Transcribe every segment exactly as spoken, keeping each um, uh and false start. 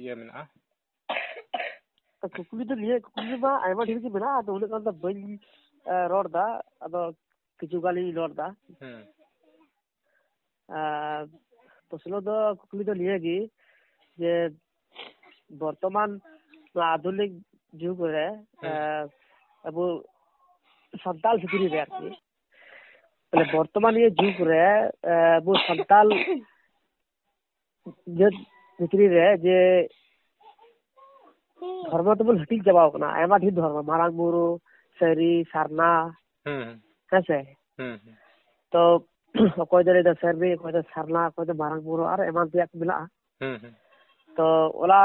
ᱤᱭᱟᱹ ᱢᱮᱱᱟᱜᱼᱟ? ᱠᱩᱠᱞᱤ ᱫᱚ ᱱᱤᱭᱟᱹ, ᱠᱩᱠᱞᱤ ᱢᱟ ᱟᱭᱢᱟ ᱰᱷᱮᱨ ᱜᱮ ᱢᱮᱱᱟᱜᱼᱟ, ᱟᱫᱚ ᱩᱱᱟᱹᱜ ᱜᱟᱱ ᱫᱚ ᱵᱟᱹᱧ, ᱮ, ᱨᱚᱲ ᱮᱫᱟ, ᱟᱫᱚ ᱠᱤᱪᱷᱩ ᱜᱟᱱᱤᱧ ᱨᱚᱲ ᱮᱫᱟ᱾ ᱦᱩᱸ᱾ ᱟᱨ ᱯᱨᱚᱥᱱᱚ ᱫᱚ, ᱠᱩᱠᱞᱤ ᱫᱚ ᱱᱤᱭᱟᱹ ᱜᱮ ᱡᱮ ᱵᱚᱨᱛᱚᱢᱟᱱ ᱱᱚᱣᱟ ᱟᱫᱷᱩᱱᱤᱠ ᱡᱩᱜᱽ ᱨᱮ, ᱦᱩᱸ᱾ ᱮ, ᱟᱵᱚ ᱥᱟᱱᱛᱟᱞ ᱵᱷᱤᱛᱨᱤ ᱨᱮ ᱟᱨᱠᱤ, ᱢᱟᱱᱮ ᱵᱚᱨᱛᱚᱢᱟᱱ ᱱᱤᱭᱟᱹ ᱡᱩᱜᱽ ᱨᱮ, ᱮ, ᱟᱵᱚ ᱥᱟᱱᱛᱟᱞ ᱡᱟᱹᱛ ᱵᱷᱤᱛᱨᱤ ᱨᱮ ᱡᱮ ᱫᱷᱚᱨᱢᱚ ᱛᱮᱵᱚᱱ ᱦᱟᱹᱴᱤᱧ ᱪᱟᱵᱟᱣ ᱠᱟᱱᱟ, ᱟᱭᱢᱟ ᱰᱷᱮᱨ ᱫᱷᱚᱨᱢᱚ, ᱢᱟᱨᱟᱝ ᱵᱩᱨᱩ, ᱥᱟᱹᱨᱤ, ᱥᱟᱨᱱᱟ, ᱦᱩᱸ, ᱦᱩᱸ᱾ ᱦᱮᱸ ᱥᱮ? ᱦᱩᱸ, ᱦᱩᱸ᱾ ᱛᱚ ᱚᱠᱚᱭ ᱫᱚ ᱞᱟᱹᱭᱫᱟ ᱥᱟᱹᱨᱤ, ᱚᱠᱚᱭ ᱫᱚ ᱥᱟᱨᱱᱟ, ᱚᱠᱚᱭ ᱫᱚ ᱢᱟᱨᱟᱝ ᱵᱩᱨᱩ, ᱟᱨ ᱮᱢᱟᱱ ᱛᱮᱭᱟᱜ ᱠᱚ ᱢᱮᱱᱟᱜᱼᱟ᱾ ᱦᱩᱸ, ᱦᱩᱸ᱾ ᱛᱚ ᱚᱱᱟ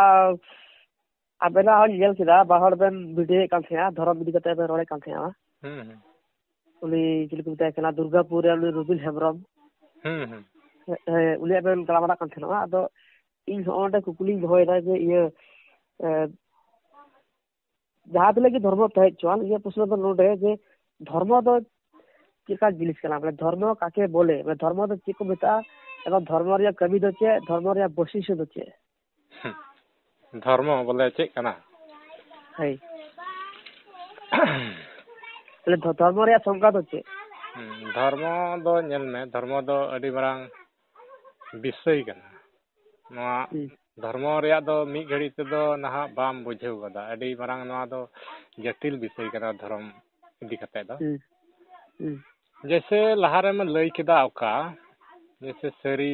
ᱟᱵᱮᱱᱟᱜ ᱦᱚᱸᱧ ᱧᱮᱞ ᱠᱮᱫᱟ, ᱵᱟᱨ ᱦᱚᱲ ᱵᱮᱱ ᱵᱷᱤᱰᱤᱭᱳᱭᱮᱫ ᱠᱟᱱ ᱛᱟᱦᱮᱸᱜᱼᱟ, ᱫᱷᱚᱨᱚᱢ ᱤᱫᱤ ᱠᱟᱛᱮ ᱵᱮᱱ ᱨᱚᱲᱮᱫ ᱠᱟᱱ ᱛᱟᱦᱮᱸᱜᱼᱟ᱾ ᱦᱩᱸ, ᱦᱩᱸ᱾ ᱩᱱᱤ ᱪᱤᱞᱤ ᱠᱚ ᱢᱮᱛᱟᱭ ᱠᱟᱱᱟ, ᱫᱩᱨᱜᱟᱯᱩᱨ ᱨᱮ ᱩᱱᱤ ᱨᱩᱵᱤᱱ ᱦᱮᱢᱵᱨᱚᱢ᱾ ᱦᱩᱸ, ᱦᱩᱸ᱾ ᱦᱮᱸ, ᱩᱱᱤᱭᱟᱜ ᱵᱮᱱ ᱜᱟᱞᱢᱟᱨᱟᱜ ᱠᱟᱱ ᱛᱟᱦᱮᱱᱟ᱾ ᱟᱫᱚ ᱤᱧ ᱦᱚᱸ ᱚᱸᱰᱮ ᱠᱩᱠᱞᱤᱧ ᱫᱚᱦᱚᱭᱮᱫᱟ ᱡᱮ ᱤᱭᱟᱹ, ᱮ, ᱡᱟᱦᱟᱸ ᱛᱤᱱᱟᱹᱜ ᱜᱮ ᱫᱷᱚᱨᱢᱚ ᱛᱟᱦᱮᱸ ᱦᱚᱪᱚᱣᱟᱱ, ᱤᱧᱟᱹᱜ ᱯᱨᱚᱥᱱᱚ ᱫᱚ ᱱᱚᱰᱮ ᱡᱮ ᱫᱷᱚᱨᱢᱚ ᱫᱚ ᱪᱮᱫ ᱞᱮᱠᱟᱱ ᱡᱤᱱᱤᱥ ᱠᱟᱱᱟ? ᱢᱟᱱᱮ ᱫᱷᱚᱨᱢᱚ ᱠᱟᱠᱮ ᱵᱚᱞᱮ? ᱢᱟᱱᱮ ᱫᱷᱚᱨᱢᱚ ᱫᱚ ᱪᱮᱫ ᱠᱚ ᱢᱮᱛᱟᱜᱼᱟ? ᱮᱵᱚᱝ ᱫᱷᱚᱨᱢᱚ ᱨᱮᱭᱟᱜ ᱠᱟᱹᱢᱤ ᱫᱚ ᱪᱮᱫ? ᱫᱷᱚᱨᱢᱚ ᱨᱮᱭᱟᱜ ᱵᱳᱭᱥᱤᱥᱴᱚ ᱫᱚ ᱪᱮᱫ? ᱦᱩᱸ᱾ ᱫᱷᱚᱨᱢᱚ ᱵᱚᱞᱮ ᱪᱮᱫ ᱠᱟᱱᱟ? ᱦᱳᱭ᱾ ᱛᱟᱦᱞᱮ ᱫᱷᱚ-, ᱫᱷᱚᱨᱢᱚ ᱨᱮᱭᱟᱜ ᱥᱚᱝᱠᱟ ᱫᱚ ᱪᱮᱫ? ᱦᱩᱸ, ᱫᱷᱚᱨᱢᱚ ᱫᱚ ᱧᱮᱞ ᱢᱮ, ᱫᱷᱚᱨᱢᱚ ᱫᱚ ᱟᱹᱰᱤ ᱢᱟᱨᱟᱝ ᱵᱤᱥᱚᱭ ᱠᱟᱱᱟ᱾ ᱱᱚᱣᱟ ᱦᱩᱸ᱾ ᱫᱷᱚᱨᱢᱚ ᱨᱮᱭᱟᱜ ᱫᱚ ᱢᱤᱫ ᱜᱷᱟᱹᱲᱤᱡ ᱛᱮᱫᱚ ᱱᱟᱦᱟᱜ ᱵᱟᱢ ᱵᱩᱡᱷᱟᱹᱣ ᱜᱚᱫᱟ᱾ ᱟᱹᱰᱤ ᱢᱟᱨᱟᱝ ᱱᱚᱣᱟ ᱫᱚ ᱡᱚᱴᱤᱞ ᱵᱤᱥᱚᱭ ᱠᱟᱱᱟ ᱫᱷᱚᱨᱚᱢ ᱤᱫᱤ ᱠᱟᱛᱮ ᱫᱚ᱾ ᱦᱩᱸ᱾ ᱦᱩᱸ᱾ ᱡᱮᱭᱥᱮ ᱞᱟᱦᱟ ᱨᱮᱢ ᱞᱟᱹᱭ ᱠᱮᱫᱟ ᱚᱠᱟ, ᱡᱮᱭᱥᱮ ᱥᱟᱹᱨᱤ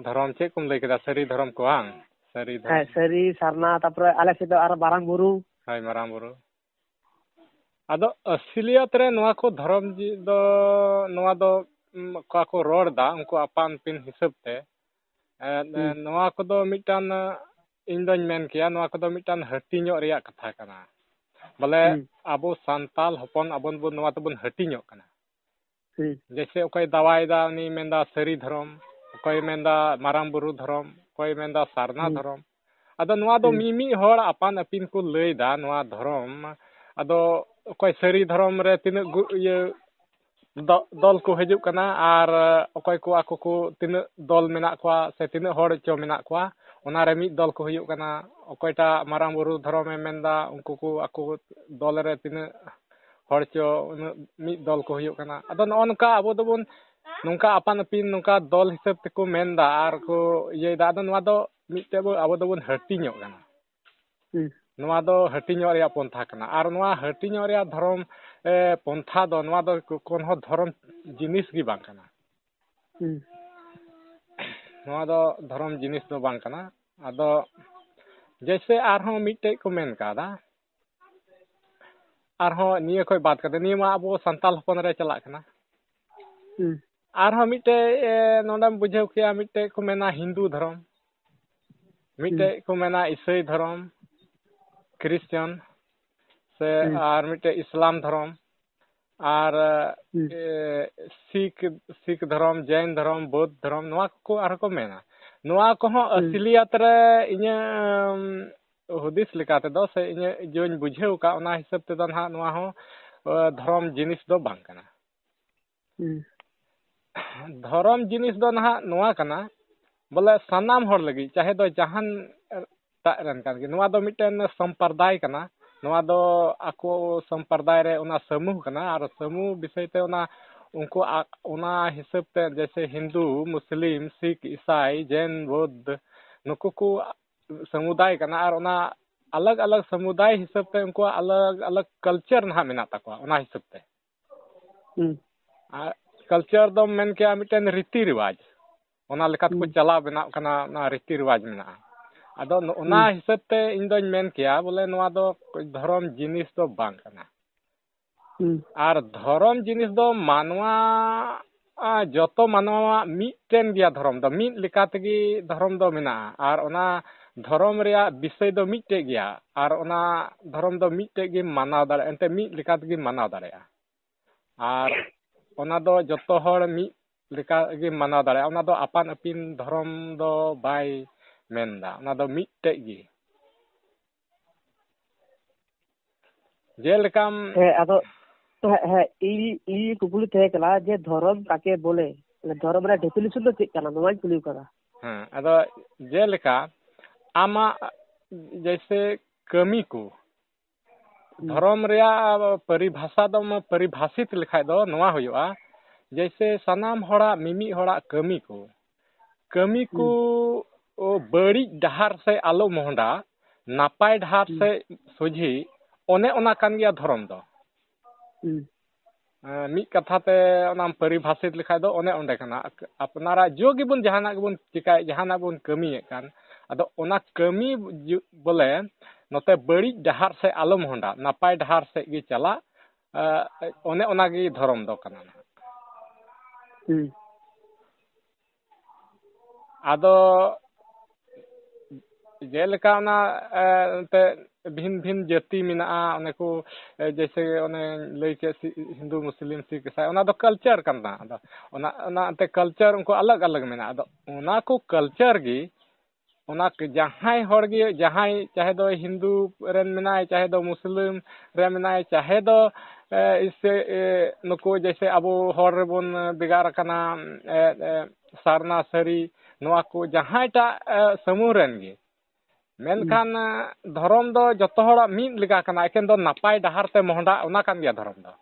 ᱫᱷᱚᱨᱚᱢ, ᱪᱮᱫ ᱠᱚᱢ ᱞᱟᱹᱭ ᱠᱮᱫᱟ? ᱥᱟᱹᱨᱤ ᱫᱷᱚᱨᱚᱢ ᱠᱚ ᱵᱟᱝ? ᱥᱟᱹᱨᱤ ᱫᱷᱚᱨᱚᱢ᱾ ᱦᱮᱸ, ᱥᱟᱹᱨᱤ, ᱥᱟᱨᱱᱟ, ᱛᱟᱯᱚᱨᱮ ᱟᱞᱮ ᱥᱮᱫ ᱫᱚ ᱟᱨᱚ ᱢᱟᱨᱟᱝ ᱵᱩᱨᱩ᱾ ᱦᱳᱭ, ᱢᱟᱨᱟᱝ ᱵᱩᱨᱩ᱾ ᱟᱫᱚ ᱟᱹᱥᱤᱞᱤᱭᱟᱛ ᱨᱮ ᱱᱚᱣᱟ ᱠᱚ ᱫᱷᱚᱨᱚᱢ ᱡᱤ-, ᱫᱚ, ᱱᱚᱣᱟ ᱫᱚ, ᱩᱢ, ᱚᱠᱟ ᱠᱚ ᱨᱚᱲ ᱮᱫᱟ, ᱩᱱᱠᱩ ᱟᱯᱟᱱ ᱟᱹᱯᱤᱱ ᱦᱤᱥᱟᱹᱵ ᱛᱮ, ᱮ, ᱦᱩᱸ᱾ ᱱᱚᱣᱟ ᱠᱚᱫᱚ ᱢᱤᱫᱴᱟᱝ, ᱤᱧ ᱫᱚᱧ ᱢᱮᱱ ᱠᱮᱭᱟ, ᱱᱚᱣᱟ ᱠᱚᱫᱚ ᱢᱤᱫᱴᱟᱝ ᱦᱟᱹᱴᱤᱧᱚᱜ ᱨᱮᱭᱟᱜ ᱠᱟᱛᱷᱟ ᱠᱟᱱᱟ᱾ ᱵᱚᱞᱮ, ᱦᱩᱸ᱾ ᱟᱵᱚ ᱥᱟᱱᱛᱟᱞ ᱦᱚᱯᱚᱱ, ᱟᱵᱚ ᱵᱚᱱ, ᱱᱚᱣᱟ ᱛᱮᱵᱚᱱ ᱦᱟᱹᱴᱤᱧᱚᱜ ᱠᱟᱱᱟ᱾ ᱦᱩᱸ᱾ ᱡᱮᱭᱥᱮ ᱚᱠᱚᱭ ᱫᱟᱣᱟᱭᱮᱫᱟ, ᱩᱱᱤ ᱢᱮᱱᱫᱟ ᱥᱟᱹᱨᱤ ᱫᱷᱚᱨᱚᱢ, ᱚᱠᱚᱭ ᱢᱮᱱᱫᱟ ᱢᱟᱨᱟᱝ ᱵᱩᱨᱩ ᱫᱷᱚᱨᱚᱢ, ᱚᱠᱚᱭ ᱢᱮᱱᱫᱟ ᱥᱟᱨᱱᱟ ᱦᱩᱸ᱾ ᱫᱷᱚᱨᱚᱢ᱾ ᱟᱫᱚ ᱱᱚᱣᱟ ᱫᱚ ᱦᱩᱸ᱾ ᱢᱤᱢᱤᱫ ᱦᱚᱲ ᱟᱯᱟᱱ ᱟᱹᱯᱤᱱ ᱠᱚ ᱞᱟᱹᱭᱫᱟ ᱱᱚᱣᱟ ᱫᱷᱚᱨᱚᱢ᱾ ᱟᱫᱚ ᱚᱠᱚᱭ ᱥᱟᱹᱨᱤ ᱫᱷᱚᱨᱚᱢ ᱨᱮ ᱛᱤᱱᱟᱹᱜ ᱜᱩ-, ᱤᱭᱟᱹ ᱫᱚ-, ᱫᱚᱞ ᱠᱚ ᱦᱤᱡᱩᱜ ᱠᱟᱱᱟ ᱟᱨ ᱚᱠᱚᱭ ᱠᱚ ᱟᱠᱚ ᱠᱚ ᱛᱤᱱᱟᱹᱜ ᱫᱚᱞ ᱢᱮᱱᱟᱜ ᱠᱚᱣᱟ ᱥᱮ ᱛᱤᱱᱟᱹᱜ ᱦᱚᱲ ᱪᱚ ᱢᱮᱱᱟᱜ ᱠᱚᱣᱟ, ᱚᱱᱟᱨᱮ ᱢᱤᱫ ᱫᱚᱞ ᱠᱚ ᱦᱩᱭᱩᱜ ᱠᱟᱱᱟ᱾ ᱚᱠᱚᱭᱴᱟᱜ ᱢᱟᱨᱟᱝ ᱵᱩᱨᱩ ᱫᱷᱚᱨᱚᱢᱮ ᱢᱮᱱᱫᱟ, ᱩᱱᱠᱩ ᱠᱚ ᱟᱠᱚ ᱫᱚᱞ ᱨᱮ ᱛᱤᱱᱟᱹᱜ ᱦᱚᱲ ᱪᱚ, ᱩᱱᱟᱹᱜ ᱢᱤᱫ ᱫᱚᱞ ᱠᱚ ᱦᱩᱭᱩᱜ ᱠᱟᱱᱟ᱾ ᱟᱫᱚ ᱱᱚᱜᱼᱚ ᱱᱚᱝᱠᱟ ᱟᱵᱚ ᱫᱚᱵᱚᱱ, ᱱᱚᱝᱠᱟ ᱟᱯᱟᱱ ᱟᱹᱯᱤᱱ ᱱᱚᱝᱠᱟ ᱫᱚᱞ ᱦᱤᱥᱟᱹᱵ ᱛᱮᱠᱚ ᱢᱮᱱᱫᱟ ᱟᱨ ᱠᱚ ᱤᱭᱟᱹᱭᱮᱫᱟ᱾ ᱟᱫᱚ ᱱᱚᱣᱟ ᱫᱚ ᱢᱤᱫᱴᱮᱡ ᱵᱚ-, ᱟᱵᱚ ᱫᱚᱵᱚᱱ ᱦᱟᱹᱴᱤᱧᱚᱜ ᱠᱟᱱᱟ᱾ ᱦᱩᱸ᱾ ᱱᱚᱣᱟ ᱫᱚ ᱦᱟᱹᱴᱤᱧᱚᱜ ᱨᱮᱭᱟᱜ ᱯᱚᱱᱛᱷᱟ ᱠᱟᱱᱟ᱾ ᱟᱨ ᱱᱚᱣᱟ ᱦᱟᱹᱴᱤᱧᱚᱜ ᱨᱮᱭᱟᱜ ᱫᱷᱚᱨᱚᱢ, ᱮ, ᱯᱚᱱᱛᱷᱟ ᱫᱚ, ᱱᱚᱣᱟ ᱫᱚ ᱠᱳᱱᱳ ᱫᱷᱚᱨᱚᱢ ᱡᱤᱱᱤᱥ ᱜᱮ ᱵᱟᱝ ᱠᱟᱱᱟ᱾ ᱦᱩᱸ᱾ ᱱᱚᱣᱟ ᱫᱚ ᱫᱷᱚᱨᱚᱢ ᱡᱤᱱᱤᱥ ᱫᱚ ᱵᱟᱝ ᱠᱟᱱᱟ᱾ ᱟᱫᱚ ᱡᱮᱭᱥᱮ ᱟᱨᱦᱚᱸ ᱢᱤᱫᱴᱮᱡ ᱠᱚ ᱢᱮᱱ ᱠᱟᱣᱫᱟ, ᱟᱨᱦᱚᱸ ᱱᱤᱭᱟᱹ ᱠᱷᱚᱡ ᱵᱟᱫ ᱠᱟᱛᱮ, ᱱᱤᱭᱟᱹ ᱢᱟ ᱟᱵᱚ ᱥᱟᱱᱛᱟᱞ ᱦᱚᱯᱚᱱ ᱨᱮ ᱪᱟᱞᱟᱜ ᱠᱟᱱᱟ᱾ ᱦᱩᱸ᱾ ᱟᱨᱦᱚᱸ ᱢᱤᱫᱴᱮᱡ, ᱮ, ᱱᱚᱰᱮᱢ ᱵᱩᱡᱷᱟᱹᱣ ᱠᱮᱭᱟ, ᱢᱤᱫᱴᱮᱡ ᱠᱚ ᱢᱮᱱᱟ ᱦᱤᱱᱫᱩ ᱫᱷᱚᱨᱚᱢ, ᱢᱤᱫᱴᱮᱡ ᱠᱚ ᱢᱮᱱᱟ ᱤᱥᱟᱹᱭ ᱫᱷᱚᱨᱚᱢ, ᱠᱷᱨᱤᱥᱪᱟᱱ, ᱥᱮ ᱦᱩᱸ᱾ ᱟᱨ ᱢᱤᱫᱴᱮᱡ ᱤᱥᱞᱟᱢ ᱫᱷᱚᱨᱚᱢ, ᱟᱨ, ᱦᱩᱸ᱾ ᱮ, ᱥᱤᱠᱷ, ᱥᱤᱠᱷ ᱫᱷᱚᱨᱚᱢ, ᱡᱮᱱ ᱫᱷᱚᱨᱚᱢ, ᱵᱳᱫᱷ ᱫᱷᱚᱨᱚᱢ, ᱱᱚᱣᱟ ᱠᱚ ᱟᱨᱦᱚᱸ ᱠᱚ ᱢᱮᱱᱟ᱾ ᱱᱚᱣᱟ ᱠᱚᱦᱚᱸ ᱦᱩᱸ᱾ ᱟᱹᱥᱞᱤᱭᱟᱛ ᱨᱮ ᱤᱧᱟᱹᱜ, ᱩᱢ, ᱦᱩᱫᱤᱥ ᱞᱮᱠᱟ ᱛᱮᱫᱚ, ᱥᱮ ᱤᱧᱟᱹᱜ ᱡᱟᱹᱧ ᱵᱩᱡᱷᱟᱹᱣ ᱟᱠᱟᱫ, ᱚᱱᱟ ᱦᱤᱥᱟᱹᱵ ᱛᱮᱫᱚ ᱱᱟᱦᱟᱜ ᱱᱚᱣᱟ ᱦᱚᱸ, ᱮ, ᱫᱷᱚᱨᱚᱢ ᱡᱤᱱᱤᱥ ᱫᱚ ᱵᱟᱝ ᱠᱟᱱᱟ᱾ ᱦᱩᱸ᱾ ᱫᱷᱚᱨᱚᱢ ᱡᱤᱱᱤᱥ ᱫᱚ ᱱᱟᱦᱟᱜ ᱱᱚᱣᱟ ᱠᱟᱱᱟ, ᱵᱚᱞᱮ ᱥᱟᱱᱟᱢ ᱦᱚᱲ ᱞᱟᱹᱜᱤᱫ, ᱪᱟᱦᱮ ᱫᱚ ᱡᱟᱦᱟᱱ ᱮᱴᱟᱜ ᱨᱮᱱ ᱠᱟᱱ ᱜᱮ, ᱱᱚᱣᱟ ᱫᱚ ᱢᱤᱫᱴᱮᱱ ᱥᱚᱢᱯᱨᱚᱫᱟᱭ ᱠᱟᱱᱟ᱾ ᱱᱚᱣᱟ ᱫᱚ ᱟᱠᱚ ᱥᱚᱢᱯᱨᱚᱫᱟᱭ ᱨᱮ ᱚᱱᱟ ᱥᱟᱢᱩᱦ ᱠᱟᱱᱟ, ᱟᱨ ᱥᱟᱢᱩᱦ ᱵᱤᱥᱚᱭ ᱛᱮ ᱚᱱᱟ ᱩᱱᱠᱩ ᱟ-, ᱚᱱᱟ ᱦᱤᱥᱟᱹᱵ ᱛᱮ ᱡᱮᱭᱥᱮ ᱦᱤᱱᱫᱩ, ᱢᱩᱥᱞᱤᱢ, ᱥᱤᱠᱷ, ᱤᱥᱟᱭ, ᱡᱮᱱ, ᱵᱳᱫᱷ, ᱱᱩᱠᱩ ᱠᱚ ᱥᱟᱢᱩᱫᱟᱭ ᱠᱟᱱᱟ, ᱟᱨ ᱚᱱᱟ ᱟᱞᱟᱜᱽ ᱟᱞᱟᱜᱽ ᱥᱟᱢᱩᱫᱟᱭ ᱦᱤᱥᱟᱹᱵ ᱛᱮ ᱩᱱᱠᱩᱣᱟᱜ ᱟᱞᱟᱜᱽ ᱟᱞᱟᱜᱽ culture ᱱᱟᱦᱟᱜ ᱢᱮᱱᱟᱜ ᱛᱟᱠᱚᱣᱟ ᱚᱱᱟ ᱦᱤᱥᱟᱹᱵ ᱛᱮ᱾ ᱦᱩᱸ᱾ ᱟᱨ culture ᱫᱚᱢ ᱢᱮᱱ ᱠᱮᱭᱟ ᱢᱤᱫᱴᱮᱱ ᱨᱤᱛᱤ ᱨᱮᱣᱟᱡᱽ, ᱚᱱᱟ ᱞᱮᱠᱟ ᱛᱮᱠᱚ ᱦᱩᱸ᱾ ᱪᱟᱞᱟᱣ ᱵᱮᱱᱟᱜ ᱠᱟᱱᱟ, ᱚᱱᱟ ᱨᱤᱛᱤ ᱨᱮᱣᱟᱡᱽ ᱢᱮᱱᱟᱜᱼᱟ᱾ ᱟᱫᱚ ᱱᱚ-, ᱚᱱᱟ ᱦᱩᱸ᱾ ᱦᱤᱥᱟᱹᱵ ᱛᱮ ᱤᱧ ᱫᱚᱧ ᱢᱮᱱ ᱠᱮᱭᱟ ᱵᱚᱞᱮ ᱱᱚᱣᱟ ᱫᱚ ᱫᱷᱚᱨᱚᱢ ᱡᱤᱱᱤᱥ ᱫᱚ ᱵᱟᱝ ᱠᱟᱱᱟ᱾ ᱦᱩᱸ᱾ ᱟᱨ ᱫᱷᱚᱨᱚᱢ ᱡᱤᱱᱤᱥ ᱫᱚ ᱢᱟᱱᱣᱟ, ᱟ, ᱡᱚᱛᱚ ᱢᱟᱱᱣᱟᱣᱟᱜ ᱢᱤᱫᱴᱮᱱ ᱜᱮᱭᱟ ᱫᱷᱚᱨᱚᱢ ᱫᱚ, ᱢᱤᱫ ᱞᱮᱠᱟ ᱛᱮᱜᱮ ᱫᱷᱚᱨᱚᱢ ᱫᱚ ᱢᱮᱱᱟᱜᱼᱟ᱾ ᱟᱨ ᱚᱱᱟ ᱫᱷᱚᱨᱚᱢ ᱨᱮᱭᱟᱜ ᱵᱤᱥᱚᱭ ᱫᱚ ᱢᱤᱫᱴᱮᱡ ᱜᱮᱭᱟ, ᱟᱨ ᱚᱱᱟ ᱫᱷᱚᱨᱚᱢ ᱫᱚ ᱢᱤᱫᱴᱮᱡ ᱜᱮᱢ ᱢᱟᱱᱟᱣ ᱫᱟᱲᱮᱭᱟᱜᱼᱟ, ᱮᱱᱛᱮ ᱢᱤᱫ ᱞᱮᱠᱟ ᱛᱮᱜᱮᱢ ᱢᱟᱱᱟᱣ ᱫᱟᱲᱮᱭᱟᱜᱼᱟ᱾ ᱟᱨ ᱚᱱᱟ ᱫᱚ ᱡᱚᱛᱚ ᱦᱚᱲ ᱢᱤᱫ ᱞᱮᱠᱟ ᱜᱮᱢ ᱢᱟᱱᱟᱣ ᱫᱟᱲᱮᱭᱟᱜᱼᱟ᱾ ᱚᱱᱟ ᱫᱚ ᱟᱯᱟᱱ ᱟᱹᱯᱤᱱ ᱫᱷᱚᱨᱚᱢ ᱫᱚ ᱵᱟᱭ ᱢᱮᱱᱫᱟ, ᱚᱱᱟ ᱫᱚ ᱢᱤᱫᱴᱮᱡ ᱜᱮ᱾ ᱡᱮᱞᱮᱠᱟᱢ ᱦᱮᱸ, ᱟᱫᱚ, ᱦᱮᱸ, ᱦᱮᱸ, ᱤᱧ, ᱤᱧ ᱠᱩᱠᱞᱤ ᱛᱟᱦᱮᱸ ᱠᱟᱱᱟ ᱡᱮ ᱫᱷᱚᱨᱚᱢ ᱠᱟᱠᱮ ᱵᱚᱞᱮ? ᱢᱟᱱᱮ ᱫᱷᱚᱨᱚᱢ ᱨᱮᱭᱟᱜ definition ᱫᱚ ᱪᱮᱫ ᱠᱟᱱᱟ, ᱱᱚᱣᱟᱧ ᱠᱩᱞᱤ ᱠᱟᱱᱟ᱾ ᱦᱮᱸ, ᱟᱫᱚ ᱡᱮᱞᱮᱠᱟ ᱟᱢᱟᱜ ᱡᱮᱭᱥᱮ ᱠᱟᱹᱢᱤ ᱠᱚ, ᱦᱩᱸ᱾ ᱫᱷᱚᱨᱚᱢ ᱨᱮᱭᱟᱜ ᱯᱚᱨᱤᱵᱷᱟᱥᱟ ᱫᱚᱢ ᱯᱚᱨᱤᱵᱷᱟᱥᱤᱛ ᱞᱮᱠᱷᱟᱡ ᱫᱚ ᱱᱚᱣᱟ ᱦᱩᱭᱩᱜᱼᱟ, ᱡᱮᱭᱥᱮ ᱥᱟᱱᱟᱢ ᱦᱚᱲᱟᱜ, ᱢᱤᱢᱤᱫ ᱦᱚᱲᱟᱜ ᱠᱟᱹᱢᱤ ᱠᱚ, ᱠᱟᱹᱢᱤ ᱠᱚ ᱦᱩᱸ᱾ ᱵᱟᱹᱲᱤᱡ ᱰᱟᱦᱟᱨ ᱥᱮᱫ ᱟᱞᱚ ᱢᱚᱦᱰᱟ, ᱱᱟᱯᱟᱭ ᱰᱟᱦᱟᱨ ᱦᱩᱸ᱾ ᱥᱮᱫ ᱥᱚᱡᱷᱮ, ᱚᱱᱮ ᱚᱱᱟ ᱠᱟᱱ ᱜᱮᱭᱟ ᱫᱷᱚᱨᱚᱢ ᱫᱚ᱾ ᱦᱩᱸ᱾ ᱮᱸ, ᱢᱤᱫ ᱠᱟᱛᱷᱟ ᱛᱮ ᱚᱱᱟᱢ ᱯᱚᱨᱤᱵᱷᱟᱥᱤᱛ ᱞᱮᱠᱷᱟᱡ ᱫᱚ ᱚᱱᱮ ᱚᱸᱰᱮ ᱠᱟᱱᱟ᱾ ᱟᱯᱱᱟᱨᱟᱜ ᱡᱚ ᱜᱮᱵᱚᱱ ᱡᱟᱦᱟᱱᱟᱜ ᱜᱮᱵᱚᱱ ᱪᱤᱠᱟᱹᱭᱮᱫ, ᱡᱟᱦᱟᱱᱟᱜ ᱵᱚᱱ ᱠᱟᱹᱢᱤᱭᱮᱫ ᱠᱟᱱ, ᱟᱫᱚ ᱚᱱᱟ ᱠᱟᱹᱢᱤ ᱡᱩ-, ᱵᱚᱞᱮ ᱱᱚᱛᱮ ᱵᱟᱹᱲᱤᱡ ᱰᱟᱦᱟᱨ ᱥᱮᱫ ᱟᱞᱚ ᱢᱚᱦᱰᱟ, ᱱᱟᱯᱟᱭ ᱰᱟᱦᱟᱨ ᱥᱮᱫ ᱜᱮ ᱪᱟᱞᱟᱜ, ᱮᱸ, ᱚᱱᱮ ᱚᱱᱟ ᱜᱮ ᱫᱷᱚᱨᱚᱢ ᱫᱚ ᱠᱟᱱᱟ ᱱᱟᱦᱟᱜ᱾ ᱦᱩᱸ᱾ ᱟᱫᱚ ᱡᱮᱞᱮᱠᱟ ᱚᱱᱟ, ᱮ, ᱮᱱᱛᱮᱫ ᱵᱷᱤᱱ ᱵᱷᱤᱱ ᱡᱟᱹᱛᱤ ᱢᱮᱱᱟᱜᱼᱟ, ᱚᱱᱮ ᱠᱚ, ᱮ, ᱡᱮᱭᱥᱮ ᱚᱱᱮᱧ ᱞᱟᱹᱭ ᱠᱮᱫ, ᱥᱤ-, ᱦᱤᱱᱫᱩ, ᱢᱩᱥᱞᱤᱢ, ᱥᱤᱠᱷ, ᱤᱥᱟᱭ, ᱚᱱᱟ ᱫᱚ culture ᱠᱟᱱᱟ᱾ ᱟᱫᱚ ᱚᱱᱟ, ᱚᱱᱟ ᱮᱱᱛᱮᱫ culture ᱩᱱᱠᱩ ᱟᱞᱟᱜᱽ ᱟᱞᱟᱜᱽ ᱢᱮᱱᱟᱜᱼᱟ᱾ ᱟᱫᱚ ᱚᱱᱟ ᱠᱚ culture ᱜᱮ, ᱚᱱᱟ ᱠᱚ ᱡᱟᱦᱟᱸᱭ ᱦᱚᱲ ᱜᱮ, ᱡᱟᱦᱟᱸᱭ ᱪᱟᱦᱮ ᱫᱚ ᱦᱤᱱᱫᱩ ᱨᱮᱱ ᱢᱮᱱᱟᱭ, ᱪᱟᱦᱮ ᱫᱚ ᱢᱩᱥᱞᱤᱢ ᱨᱮ ᱢᱮᱱᱟᱭ, ᱪᱟᱦᱮ ᱫᱚ, ᱮ, ᱤᱥᱮ-, ᱮ, ᱱᱩᱠᱩ ᱡᱮᱭᱥᱮ ᱟᱵᱚ ᱦᱚᱲ ᱨᱮᱵᱚᱱ ᱵᱷᱮᱜᱟᱨ ᱟᱠᱟᱱᱟ, ᱮ, ᱮ, ᱥᱟᱨᱱᱟ, ᱥᱟᱹᱨᱤ, ᱱᱚᱣᱟ ᱠᱚ ᱡᱟᱦᱟᱸᱭᱴᱟᱜ, ᱮ, ᱥᱟᱢᱩᱦ ᱨᱮᱱ ᱜᱮ᱾ ᱢᱮᱱᱠᱷᱟᱱ, ᱦᱩᱸ᱾ ᱮ, ᱫᱷᱚᱨᱚᱢ ᱫᱚ ᱡᱚᱛᱚ ᱦᱚᱲᱟᱜ ᱢᱤᱫ ᱞᱮᱠᱟ ᱠᱟᱱᱟ, ᱮᱠᱮᱱ ᱫᱚ ᱱᱟᱯᱟᱭ ᱰᱟᱦᱟᱨ ᱛᱮ ᱢᱚᱦᱰᱟ, ᱚᱱᱟ ᱠᱟᱱ ᱜᱮᱭᱟ ᱫᱷᱚᱨᱚᱢ ᱫᱚ᱾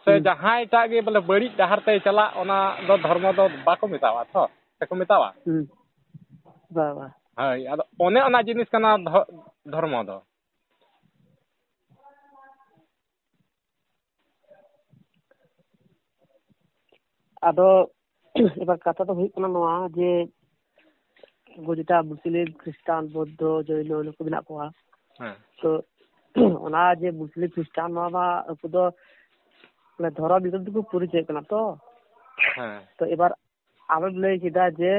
ᱥᱮ ᱦᱩᱸ᱾ ᱡᱟᱦᱟᱸᱭᱴᱟᱜ ᱜᱮ ᱵᱚᱞᱮ ᱵᱟᱹᱲᱤᱡ ᱰᱟᱦᱟᱨ ᱛᱮᱭ ᱪᱟᱞᱟᱜ, ᱚᱱᱟ ᱫᱚ ᱫᱷᱚᱨᱢᱚ ᱫᱚ ᱵᱟᱠᱚ ᱢᱮᱛᱟᱣᱟᱜᱼᱟ ᱛᱚ, ᱥᱮᱠᱚ ᱢᱮᱛᱟᱣᱟᱜᱼᱟ? ᱦᱩᱸ᱾ ᱵᱟ, ᱵᱟ᱾ ᱦᱳᱭ, ᱟᱫᱚ ᱚᱱᱮ ᱚᱱᱟ ᱡᱤᱱᱤᱥ ᱠᱟᱱᱟ ᱫᱷᱚ-, ᱫᱷᱚᱨᱢᱚ ᱫᱚ᱾ ᱟᱫᱚ ᱮᱵᱟᱨ ᱠᱟᱛᱷᱟ ᱫᱚ ᱦᱩᱭᱩᱜ ᱠᱟᱱᱟ ᱱᱚᱣᱟ ᱡᱮ, ᱟᱵᱚ ᱡᱮᱴᱟ ᱢᱩᱥᱞᱤᱢ, ᱠᱷᱨᱤᱥᱴᱟᱱ, ᱵᱳᱫᱽᱫᱷᱚ, ᱡᱚᱭᱱᱚ, ᱱᱩᱠᱩ ᱢᱮᱱᱟᱜ ᱠᱚᱣᱟ᱾ ᱦᱮᱸ᱾ ᱛᱚ, ᱚᱱᱟ ᱡᱮ ᱢᱩᱥᱞᱤᱢ, ᱠᱷᱨᱤᱥᱴᱟᱱ, ᱱᱚᱣᱟ ᱢᱟ ᱩᱱᱠᱩ ᱫᱚ ᱢᱟᱱᱮ ᱫᱷᱚᱨᱚᱢ ᱧᱩᱛᱩᱢ ᱛᱮᱠᱚ ᱯᱚᱨᱤᱪᱚᱭᱚᱜ ᱠᱟᱱᱟ ᱛᱚ᱾ ᱦᱮᱸ᱾ ᱛᱚ, ᱮᱵᱟᱨ ᱟᱢᱮᱢ ᱞᱟᱹᱭ ᱠᱮᱫᱟ ᱡᱮ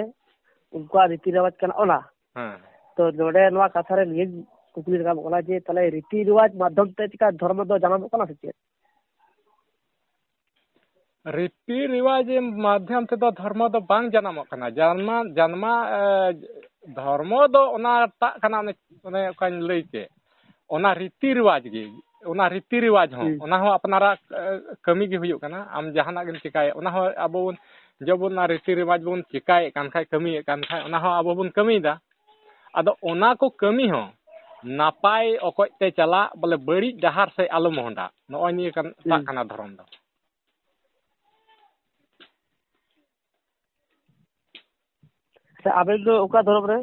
ᱩᱱᱠᱩᱣᱟᱜ ᱨᱤᱛᱤ ᱨᱮᱣᱟᱡᱽ ᱠᱟᱱᱟ ᱚᱱᱟ᱾ ᱦᱮᱸ᱾ ᱛᱚ, ᱱᱚᱰᱮ ᱱᱚᱣᱟ ᱠᱟᱛᱷᱟ ᱨᱮ ᱱᱤᱭᱟᱹ ᱠᱩᱠᱞᱤ ᱨᱟᱠᱟᱵᱚᱜ ᱠᱟᱱᱟ ᱡᱮ, ᱛᱟᱦᱞᱮ ᱨᱤᱛᱤ ᱨᱮᱣᱟᱡᱽ ᱢᱟᱫᱽᱫᱷᱚᱢ ᱛᱮ ᱪᱮᱠᱟ ᱫᱷᱚᱨᱢᱚ ᱫᱚ ᱡᱟᱱᱟᱢᱚᱜ ᱠᱟᱱᱟ ᱥᱮ ᱪᱮᱫ? ᱨᱤᱛᱤ ᱨᱮᱣᱟᱡᱽ ᱢᱟᱫᱽᱫᱷᱚᱢ ᱛᱮᱫᱚ ᱫᱷᱚᱨᱢᱚ ᱫᱚ ᱵᱟᱝ ᱡᱟᱱᱟᱢᱚᱜ ᱠᱟᱱᱟ᱾ ᱡᱟᱱᱢᱟ, ᱡᱟᱱᱢᱟ, ᱮ, ᱫᱷᱚᱨᱢᱚ ᱫᱚ ᱚᱱᱟᱴᱟᱜ ᱠᱟᱱᱟ, ᱚᱱᱮ, ᱚᱱᱮ ᱚᱠᱟᱧ ᱞᱟᱹᱭ ᱠᱮᱫ, ᱚᱱᱟ ᱨᱤᱛᱤ ᱨᱮᱣᱟᱡᱽ ᱜᱮ, ᱚᱱᱟ ᱨᱤᱛᱤ ᱨᱮᱣᱟᱡᱽ ᱦᱚᱸ, ᱦᱩᱸ᱾ ᱚᱱᱟ ᱦᱚᱸ ᱟᱯᱱᱟᱨᱟᱜ, ᱮ, ᱠᱟᱹᱢᱤ ᱜᱮ ᱦᱩᱭᱩᱜ ᱠᱟᱱᱟ᱾ ᱟᱢ ᱡᱟᱦᱟᱱᱟᱜ ᱜᱮᱢ ᱪᱤᱠᱟᱭᱟ, ᱚᱱᱟ ᱦᱚᱸ ᱟᱵᱚ ᱵᱚᱱ, ᱡᱮᱢᱚᱱ ᱚᱱᱟ ᱨᱤᱛᱤ ᱨᱮᱣᱟᱡᱽ ᱵᱚᱱ ᱪᱤᱠᱟᱹᱭᱮᱫ ᱠᱟᱱ ᱠᱷᱟᱡ, ᱠᱟᱹᱢᱤᱭᱮᱫ ᱠᱟᱱ ᱠᱷᱟᱡ, ᱚᱱᱟ ᱦᱚᱸ ᱟᱵᱚ ᱵᱚᱱ ᱠᱟᱹᱢᱤᱭᱮᱫᱟ᱾ ᱟᱫᱚ ᱚᱱᱟ ᱠᱚ ᱠᱟᱹᱢᱤ ᱦᱚᱸ ᱱᱟᱯᱟᱭ ᱚᱠᱚᱡ ᱛᱮ ᱪᱟᱞᱟᱜ, ᱵᱚᱞᱮ ᱵᱟᱹᱲᱤᱡ ᱰᱟᱦᱟᱨ ᱥᱮᱫ ᱟᱞᱚ ᱢᱚᱦᱰᱟᱜ, ᱱᱚᱜᱼᱚᱭ ᱱᱤᱭᱟᱹ ᱠᱟᱱ, ᱦᱩᱸ᱾ ᱠᱟᱱᱟ ᱫᱷᱚᱨᱚᱢ ᱫᱚ᱾ ᱟᱪᱪᱷᱟ, ᱟᱵᱮᱱ ᱫᱚ ᱚᱠᱟ ᱫᱷᱚᱨᱚᱢ ᱨᱮ?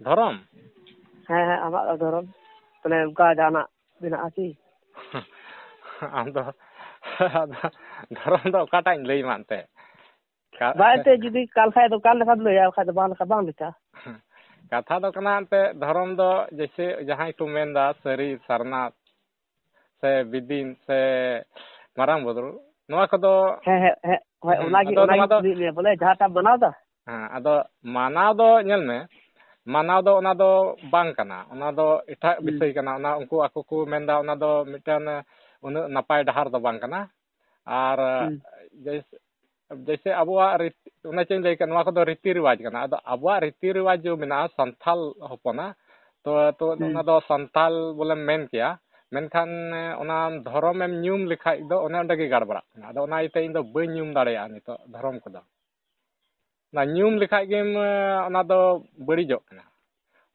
ᱫᱷᱚᱨᱚᱢ? ᱦᱮᱸ, ᱦᱮᱸ, ᱟᱢᱟᱜ ᱫᱚ ᱫᱷᱚᱨᱚᱢ᱾ ᱢᱟᱱᱮ ᱚᱱᱠᱟ ᱡᱟᱦᱟᱱᱟᱜ ᱢᱮᱱᱟᱜᱼᱟ ᱠᱤ? ᱟᱢ ᱫᱚ, ᱟᱫᱚ ᱫᱷᱚᱨᱚᱢ ᱫᱚ ᱚᱠᱟᱴᱟᱜ ᱤᱧ ᱞᱟᱹᱭ ᱟᱢᱟ ᱮᱱᱛᱮ? ᱠᱟ- ᱵᱟᱝ, ᱮᱱᱛᱮ ᱡᱩᱫᱤ ᱠᱟᱞ ᱠᱷᱟᱡ ᱫᱚ ᱠᱟᱞ ᱞᱮᱠᱷᱟᱱ ᱞᱟᱹᱭᱟ, ᱵᱟᱠᱷᱟᱡ ᱫᱚ ᱵᱟᱝ ᱞᱮᱠᱟ, ᱵᱟᱝ ᱞᱮᱠᱟ᱾ ᱠᱟᱛᱷᱟ ᱫᱚ ᱠᱟᱱᱟ ᱮᱱᱛᱮ, ᱫᱷᱚᱨᱚᱢ ᱫᱚ ᱡᱮᱭᱥᱮ ᱡᱟᱦᱟᱸᱭ ᱠᱚ ᱢᱮᱱᱫᱟ ᱥᱟᱹᱨᱤ ᱥᱟᱨᱱᱟ ᱥᱮ ᱵᱤᱫᱤᱱ ᱥᱮ ᱢᱟᱨᱟᱝ ᱵᱩᱨᱩ, ᱱᱚᱣᱟ ᱠᱚᱫᱚ ᱦᱮᱸ, ᱦᱮᱸ, ᱦᱮᱸ, ᱦᱳᱭ, ᱦᱩᱸ, ᱚᱱᱟᱜᱮ, ᱟᱫᱚ ᱚᱱᱟᱜᱮ ᱱᱚᱣᱟ ᱫᱚ ᱠᱩᱞᱤᱭᱮᱫ ᱢᱮᱭᱟ, ᱵᱚᱞᱮ ᱡᱟᱦᱟᱸᱴᱟᱜ ᱢᱟᱱᱟᱣ ᱫᱟ? ᱦᱮᱸ, ᱟᱫᱚ ᱢᱟᱱᱟᱣ ᱫᱚ ᱧᱮᱞ ᱢᱮ, ᱢᱟᱱᱟᱣ ᱫᱚ ᱚᱱᱟ ᱫᱚ ᱵᱟᱝ ᱠᱟᱱᱟ, ᱚᱱᱟ ᱫᱚ ᱮᱴᱟᱜ ᱦᱩᱸ᱾ ᱵᱤᱥᱚᱭ ᱠᱟᱱᱟ, ᱚᱱᱟ ᱩᱱᱠᱩ ᱟᱠᱚ ᱠᱚ ᱢᱮᱱᱫᱟ ᱚᱱᱟ ᱫᱚ ᱢᱤᱫᱴᱟᱝ ᱩᱱᱟᱹᱜ ᱱᱟᱯᱟᱭ ᱰᱟᱦᱟᱨ ᱫᱚ ᱵᱟᱝ ᱠᱟᱱᱟ᱾ ᱟᱨ ᱦᱩᱸ᱾ ᱡᱮᱭᱥᱮ, ᱡᱮᱭᱥᱮ ᱟᱵᱚᱣᱟᱜ ᱨᱤᱛ-, ᱚᱱᱮ ᱪᱮᱫ ᱤᱧ ᱞᱟᱹᱭ ᱠᱮᱫ, ᱱᱚᱣᱟ ᱠᱚᱫᱚ ᱨᱤᱛᱤ ᱨᱮᱣᱟᱡᱽ ᱠᱟᱱᱟ᱾ ᱟᱫᱚ ᱟᱵᱚᱣᱟᱜ ᱨᱤᱛᱤ ᱨᱮᱣᱟᱡᱽ ᱡᱮ ᱢᱮᱱᱟᱜᱼᱟ ᱥᱟᱱᱛᱟᱞ ᱦᱚᱯᱚᱱᱟᱜ, ᱛᱚ, ᱛᱚ ᱦᱩᱸ᱾ ᱚᱱᱟ ᱫᱚ ᱥᱟᱱᱛᱟᱞ ᱵᱚᱞᱮᱢ ᱢᱮᱱ ᱠᱮᱭᱟ, ᱢᱮᱱᱠᱷᱟᱱ ᱚᱱᱟ ᱫᱷᱚᱨᱚᱢᱮᱢ ᱧᱩᱢ ᱞᱮᱠᱷᱟᱡ ᱫᱚ ᱚᱱᱮ ᱚᱸᱰᱮ ᱜᱮ ᱜᱟᱲᱵᱟᱲᱟᱜ ᱠᱟᱱᱟ᱾ ᱟᱫᱚ ᱚᱱᱟ ᱤᱭᱟᱹᱛᱮ ᱤᱧ ᱫᱚ ᱵᱟᱹᱧ ᱧᱩᱢ ᱫᱟᱲᱮᱭᱟᱜᱼᱟ ᱱᱤᱛᱚᱜ ᱫᱷᱚᱨᱚᱢ ᱠᱚᱫᱚ᱾ ᱚᱱᱟ ᱧᱩᱢ ᱞᱮᱠᱷᱟᱡ ᱜᱮᱢ, ᱚᱱᱟ ᱫᱚ ᱵᱟᱹᱲᱤᱡᱚᱜ ᱠᱟᱱᱟ᱾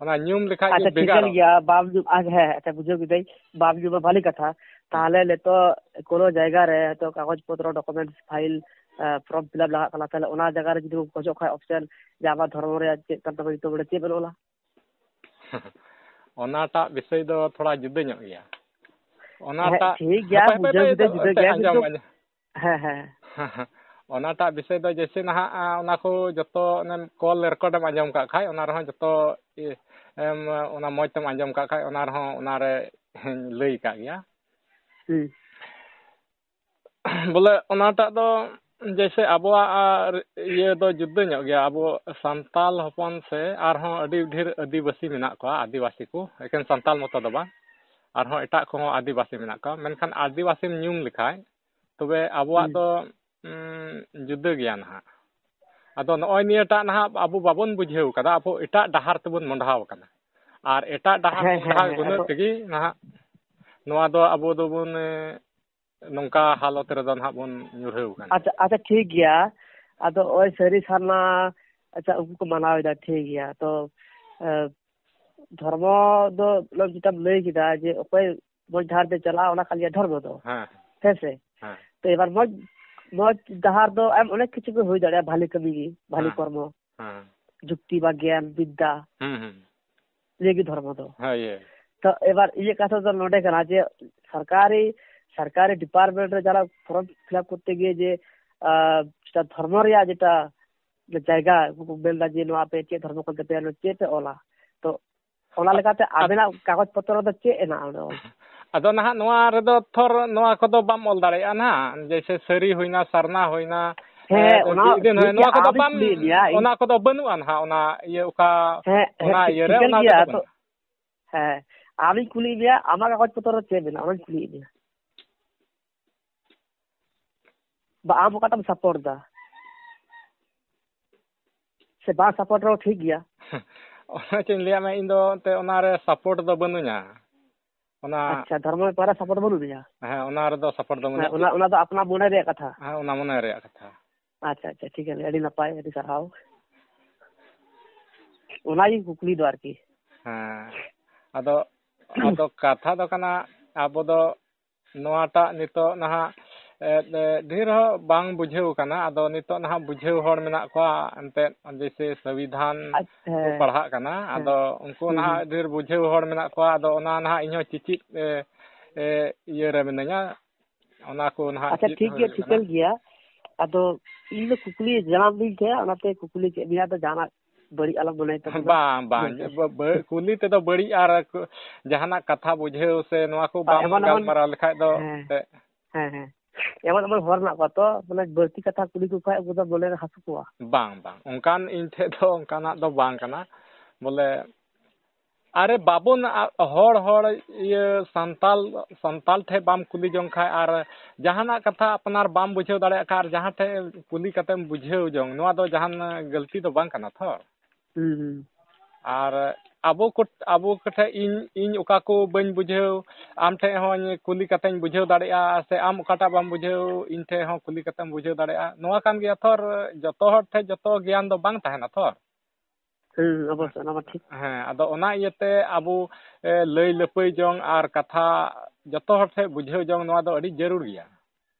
ᱚᱱᱟ ᱧᱩᱢ ᱞᱮᱠᱷᱟᱡ ᱜᱮ ᱟᱪᱪᱷᱟ, ᱴᱷᱤᱠᱟᱹᱱ ᱵᱷᱮᱜᱟᱨᱚᱜ ᱜᱮᱭᱟ, ᱠᱟᱱᱟ᱾ ᱵᱟᱢ ᱧᱩ-, ᱟᱪᱪᱷᱟ, ᱦᱮᱸ, ᱟᱪᱪᱷᱟ, ᱵᱩᱡᱷᱟᱹᱣ ᱠᱤᱫᱟᱹᱧ, ᱵᱟᱢ ᱧᱩ ᱢᱟ ᱵᱷᱟᱞᱤ ᱠᱟᱛᱷᱟ᱾ ᱦᱩᱸ᱾ ᱛᱟᱦᱞᱮ ᱱᱤᱛᱚᱜ ᱠᱳᱱᱳ ᱡᱟᱭᱜᱟ ᱨᱮ ᱦᱚᱭᱛᱚ ᱠᱟᱜᱚᱡᱽ ᱯᱚᱛᱨᱚ, documents, file, ᱮ, form fill up ᱞᱟᱜᱟᱜ ᱠᱟᱱᱟ, ᱛᱟᱦᱞᱮ ᱚᱱᱟ ᱡᱟᱭᱜᱟ ᱨᱮ ᱡᱩᱫᱤ ᱠᱚ ᱠᱷᱚᱡᱚᱜ ᱠᱷᱟᱡ option ᱡᱮ ᱟᱢᱟᱜ ᱫᱷᱚᱨᱢᱚ ᱨᱮᱭᱟᱜ ᱪᱮᱫ ᱠᱟᱱ ᱛᱟᱢᱟ ᱧᱩᱛᱩᱢ, ᱚᱸᱰᱮ ᱪᱮᱫ ᱵᱮᱱ ᱚᱞᱟ? ᱚᱱᱟᱴᱟᱜ ᱵᱤᱥᱚᱭ ᱫᱚ ᱛᱷᱚᱲᱟ ᱡᱩᱫᱟᱹ ᱧᱚᱜ ᱜᱮᱭᱟ᱾ ᱦᱮᱸ, ᱚᱱᱟᱴᱟᱜ, ᱴᱷᱤᱠ ᱜᱮᱭᱟ, ᱦᱟᱯᱮ, ᱦᱟᱯᱮ, ᱵᱩᱡᱷᱟᱹᱣ ᱦᱟᱯᱮ, ᱠᱤᱫᱟᱹᱧ, ᱦᱟᱯᱮ, ᱡᱩᱫᱟᱹ ᱦᱟᱯᱮ, ᱜᱮᱭᱟ, ᱟᱸᱡᱚᱢ, ᱠᱤᱱᱛᱩ ᱟᱸᱡᱚᱢ᱾ ᱦᱮᱸ, ᱦᱮᱸ᱾ ᱚᱱᱟᱴᱟᱜ ᱵᱤᱥᱚᱭ ᱫᱚ ᱡᱮᱭᱥᱮ ᱱᱟᱦᱟᱜ, ᱟ, ᱚᱱᱟ ᱠᱚ ᱡᱚᱛᱚ ᱚᱱᱮᱢ call record ᱮᱢ ᱟᱸᱡᱚᱢ ᱠᱟᱜ ᱠᱷᱟᱡ, ᱚᱱᱟ ᱨᱮᱦᱚᱸ ᱡᱚᱛᱚ, ᱤ-, ᱮᱢ, ᱚᱱᱟ ᱢᱚᱡᱽ ᱛᱮᱢ ᱟᱸᱡᱚᱢ ᱠᱟᱜ ᱠᱷᱟᱡ, ᱚᱱᱟ ᱨᱮᱦᱚᱸ, ᱚᱱᱟᱨᱮ ᱞᱟᱹᱭ ᱠᱟᱜ ᱜᱮᱭᱟ᱾ ᱦᱩᱸ᱾ ᱵᱚᱞᱮ ᱚᱱᱟᱴᱟᱜ ᱫᱚ ᱡᱮᱭᱥᱮ ᱟᱵᱚᱣᱟᱜ, ᱟᱨ ᱤᱭᱟᱹ ᱫᱚ ᱡᱩᱫᱟᱹ ᱧᱚᱜ ᱜᱮᱭᱟ᱾ ᱟᱵᱚ ᱥᱟᱱᱛᱟᱞ ᱦᱚᱯᱚᱱ ᱥᱮ ᱟᱨᱦᱚᱸ ᱟᱹᱰᱤ ᱰᱷᱮᱨ ᱟᱹᱫᱤᱵᱟᱹᱥᱤ ᱢᱮᱱᱟᱜ ᱠᱚᱣᱟ, ᱟᱹᱫᱤᱵᱟᱹᱥᱤ ᱠᱚ, ᱮᱠᱮᱱ ᱥᱟᱱᱛᱟᱞ ᱢᱚᱛᱚ ᱫᱚ ᱵᱟᱝ, ᱟᱨᱦᱚᱸ ᱮᱴᱟᱜ ᱠᱚᱦᱚᱸ ᱟᱹᱫᱤᱵᱟᱹᱥᱤ ᱢᱮᱱᱟᱜ ᱠᱚᱣᱟ, ᱢᱮᱱᱠᱷᱟᱱ ᱟᱹᱫᱤᱵᱟᱹᱥᱤᱢ ᱧᱩᱢ ᱞᱮᱠᱷᱟᱡ ᱛᱚᱵᱮ ᱟᱵᱚᱣᱟᱜ ᱦᱩᱸ᱾ ᱫᱚ, ᱩᱸ, ᱡᱩᱫᱟᱹ ᱜᱮᱭᱟ ᱱᱟᱦᱟᱜ᱾ ᱟᱫᱚ ᱱᱚᱜᱼᱚᱭ ᱱᱤᱭᱟᱹᱴᱟᱜ ᱱᱟᱦᱟᱜ ᱟᱵᱚ ᱵᱟᱵᱚᱱ ᱵᱩᱡᱷᱟᱹᱣ ᱠᱟᱫᱟ, ᱟᱵᱚ ᱮᱴᱟᱜ ᱰᱟᱦᱟᱨ ᱛᱮᱵᱚᱱ ᱢᱚᱸᱰᱷᱟᱣ ᱠᱟᱱᱟ᱾ ᱟᱨ ᱮᱴᱟᱜ ᱰᱟᱦᱟᱨ ᱦᱮᱸ, ᱦᱮᱸ, ᱢᱚᱸᱰᱷᱟᱣ ᱦᱮᱸ, ᱜᱩᱱᱟᱹᱣ ᱟᱫᱚ ᱛᱮᱜᱮ ᱱᱟᱦᱟᱜ ᱱᱚᱣᱟ ᱫᱚ ᱟᱵᱚ ᱫᱚᱵᱚᱱ, ᱮ, ᱱᱚᱝᱠᱟ ᱦᱟᱞᱚᱛ ᱨᱮᱫᱚ ᱱᱟᱦᱟᱜ ᱵᱚᱱ ᱧᱩᱨᱦᱟᱹᱣ ᱠᱟᱱᱟ᱾ ᱟᱪᱪᱷᱟ, ᱟᱪᱪᱷᱟ, ᱴᱷᱤᱠ ᱜᱮᱭᱟ᱾ ᱟᱫᱚ ᱱᱚᱜᱼᱚᱭ ᱥᱟᱹᱨᱤ ᱥᱟᱨᱱᱟ, ᱟᱪᱪᱷᱟ, ᱩᱱᱠᱩ ᱠᱚ ᱢᱟᱱᱟᱣ ᱮᱫᱟ, ᱴᱷᱤᱠ ᱜᱮᱭᱟ᱾ ᱛᱚ, ᱮ, ᱫᱷᱚᱨᱢᱚ ᱫᱚ ᱡᱮᱴᱟᱢ ᱞᱟᱹᱭ ᱠᱮᱫᱟ ᱡᱮ ᱚᱠᱚᱭ ᱢᱚᱡᱽ ᱰᱟᱦᱟᱨ ᱛᱮ ᱪᱟᱞᱟᱜᱼᱟ, ᱚᱱᱟ ᱠᱟᱱ ᱜᱮᱭᱟ ᱫᱷᱚᱨᱢᱚ ᱫᱚ᱾ ᱦᱮᱸ᱾ ᱦᱮᱸ ᱥᱮ? ᱦᱮᱸ᱾ ᱛᱚ, ᱮᱵᱟᱨ ᱢᱚᱡᱽ, ᱢᱚᱡᱽ ᱰᱟᱦᱟᱨ ᱫᱚ ᱮᱢ ᱚᱱᱮᱠ ᱠᱤᱪᱷᱩ ᱜᱮ ᱦᱩᱭ ᱫᱟᱲᱮᱭᱟᱜᱼᱟ, ᱵᱷᱟᱞᱮ ᱠᱟᱹᱢᱤ ᱜᱮ, ᱵᱷᱟᱞᱮ ᱦᱮᱸ᱾ ᱠᱚᱨᱢᱚ, ᱦᱮᱸ᱾ ᱡᱩᱠᱛᱤ ᱵᱟ ᱜᱮᱭᱟᱱ, ᱵᱤᱫᱽᱫᱟ, ᱦᱩᱸ, ᱦᱩᱸ᱾ ᱱᱤᱭᱟᱹ ᱜᱮ ᱫᱷᱚᱨᱢᱚ ᱫᱚ᱾ ᱦᱮᱸ, ᱤᱭᱟᱹ᱾ ᱛᱚ, ᱮᱵᱟᱨ ᱤᱧᱟᱹᱜ ᱠᱟᱛᱷᱟ ᱫᱚ ᱱᱚᱰᱮ ᱠᱟᱱᱟ ᱡᱮ ᱥᱚᱨᱠᱟᱨᱤ, ᱥᱚᱨᱠᱟᱨᱤ department ᱨᱮ ᱡᱟᱦᱟᱸ form fill up ᱠᱚᱨᱛᱮ ᱜᱤᱭᱮ ᱡᱮ, ᱟᱸ, ᱡᱮᱴᱟ ᱫᱷᱚᱨᱢᱚ ᱨᱮᱭᱟᱜ ᱡᱮᱴᱟ ᱡᱟᱭᱜᱟ ᱠᱚ ᱢᱮᱱᱫᱟ ᱡᱮ ᱱᱚᱣᱟ ᱟᱯᱮ ᱪᱮᱫ ᱫᱷᱚᱨᱢᱚ ᱠᱟᱱ ᱛᱟᱯᱮᱭᱟ, ᱱᱚᱣᱟ ᱪᱮᱫ ᱯᱮ ᱚᱞᱟ? ᱛᱚ, ᱚᱱᱟ ᱞᱮᱠᱟᱛᱮ ᱟᱵᱮᱱᱟᱜ ᱠᱟᱜᱚᱡᱽ ᱯᱚᱛᱨᱚ ᱫᱚ ᱪᱮᱫ ᱦᱮᱱᱟᱜᱼᱟ ᱚᱸᱰᱮ ᱚᱞ? ᱟᱫᱚ ᱱᱟᱦᱟᱜ ᱱᱚᱣᱟ ᱨᱮᱫᱚ ᱛᱷᱚᱨ ᱱᱚᱣᱟ ᱠᱚᱫᱚ ᱵᱟᱢ ᱚᱞ ᱫᱟᱲᱮᱭᱟᱜᱼᱟ ᱱᱟᱦᱟᱜ, ᱡᱮᱭᱥᱮ ᱥᱟᱹᱨᱤ ᱦᱩᱭᱱᱟ, ᱥᱟᱨᱱᱟ ᱦᱩᱭᱱᱟ, ᱦᱮᱸ, ᱮ, ᱚᱱᱟ ᱵᱤᱫᱤᱱ ᱴᱷᱤᱠ ᱦᱩᱭᱱᱟ, ᱱᱚᱣᱟ ᱜᱮᱭᱟ, ᱠᱚᱫᱚ ᱟᱢᱤᱧ ᱵᱟᱢ, ᱠᱩᱞᱤᱭᱮᱫ ᱢᱮᱭᱟ, ᱤᱧ ᱚᱱᱟ ᱠᱚᱫᱚ ᱵᱟᱹᱱᱩᱜᱼᱟ ᱱᱟᱦᱟᱜ, ᱚᱱᱟ ᱤᱭᱟᱹ ᱚᱠᱟ, ᱦᱮᱸ, ᱦᱮᱸ, ᱚᱱᱟ ᱴᱷᱤᱠ, ᱤᱭᱟᱹ ᱨᱮ ᱴᱷᱤᱠᱟᱹᱱ ᱚᱱᱟ ᱜᱮᱭᱟ, ᱠᱚᱫᱚ ᱛᱚ, ᱵᱟᱹᱱᱩᱜᱼᱟ᱾ ᱦᱮᱸ, ᱟᱢᱤᱧ ᱠᱩᱞᱤᱭᱮᱫ ᱢᱮᱭᱟ, ᱟᱢᱟᱜ ᱠᱟᱜᱚᱡᱽ ᱯᱚᱛᱨᱚ ᱨᱮ ᱪᱮᱫ ᱢᱮᱱᱟᱜᱼᱟ, ᱚᱱᱟᱧ ᱠᱩᱞᱤᱭᱮᱫ ᱢᱮᱭᱟ᱾ ᱵᱟ, ᱟᱢ ᱚᱠᱟᱴᱟᱜ ᱮᱢ support ᱫᱟ? ᱥᱮ ᱵᱟᱝ support ᱨᱮᱦᱚᱸ ᱴᱷᱤᱠ ᱜᱮᱭᱟ? ᱚᱱᱟ ᱪᱮᱫ ᱤᱧ ᱞᱟᱹᱭᱟ ᱢᱮ, ᱤᱧ ᱫᱚ ᱮᱱᱛᱮ ᱚᱱᱟ ᱨᱮ support ᱫᱚ ᱵᱟᱹᱱᱩᱧᱟ᱾ ᱚᱱᱟ ᱟᱪᱪᱷᱟ, ᱫᱷᱚᱨᱢᱚ ᱵᱮᱯᱟᱨ ᱨᱮ support ᱵᱟᱹᱱᱩᱜ ᱢᱮᱭᱟ? ᱦᱮᱸ, ᱚᱱᱟ ᱨᱮᱫᱚ support ᱫᱚ ᱦᱮᱸ, ᱵᱟᱹᱱᱩᱜ ᱚᱱᱟ, ᱛᱤᱧᱟ᱾ ᱚᱱᱟ ᱫᱚ ᱟᱯᱱᱟᱨ ᱢᱚᱱᱮ ᱨᱮᱭᱟᱜ ᱠᱟᱛᱷᱟ᱾ ᱦᱮᱸ, ᱚᱱᱟ ᱢᱚᱱᱮ ᱨᱮᱭᱟᱜ ᱠᱟᱛᱷᱟ᱾ ᱟᱪᱪᱷᱟ, ᱟᱪᱪᱷᱟ, ᱴᱷᱤᱠ ᱜᱮᱭᱟ, ᱟᱹᱰᱤ ᱱᱟᱯᱟᱭ, ᱟᱹᱰᱤ ᱥᱟᱨᱦᱟᱣ᱾ ᱚᱱᱟᱜᱮ ᱠᱩᱠᱞᱤ ᱫᱚ ᱟᱨᱠᱤ᱾ ᱦᱮᱸ, ᱟᱫᱚ, ᱟᱫᱚ ᱠᱟᱛᱷᱟ ᱫᱚ ᱠᱟᱱᱟ, ᱟᱵᱚ ᱫᱚ ᱱᱚᱣᱟᱴᱟᱜ ᱱᱤᱛᱚᱜ ᱱᱟᱦᱟᱜ, ᱮ, ᱮ, ᱰᱷᱮᱨ ᱦᱚᱸ ᱵᱟᱝ ᱵᱩᱡᱷᱟᱹᱣ ᱠᱟᱱᱟ᱾ ᱟᱫᱚ ᱱᱤᱛᱚᱜ ᱱᱟᱦᱟᱜ ᱵᱩᱡᱷᱟᱹᱣ ᱦᱚᱲ ᱢᱮᱱᱟᱜ ᱠᱚᱣᱟ, ᱮᱱᱛᱮᱫ ᱡᱮᱭᱥᱮ ᱥᱚᱝᱵᱤᱫᱷᱟᱱ ᱟᱪ-, ᱠᱚ ᱦᱮᱸ, ᱯᱟᱲᱦᱟᱜ ᱠᱟᱱᱟ᱾ ᱦᱮᱸ᱾ ᱟᱫᱚ ᱩᱱᱠᱩ ᱦᱩᱸ, ᱱᱟᱦᱟᱜ ᱦᱩᱸ᱾ ᱰᱷᱮᱨ ᱵᱩᱡᱷᱟᱹᱣ ᱦᱚᱲ ᱢᱮᱱᱟᱜ ᱠᱚᱣᱟ᱾ ᱟᱫᱚ ᱚᱱᱟ ᱱᱟᱦᱟᱜ ᱤᱧᱦᱚᱸ ᱪᱮᱪᱮᱫ, ᱮ, ᱮ, ᱤᱭᱟᱹ ᱨᱮ ᱢᱤᱱᱟᱹᱧᱟ᱾ ᱚᱱᱟ ᱠᱚ ᱱᱟᱦᱟᱜ ᱟᱪᱪᱷᱟ, ᱪᱮᱫ ᱴᱷᱤᱠ ᱦᱩᱭ ᱜᱮᱭᱟ, ᱠᱟᱱᱟ᱾ ᱴᱷᱤᱠᱟᱹᱱ ᱜᱮᱭᱟ᱾ ᱟᱫᱚ ᱤᱧ ᱫᱚ ᱠᱩᱠᱞᱤ ᱡᱟᱱᱟᱣ ᱫᱤᱧ ᱛᱟᱦᱮᱸᱫ, ᱚᱱᱟᱛᱮ ᱠᱩᱠᱞᱤ ᱠᱮᱫ ᱢᱮᱭᱟ᱾ ᱟᱫᱚ ᱡᱟᱦᱟᱱᱟᱜ ᱵᱟᱹᱲᱤᱡ ᱟᱞᱚᱢ ᱢᱚᱱᱮᱭ ᱛᱟᱵᱚᱱᱟ᱾ ᱵᱟᱝ, ᱵᱟᱝ, ᱢᱮᱱᱛᱮ᱾ ᱵᱟ-, ᱵᱟ-, ᱠᱩᱞᱤ ᱛᱮᱫᱚ ᱵᱟᱹᱲᱤᱡ ᱟᱨ ᱠᱩ-, ᱡᱟᱦᱟᱱᱟᱜ ᱠᱟᱛᱷᱟ ᱵᱩᱡᱷᱟᱹᱣ ᱥᱮ ᱱᱚᱣᱟ ᱠᱚ ᱟᱨ ᱵᱟᱢ ᱮᱢᱚᱱ ᱮᱢᱚᱱ, ᱜᱟᱞᱢᱟᱨᱟᱣ ᱞᱮᱠᱷᱟᱡ ᱫᱚ ᱦᱮᱸ, ᱮᱱᱛᱮᱫ᱾ ᱦᱮᱸ, ᱦᱮᱸ᱾ ᱮᱢᱚᱱ ᱮᱢᱚᱱ ᱦᱚᱲ ᱢᱮᱱᱟᱜ ᱠᱚᱣᱟ ᱛᱚ, ᱢᱟᱱᱮ, ᱵᱟᱹᱲᱛᱤ ᱠᱟᱛᱷᱟ ᱠᱩᱞᱤ ᱠᱚ ᱠᱷᱟᱡ ᱩᱱᱠᱩ ᱫᱚ ᱢᱚᱱᱮ ᱨᱮ ᱦᱟᱹᱥᱩ ᱠᱚᱣᱟ᱾ ᱵᱟᱝ, ᱵᱟᱝ, ᱚᱱᱠᱟᱱ ᱤᱧ ᱴᱷᱮᱡ ᱫᱚ ᱚᱱᱠᱟᱱᱟᱜ ᱫᱚ ᱵᱟᱝ ᱠᱟᱱᱟ᱾ ᱵᱚᱞᱮ, ᱟᱨᱮ ᱵᱟᱵᱚᱱ, ᱟ-, ᱦᱚᱲ, ᱦᱚᱲ, ᱤᱭᱟᱹ, ᱥᱟᱱᱛᱟᱞ, ᱥᱟᱱᱛᱟᱞ ᱴᱷᱮᱡ ᱵᱟᱢ ᱠᱩᱞᱤ ᱡᱚᱝ ᱠᱷᱟᱡ ᱟᱨ ᱡᱟᱦᱟᱱᱟᱜ ᱠᱟᱛᱷᱟ ᱟᱯᱱᱟᱨ ᱵᱟᱢ ᱵᱩᱡᱷᱟᱹᱣ ᱫᱟᱲᱮᱭᱟᱜ ᱠᱷᱟᱡ ᱟᱨ ᱡᱟᱦᱟᱸ ᱴᱷᱮᱡ ᱠᱩᱞᱤ ᱠᱟᱛᱮᱢ ᱵᱩᱡᱷᱟᱹᱣ ᱡᱚᱝ, ᱱᱚᱣᱟ ᱫᱚ ᱡᱟᱦᱟᱱ ᱜᱟᱹᱞᱛᱤ ᱫᱚ ᱵᱟᱝ ᱠᱟᱱᱟ ᱛᱷᱚ᱾ ᱦᱩᱸ, ᱦᱩᱸ᱾ ᱟᱨ ᱟᱵᱚ ᱠᱚ, ᱟᱵᱚ ᱠᱚᱴᱷᱮᱱ ᱤᱧ, ᱤᱧ ᱚᱠᱟ ᱠᱚ ᱵᱟᱹᱧ ᱵᱩᱡᱷᱟᱹᱣ, ᱟᱢ ᱴᱷᱮᱱ ᱦᱚᱸᱧ ᱠᱩᱞᱤ ᱠᱟᱛᱮᱧ ᱵᱩᱡᱷᱟᱹᱣ ᱫᱟᱲᱮᱭᱟᱜᱼᱟ, ᱥᱮ ᱟᱢ ᱚᱠᱟᱴᱟᱜ ᱵᱟᱢ ᱵᱩᱡᱷᱟᱹᱣ, ᱤᱧ ᱴᱷᱮᱱ ᱦᱚᱸ ᱠᱩᱞᱤ ᱠᱟᱛᱮᱢ ᱵᱩᱡᱷᱟᱹᱣ ᱫᱟᱲᱮᱭᱟᱜᱼᱟ᱾ ᱱᱚᱣᱟ ᱠᱟᱱ ᱜᱮᱭᱟ ᱛᱷᱚᱨ, ᱡᱚᱛᱚ ᱦᱚᱲ ᱴᱷᱮᱱ ᱡᱚᱛᱚ ᱜᱮᱭᱟᱱ ᱫᱚ ᱵᱟᱝ ᱛᱟᱦᱮᱱᱟ ᱛᱷᱚᱨ᱾ ᱦᱮᱸ, ᱚᱵᱚᱥᱥᱳᱭ, ᱚᱱᱟ ᱢᱟ ᱴᱷᱤᱠ᱾ ᱦᱮᱸ, ᱟᱫᱚ ᱚᱱᱟ ᱤᱭᱟᱹᱛᱮ ᱟᱵᱚ, ᱮ, ᱞᱟᱹᱭ ᱞᱟᱹᱯᱟᱹᱭ ᱡᱚᱝ ᱟᱨ ᱠᱟᱛᱷᱟ ᱡᱚᱛᱚ ᱦᱚᱲ ᱴᱷᱮᱱ ᱵᱩᱡᱷᱟᱹᱣ ᱡᱚᱝ, ᱱᱚᱣᱟ ᱫᱚ ᱟᱹᱰᱤ ᱡᱟᱹᱨᱩᱲ ᱜᱮᱭᱟ᱾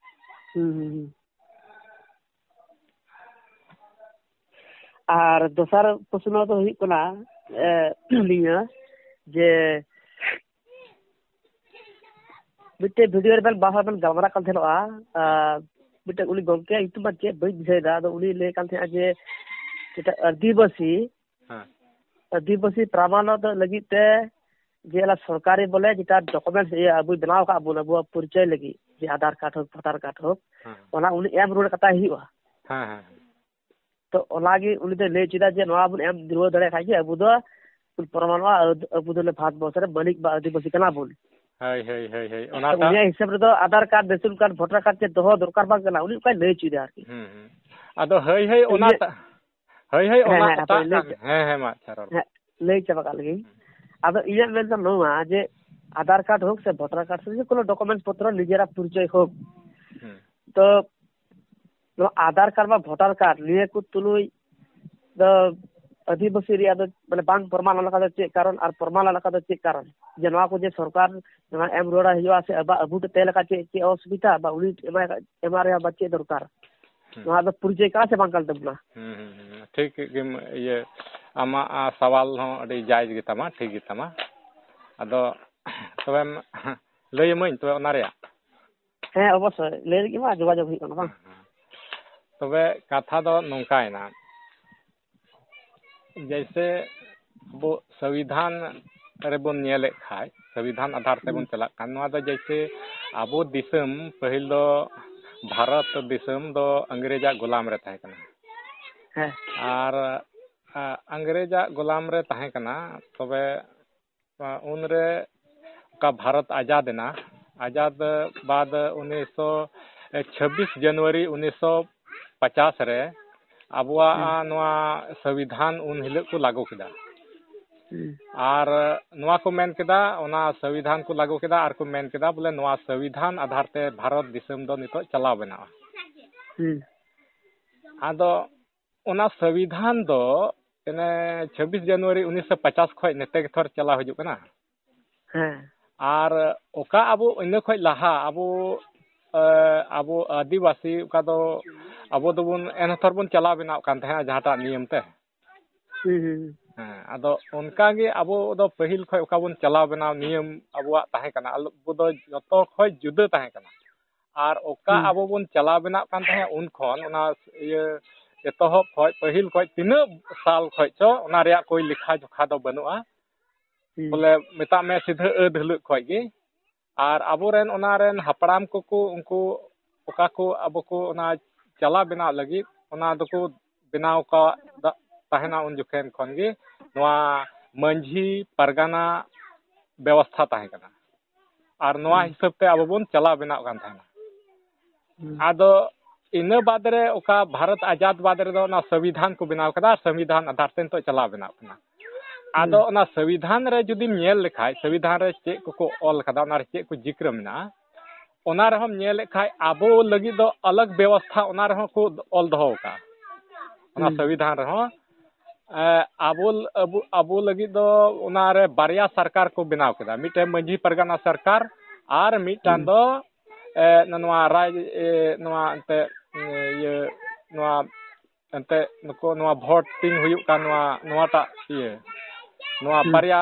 ᱦᱩᱸ, ᱦᱩᱸ, ᱦᱩᱸ᱾ ᱟᱨ ᱫᱚᱥᱟᱨ ᱯᱨᱚᱥᱱᱚ ᱫᱚ ᱦᱩᱭᱩᱜ ᱠᱟᱱᱟ, ᱮ, ᱱᱤᱭᱟᱹ ᱡᱮ ᱢᱤᱫᱴᱮᱡ ᱵᱷᱤᱰᱤᱭᱳ ᱨᱮᱵᱮᱱ ᱵᱟᱨ ᱦᱚᱲ ᱵᱮᱱ ᱜᱟᱞᱢᱟᱨᱟᱜ ᱠᱟᱱ ᱛᱟᱦᱮᱱᱚᱜᱼᱟ, ᱟᱨ ᱢᱤᱫᱴᱮᱡ ᱩᱱᱤ ᱜᱚᱢᱠᱮᱭᱟᱜ ᱧᱩᱛᱩᱢ ᱢᱟ ᱪᱮᱫ ᱵᱟᱹᱧ ᱫᱤᱥᱟᱹᱭᱮᱫᱟ, ᱟᱫᱚ ᱩᱱᱤ ᱞᱟᱹᱭ ᱠᱟᱱ ᱛᱟᱦᱮᱸᱜᱼᱟ ᱡᱮ ᱪᱮᱫᱟᱜ ᱟᱹᱫᱤᱵᱟᱹᱥᱤ, ᱦᱮᱸ᱾ ᱟᱹᱫᱤᱵᱟᱹᱥᱤ ᱯᱨᱟᱢᱟᱱᱚ ᱫᱚ ᱞᱟᱹᱜᱤᱫ ᱛᱮ ᱡᱮ ᱚᱱᱟ ᱥᱚᱨᱠᱟᱨᱤ ᱵᱚᱞᱮ ᱡᱮᱴᱟ ᱰᱚᱠᱩᱢᱮᱱᱴᱥ ᱤᱭᱟᱹ ᱟᱵᱚᱭ ᱵᱮᱱᱟᱣ ᱟᱠᱟᱫ ᱵᱚᱱ ᱟᱵᱚᱣᱟᱜ ᱯᱚᱨᱤᱪᱚᱭ ᱞᱟᱹᱜᱤᱫ, ᱡᱮ ᱟᱫᱷᱟᱨ ᱠᱟᱨᱰ ᱦᱳᱠ, ᱵᱷᱳᱴᱟᱨ ᱠᱟᱨᱰ ᱦᱳᱠ, ᱦᱮᱸ᱾ ᱚᱱᱟ ᱩᱱᱤ ᱮᱢ ᱨᱩᱣᱟᱹᱲ ᱠᱟᱛᱟᱭ ᱦᱩᱭᱩᱜᱼᱟ᱾ ᱦᱮᱸ, ᱦᱮᱸ, ᱦᱮᱸ᱾ ᱛᱚ ᱚᱱᱟᱜᱮ ᱩᱱᱤ ᱫᱚᱭ ᱞᱟᱹᱭ ᱦᱚᱪᱚᱭᱮᱫᱟ ᱡᱮ ᱱᱚᱣᱟ ᱵᱚᱱ ᱮᱢ ᱨᱩᱣᱟᱹᱲ ᱫᱟᱲᱮᱭᱟᱜ ᱠᱷᱟᱡ ᱜᱮ ᱟᱵᱚ ᱫᱚ ᱯᱨᱚᱢᱟᱱᱚᱜᱼᱟ, ᱟᱵᱚ ᱫᱚ ᱵᱷᱟᱨᱚᱛ ᱵᱚᱨᱥᱚ ᱨᱮ ᱢᱟᱹᱞᱤᱠ ᱵᱟ ᱟᱹᱫᱤᱵᱟᱹᱥᱤ ᱠᱟᱱᱟ ᱵᱚᱱ᱾ ᱦᱳᱭ, ᱦᱳᱭ, ᱦᱳᱭ, ᱦᱳᱭ᱾ ᱛᱚ ᱚᱱᱟᱴᱟᱜ ᱩᱱᱤᱭᱟᱜ ᱦᱤᱥᱟᱹᱵ ᱨᱮᱫᱚ Aadhaar card, ration card, voter card ᱪᱮᱫ ᱫᱚᱦᱚ ᱫᱚᱨᱠᱟᱨ ᱵᱟᱝ ᱠᱟᱱᱟ, ᱩᱱᱤ ᱚᱱᱠᱟᱭ ᱞᱟᱹᱭ ᱦᱚᱪᱚᱭᱮᱫᱟ ᱟᱨᱠᱤ᱾ ᱦᱩᱸ, ᱦᱩᱸ᱾ ᱟᱫᱚ ᱦᱳᱭ, ᱦᱳᱭ, ᱤᱧᱟᱹᱜ ᱚᱱᱟᱴᱟᱜ, ᱦᱳᱭ, ᱦᱳᱭ, ᱦᱮᱸ, ᱚᱱᱟ ᱦᱮᱸ, ᱦᱟᱯᱮ, ᱚᱴᱟᱜ ᱞᱟᱹᱭ ᱠᱟᱜ ᱪᱟ-, ᱦᱮᱸ, ᱦᱮᱸ, ᱢᱟ, ᱟᱪᱪᱷᱟ, ᱨᱚᱲ ᱢᱮ᱾ ᱦᱮᱸ, ᱞᱟᱹᱭ ᱪᱟᱵᱟ ᱠᱟᱜ ᱞᱮᱜᱤᱧ᱾ ᱦᱩᱸ᱾ ᱟᱫᱚ ᱤᱧᱟᱹᱜ ᱢᱮᱱ ᱫᱚ ᱱᱚᱣᱟ ᱡᱮ ᱟᱫᱷᱟᱨ ᱠᱟᱨᱰ ᱦᱳᱠ ᱥᱮ ᱵᱷᱳᱴᱟᱨ ᱠᱟᱨᱰ ᱥᱮ ᱡᱮᱠᱳᱱᱳ ᱰᱚᱠᱩᱢᱮᱱᱴᱥ ᱯᱚᱛᱨᱚ ᱱᱤᱡᱮᱨᱟᱜ ᱯᱚᱨᱤᱪᱚᱭ ᱦᱳᱠ, ᱦᱩᱸ᱾ ᱛᱚ ᱱᱚᱣᱟ ᱟᱫᱷᱟᱨ ᱠᱟᱨᱰ ᱵᱟ ᱵᱷᱳᱴᱟᱨ ᱠᱟᱨᱰ ᱱᱤᱭᱟᱹ ᱠᱚ ᱛᱩᱞᱩᱡ ᱫᱚ ᱟᱹᱫᱤᱵᱟᱹᱥᱤ ᱨᱮᱭᱟᱜ ᱫᱚ ᱢᱟᱱᱮ ᱵᱟᱝ ᱯᱨᱚᱢᱟᱱ ᱞᱮᱠᱟ ᱫᱚ ᱪᱮᱫ ᱠᱟᱨᱚᱱ ᱟᱨ ᱯᱨᱚᱢᱟᱱ ᱞᱮᱠᱟ ᱫᱚ ᱪᱮᱫ ᱠᱟᱨᱚᱱ? ᱡᱮ ᱱᱚᱣᱟ ᱠᱚ ᱡᱮ ᱥᱚᱨᱠᱟᱨ ᱱᱚᱣᱟ ᱮᱢ ᱨᱩᱣᱟᱹᱲ ᱦᱩᱭᱩᱜᱼᱟ ᱥᱮ ᱟᱵᱚ, ᱟᱵᱚ ᱛᱮ ᱞᱮᱠᱟ ᱪᱮᱫ, ᱪᱮᱫ ᱚᱥᱩᱵᱤᱫᱷᱟ ᱵᱟ ᱩᱱᱤ ᱮᱢᱟ, ᱮᱢᱟ ᱨᱮᱭᱟᱜ ᱵᱟ ᱪᱮᱫ ᱫᱚᱨᱠᱟᱨ? ᱦᱩᱸ᱾ ᱱᱚᱣᱟ ᱫᱚ ᱯᱚᱨᱤᱪᱚᱭ ᱠᱟᱱᱟ ᱥᱮ ᱵᱟᱝ ᱠᱟᱱ ᱛᱟᱵᱚᱱᱟ? ᱦᱩᱸ, ᱦᱩᱸ, ᱦᱩᱸ᱾ ᱴᱷᱤᱠ ᱜᱮᱢ ᱤᱭᱟᱹ, ᱟᱢᱟᱜ, ᱟ, ᱥᱟᱣᱟᱞ ᱦᱚᱸ ᱟᱹᱰᱤ ᱡᱟᱭᱡᱽ ᱜᱮᱛᱟᱢᱟ, ᱴᱷᱤᱠ ᱜᱮᱛᱟᱢᱟ᱾ ᱟᱫᱚ ᱛᱚᱵᱮᱢ ᱞᱟᱹᱭ ᱟᱹᱢᱟᱹᱧ ᱛᱚᱵᱮ ᱚᱱᱟ ᱨᱮᱭᱟᱜ? ᱦᱮᱸ, ᱚᱵᱚᱥᱥᱳᱭ᱾ ᱞᱟᱹᱭ ᱞᱟᱹᱜᱤᱫ ᱢᱟ ᱡᱳᱜᱟᱡᱳᱜᱽ ᱦᱩᱭᱩᱜ ᱠᱟᱱᱟ, ᱵᱟᱝ? ᱦᱮᱸ, ᱦᱮᱸ᱾ ᱛᱚᱵᱮ ᱠᱟᱛᱷᱟ ᱫᱚ ᱱᱚᱝᱠᱟᱭᱮᱱᱟ, ᱡᱮᱭᱥᱮ ᱟᱵᱚ ᱥᱚᱝᱵᱤᱫᱷᱟᱱ ᱨᱮᱵᱚᱱ ᱧᱮᱞᱮᱫ ᱠᱷᱟᱡ, ᱥᱚᱝᱵᱤᱫᱷᱟᱱ ᱟᱫᱷᱟᱨ ᱛᱮᱵᱚᱱ ᱦᱩᱸ᱾ ᱪᱟᱞᱟᱜ ᱠᱷᱟᱱ, ᱱᱚᱣᱟ ᱫᱚ ᱡᱮᱭᱥᱮ ᱟᱵᱚ ᱫᱤᱥᱚᱢ, ᱯᱟᱹᱦᱤᱞ ᱫᱚ ᱵᱷᱟᱨᱚᱛ ᱫᱤᱥᱚᱢ ᱫᱚ ᱤᱝᱨᱮᱡᱟᱜ ᱜᱳᱞᱟᱢ ᱨᱮ ᱛᱟᱦᱮᱸ ᱠᱟᱱᱟ᱾ ᱦᱮᱸ᱾ ᱟᱨ, ᱟ, ᱤᱝᱨᱮᱡᱟᱜ ᱜᱳᱞᱟᱢ ᱨᱮ ᱛᱟᱦᱮᱸ ᱠᱟᱱᱟ, ᱛᱚᱵᱮ ᱩᱱᱨᱮ ᱚᱠᱟ ᱵᱷᱟᱨᱚᱛ ᱟᱡᱟᱫ ᱮᱱᱟ, ᱟᱡᱟᱫ ᱵᱟᱫ ᱩᱱᱤᱥᱥᱚ ᱪᱷᱟᱵᱵᱤᱥ ᱡᱟᱱᱩᱣᱟᱨᱤ ᱩᱱᱤᱥᱥᱚ ᱯᱚᱪᱟᱥ ᱨᱮ ᱟᱵᱚᱣᱟᱜ ᱦᱩᱸ᱾ ᱱᱚᱣᱟ ᱥᱚᱝᱵᱤᱫᱷᱟᱱ ᱩᱱ ᱦᱤᱞᱳᱜ ᱠᱚ ᱞᱟᱹᱜᱩ ᱠᱮᱫᱟ᱾ ᱦᱩᱸ᱾ ᱟᱨ ᱱᱚᱣᱟ ᱠᱚ ᱢᱮᱱ ᱠᱮᱫᱟ, ᱚᱱᱟ ᱥᱚᱝᱵᱤᱫᱷᱟᱱ ᱠᱚ ᱞᱟᱹᱜᱩ ᱠᱮᱫᱟ ᱟᱨ ᱠᱚ ᱢᱮᱱ ᱠᱮᱫᱟ ᱵᱚᱞᱮ ᱱᱚᱣᱟ ᱥᱚᱝᱵᱤᱫᱷᱟᱱ ᱟᱫᱷᱟᱨ ᱛᱮ ᱵᱷᱟᱨᱚᱛ ᱫᱤᱥᱚᱢ ᱫᱚ ᱱᱤᱛᱚᱜ ᱪᱟᱞᱟᱣ ᱵᱮᱱᱟᱜᱼᱟ᱾ ᱦᱩᱸ᱾ ᱟᱫᱚ ᱚᱱᱟ ᱥᱚᱝᱵᱤᱫᱷᱟᱱ ᱫᱚ ᱤᱱᱟᱹ ᱪᱷᱟᱵᱵᱤᱥ ᱡᱟᱱᱩᱣᱟᱨᱤ ᱩᱱᱤᱥᱥᱚ ᱯᱚᱪᱟᱥ ᱠᱷᱚᱱ ᱱᱮᱛᱮ ᱜᱮ ᱛᱷᱚᱨ ᱪᱟᱞᱟᱣ ᱦᱤᱡᱩᱜ ᱠᱟᱱᱟ᱾ ᱦᱮᱸ᱾ ᱟᱨ ᱚᱠᱟ ᱟᱵᱚ ᱤᱱᱟᱹ ᱠᱷᱚᱱ ᱞᱟᱦᱟ ᱟᱵᱚ, ᱮ, ᱟᱵᱚ ᱟᱹᱫᱤᱵᱟᱹᱥᱤ ᱚᱠᱟ ᱫᱚ ᱟᱵᱚ ᱫᱚᱵᱚᱱ ᱮᱱᱦᱚᱛᱚᱨ ᱵᱚᱱ ᱪᱟᱞᱟᱣ ᱵᱮᱱᱟᱣ ᱠᱟᱱ ᱛᱟᱦᱮᱸᱫ ᱡᱟᱦᱟᱸᱴᱟᱜ ᱱᱤᱭᱚᱢ ᱛᱮ᱾ ᱦᱩᱸ, ᱦᱩᱸ, ᱦᱩᱸ᱾ ᱦᱮᱸ, ᱟᱫᱚ ᱚᱱᱠᱟ ᱜᱮ ᱟᱵᱚ ᱫᱚ ᱯᱟᱹᱦᱤᱞ ᱠᱷᱚᱱ ᱚᱠᱟ ᱵᱚᱱ ᱪᱟᱞᱟᱣ ᱵᱮᱱᱟᱣ ᱱᱤᱭᱚᱢ ᱟᱵᱚᱣᱟᱜ ᱛᱟᱦᱮᱸ ᱠᱟᱱᱟ, ᱟᱵᱚ ᱫᱚ ᱡᱚᱛᱚ ᱠᱷᱚᱱ ᱡᱩᱫᱟᱹ ᱛᱟᱦᱮᱸ ᱠᱟᱱᱟ᱾ ᱟᱨ ᱚᱠᱟ ᱦᱩᱸ᱾ ᱟᱵᱚ ᱵᱚᱱ ᱪᱟᱞᱟᱣ ᱵᱮᱱᱟᱜ ᱠᱟᱱ ᱛᱟᱦᱮᱸᱫ ᱩᱱ ᱠᱷᱚᱱ, ᱚᱱᱟ ᱤᱭᱟᱹ ᱮᱛᱚᱦᱚᱵ ᱠᱷᱚᱱ, ᱯᱟᱹᱦᱤᱞ ᱠᱷᱚᱱ ᱛᱤᱱᱟᱹᱜ ᱥᱟᱞ ᱠᱷᱚᱱ ᱪᱚ, ᱚᱱᱟ ᱨᱮᱭᱟᱜ ᱠᱳᱭ ᱞᱮᱠᱷᱟ ᱡᱚᱠᱷᱟ ᱫᱚ ᱵᱟᱹᱱᱩᱜᱼᱟ᱾ ᱦᱩᱸ᱾ ᱵᱚᱞᱮ ᱢᱮᱛᱟᱜ ᱢᱮ ᱥᱤᱫᱷᱟᱹ ᱟᱹᱫ ᱦᱤᱞᱳᱜ ᱠᱷᱚᱱ ᱜᱮ᱾ ᱟᱨ ᱟᱵᱚᱨᱮᱱ ᱚᱱᱟ ᱨᱮᱱ ᱦᱟᱯᱲᱟᱢ ᱠᱚᱠᱚ, ᱩᱱᱠᱩ ᱚᱠᱟ ᱠᱚ ᱟᱵᱚ ᱠᱚ ᱚᱱᱟ ᱪᱟᱞᱟᱣ ᱵᱮᱱᱟᱣ ᱞᱟᱹᱜᱤᱫ, ᱚᱱᱟ ᱫᱚᱠᱚ ᱵᱮᱱᱟᱣ ᱟᱠᱟᱫ ᱛᱟᱦᱮᱱᱟ ᱩᱱ ᱡᱚᱠᱷᱮᱱ ᱠᱷᱚᱱ ᱜᱮ᱾ ᱱᱚᱣᱟ ᱢᱟᱹᱡᱷᱤ ᱯᱟᱨᱜᱟᱱᱟ ᱵᱮᱵᱚᱥᱛᱷᱟ ᱛᱟᱦᱮᱸ ᱠᱟᱱᱟ᱾ ᱟᱨ ᱱᱚᱣᱟ ᱦᱩᱸ᱾ ᱦᱤᱥᱟᱹᱵ ᱛᱮ ᱟᱵᱚ ᱵᱚᱱ ᱪᱟᱞᱟᱣ ᱵᱮᱱᱟᱜ ᱠᱟᱱ ᱛᱟᱦᱮᱱᱟ᱾ ᱦᱩᱸ᱾ ᱟᱫᱚ ᱤᱱᱟᱹ ᱵᱟᱫᱽ ᱨᱮ ᱚᱠᱟ ᱵᱷᱟᱨᱚᱛ ᱟᱡᱟᱫ ᱵᱟᱫᱽ ᱨᱮᱫᱚ ᱚᱱᱟ ᱥᱚᱝᱵᱤᱫᱷᱟᱱ ᱠᱚ ᱵᱮᱱᱟᱣ ᱠᱮᱫᱟ, ᱟᱨ ᱥᱚᱝᱵᱤᱫᱷᱟᱱ ᱟᱫᱷᱟᱨ ᱛᱮ ᱱᱤᱛᱚᱜ ᱪᱟᱞᱟᱣ ᱵᱮᱱᱟᱜ ᱠᱟᱱᱟ᱾ ᱟᱫᱚ ᱦᱩᱸ᱾ ᱚᱱᱟ ᱥᱚᱝᱵᱤᱫᱷᱟᱱ ᱨᱮ ᱡᱩᱫᱤᱢ ᱧᱮᱞ ᱞᱮᱠᱷᱟᱡ, ᱥᱚᱝᱵᱤᱫᱷᱟᱱ ᱨᱮ ᱪᱮᱫ ᱠᱚᱠᱚ ᱚᱞ ᱠᱟᱫᱟ, ᱚᱱᱟ ᱨᱮ ᱪᱮᱫ ᱠᱚ ᱡᱤᱠᱨᱟᱹ ᱢᱮᱱᱟᱜᱼᱟ, ᱚᱱᱟ ᱨᱮᱦᱚᱸᱢ ᱧᱮᱞᱮᱫ ᱠᱷᱟᱡ ᱟᱵᱚ ᱞᱟᱹᱜᱤᱫ ᱫᱚ ᱟᱞᱟᱜᱽ ᱵᱮᱵᱚᱥᱛᱷᱟ ᱚᱱᱟ ᱨᱮᱦᱚᱸ ᱠᱚ ᱚᱞ ᱫᱚᱦᱚ ᱟᱠᱟᱫᱼᱟ᱾ ᱚᱱᱟ ᱦᱩᱸ᱾ ᱥᱚᱝᱵᱤᱫᱷᱟᱱ ᱨᱮᱦᱚᱸ, ᱮ, ᱟᱵᱚ, ᱟᱵᱚ, ᱟᱵᱚ ᱞᱟᱹᱜᱤᱫ ᱫᱚ ᱚᱱᱟ ᱨᱮ ᱵᱟᱨᱭᱟ ᱥᱚᱨᱠᱟᱨ ᱠᱚ ᱵᱮᱱᱟᱣ ᱠᱮᱫᱟ, ᱢᱤᱫᱴᱮᱱ ᱢᱟᱹᱡᱷᱤ ᱯᱟᱨᱜᱟᱱᱟ ᱥᱚᱨᱠᱟᱨ ᱟᱨ ᱢᱤᱫᱴᱟᱝ ᱦᱩᱸ᱾ ᱫᱚ, ᱮ, ᱱᱚᱣᱟ ᱨᱟᱡᱽ, ᱮ, ᱱᱚᱣᱟ ᱮᱱᱛᱮᱫ, ᱤᱭᱟᱹ, ᱱᱚᱣᱟ ᱮᱱᱛᱮᱫ ᱱᱩᱠᱩ ᱱᱚᱣᱟ ᱵᱷᱳᱴ ᱛᱤᱧ ᱦᱩᱭᱩᱜ ᱠᱟᱱ ᱱᱚᱣᱟ, ᱱᱚᱣᱟᱴᱟᱜ ᱤᱭᱟᱹ, ᱱᱚᱣᱟ ᱦᱩᱸ᱾ ᱵᱟᱨᱭᱟ,